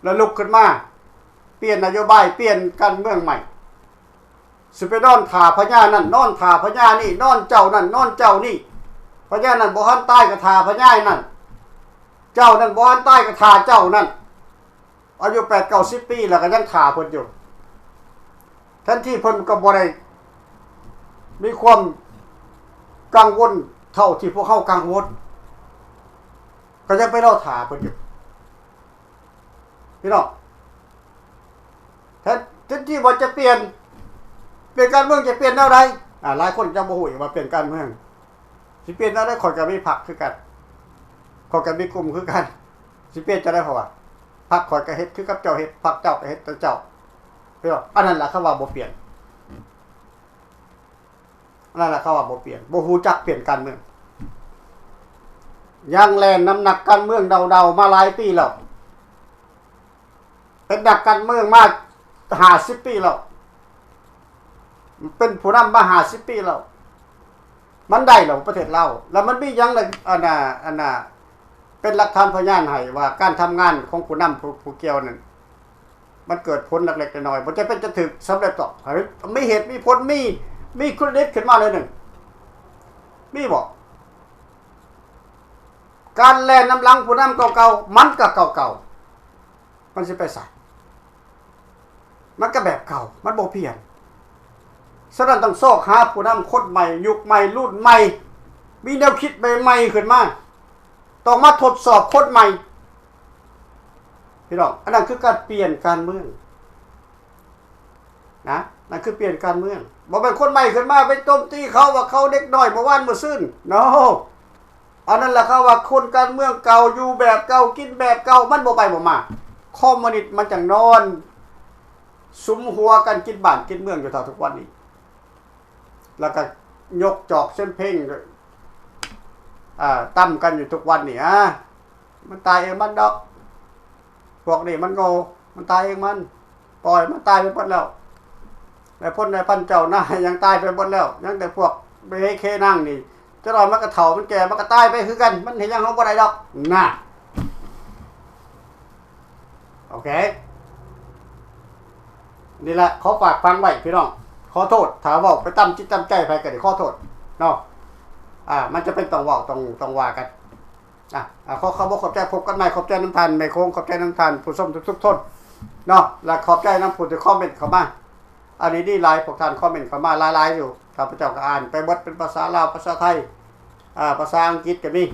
ແລະ ລຸກຂຶ້ນມາ ປ່ຽນນະໂຍບາຍ, ປ່ຽນການເມືອງໃໝ່. ຊິໄປນອນຖ້າພະຍານັ້ນ, ນອນຖ້າພະຍານີ້, ນອນເຈົ້ານັ້ນ, ນອນເຈົ້ານີ້. ພະຍານັ້ນບໍ່ທັນຕາຍກໍຖ້າພະຍານັ້ນ, ເຈົ້ານັ້ນບໍ່ທັນຕາຍກໍຖ້າເຈົ້ານັ້ນ. ອາຍຸແປດເກົ້າສິບປີແລ້ວກໍຍັງຖ້າເພິ່ນຢູ່, ແທນທີ່ເພິ່ນກໍບໍ່ໄດ້ມີຄວາມກັງວົນເທົ່າທີ່ພວກເຮົາກັງວົນ, ກໍຍັງໄປລໍຖ້າເພິ່ນຢູ່. ພີ່ນ້ອງ ແທນ ແທນທີ່ວ່າຈະປ່ຽນ, ປ່ຽນການເມືອງຈະປ່ຽນແນວໃດ? ອາ ຫຼາຍຄົນຍັງບໍ່ຮູ້ອີກວ່າປ່ຽນການເມືອງຊິປ່ຽນແນວໃດ. ຂ້ອຍກໍມີພັກຄືກັນ, ຂ້ອຍກໍມີກຸ່ມຄືກັນ, ຊິປ່ຽນຈັ່ງໃດ? ເພາະວ່າພັກຂ້ອຍກໍເຮັດຄືກັບເຈົ້າເຮັດ, ພັກເຈົ້າກໍເຮັດແຕ່ເຈົ້າ. ພີ່ນ້ອງ ອັນນັ້ນລະເຂົາວ່າບໍ່ປ່ຽນ. ນັ້ນລະເຂົາວ່າບໍ່ປ່ຽນ, ບໍ່ຮູ້ຈັກປ່ຽນການເມືອງ. ຍັງແລ່ນນຳນັກການເມືອງເດົາໆມາຫຼາຍປີແລ້ວ, ເປັນນັກການເມືອງມາຫ້າສິບປີແລ້ວ, ເປັນຜູ້ນຳມາຫ້າສິບປີແລ້ວ. ມັນໄດ້ແລ້ວປະເທດລາວ, ແລ້ວມັນມີຫຍັງລະ ອັນນ່າ ອັນນ່າ ເປັນຫຼັກຖານພະຍານໃຫ້ວ່າການທຳງານຂອງຜູ້ນຳ ຜູ້ ຜູ້ກ່ຽວນັ້ນ ມັນເກີດຜົນເລັກໆນ້ອຍໆ, ບໍ່ຈຳເປັນຈະຖືກສຳເລັດດອກ. ໃຫ້ມີເຫດມີຜົນ, ມີ ມີເຄຣດິດຂຶ້ນມາໜ້ອຍໜຶ່ງ. ມີບໍ່? ການແລ່ນນຳຫຼັງຜູ້ນຳເກົ່າໆ ມັນກໍເກົ່າໆ, ມັນຊິໄປໃສ? ມັນກໍແບບເກົ່າ, ມັນບໍ່ປ່ຽນ. ສະນັ້ນ ຕ້ອງຊອກຫາຜູ້ນຳຄົນໃໝ່, ຍຸກໃໝ່, ລຸ້ນໃໝ່, ມີແນວຄິດໃໝ່ໆຂຶ້ນມາ, ຕ້ອງມາທົດສອບຄົນໃໝ່. ພີ່ນ້ອງ ອັນນັ້ນຄືການປ່ຽນການເມືອງນະ, ນັ້ນຄືປ່ຽນການເມືອງ. ບໍ່ແມ່ນຄົນໃໝ່ຂຶ້ນມາໄປໂຈມຕີເຂົາວ່າເຂົາເດັກນ້ອຍເມື່ອວານມື້ຊືນ. No. ອັນນັ້ນລະເຂົາວ່າຄົນການເມືອງເກົ່າ, ຢູ່ແບບເກົ່າ, ກິນແບບເກົ່າ, ມັນບໍ່ໄປບໍ່ມາ. ຄອມມູນິດມັນຈັ່ງນອນສຸມຫົວກັນກິນບ້ານກິນເມືອງຢູ່ເທົ່າທຸກວັນນີ້, ແລ້ວກໍຍົກຈອກເຊັມເພັງ ອ່າ ຕຳກັນຢູ່ທຸກວັນນີ້. ອາ ມັນຕາຍເອງມັນດອກ, ພວກນີ້ມັນໂງ່, ມັນຕາຍເອງມັນ, ປ່ອຍມັນຕາຍໄປເບິດແລ້ວ. ນາຍພົນນາຍພັນເຈົ້ານາຍຫຍັງຕາຍໄປເບິດແລ້ວ, ຍັງແຕ່ພວກເບເຄນາງນີ້, ຈັກໜ້ອຍມັນກໍເຖົ້າ ມັນແກ່ ມັນກໍຕາຍໄປຄືກັນ, ມັນເຮັດຫຍັງເຮົາບໍ່ໄດ້ດອກນະ. ໂອເຄ ນີ້ແຫຼະ ຂໍຝາກຝັງໄວ້ພີ່ນ້ອງ. ຂໍໂທດ ຖ້າເວົ້າໄປຕາມຈິດຕາມໃຈໃຜກໍໄດ້ ຂໍໂທດເນາະ. ອ່າ ມັນຈະເປັນຕ້ອງເວົ້າ ຕ້ອງ ຕ້ອງວ່າກັນ. ອ່າ ຂໍຂອບອົກຂອບໃຈ, ພົບກັນໃໝ່. ຂອບໃຈນຳທ່ານແມ່ໂຂງ, ຂອບໃຈນຳທ່ານຜູ້ຊົມທຸກໆຄົນເນາະ, ແລະ ຂອບໃຈນຳຜູ້ທີ່ຄອມເມັນເຂົ້າມາ. ອັນນີ້ດີຫຼາຍ, ພວກທ່ານຄອມເມັນເຂົ້າມາຫຼາຍໆຢູ່, ຂ້າພະເຈົ້າກໍອ່ານໄປເບິດ, ເປັນພາສາລາວ, ພາສາໄທ, ອ່າ ພາສາອັງກິດກໍມີ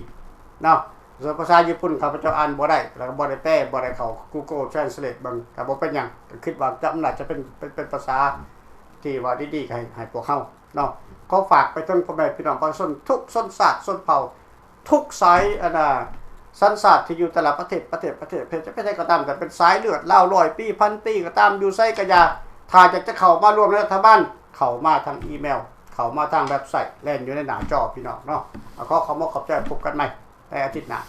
ເນາະ. ສ່ວນພາສາຍີ່ປຸ່ນຂ້າພະເຈົ້າອ່ານບໍ່ໄດ້ ແລ້ວກໍບໍ່ໄດ້ແປ, ບໍ່ໄດ້ເຂົ້າ Google Translate ເບິ່ງ, ກໍບໍ່ເປັນຫຍັງ, ກໍຄິດວ່າຈະ ມັນໜ້າຈະເປັນ ເປັນ ເປັນພາສາທີ່ວ່າດີໆ ໃຫ້ ໃຫ້ພວກເຮົາເນາະ. ຂໍຝາກໄປເຖິງພໍ່ແມ່ພີ່ນ້ອງປະຊາຊົນທຸກຊົນຊາດຊົນເຜົ່າ, ທຸກສາຍ ອັນນ່າ ສັນຊາດທີ່ຢູ່ແຕ່ລະປະເທດ ປະເທດ ປະເທດ ປະເທດ ປະເທດໃດກໍຕາມ, ແຕ່ເປັນສາຍເລືອດລາວຮ້ອຍປີ ພັນປີກໍຕາມ, ຢູ່ໃສກໍຢ່າ, ຖ້າຢາກຈະເຂົ້າມາຮ່ວມໃນລັດຖະບານ, ເຂົ້າມາທາງອີເມວ, ເຂົ້າມາທາງເວັບໄຊ, ແລ່ນຢູ່ໃນໜ້າຈໍພີ່ນ້ອງເນາະ. ຂໍຂອບອົກຂອບໃຈ, ພົບກັນໃໝ່ໃນອາທິດໜ້າ.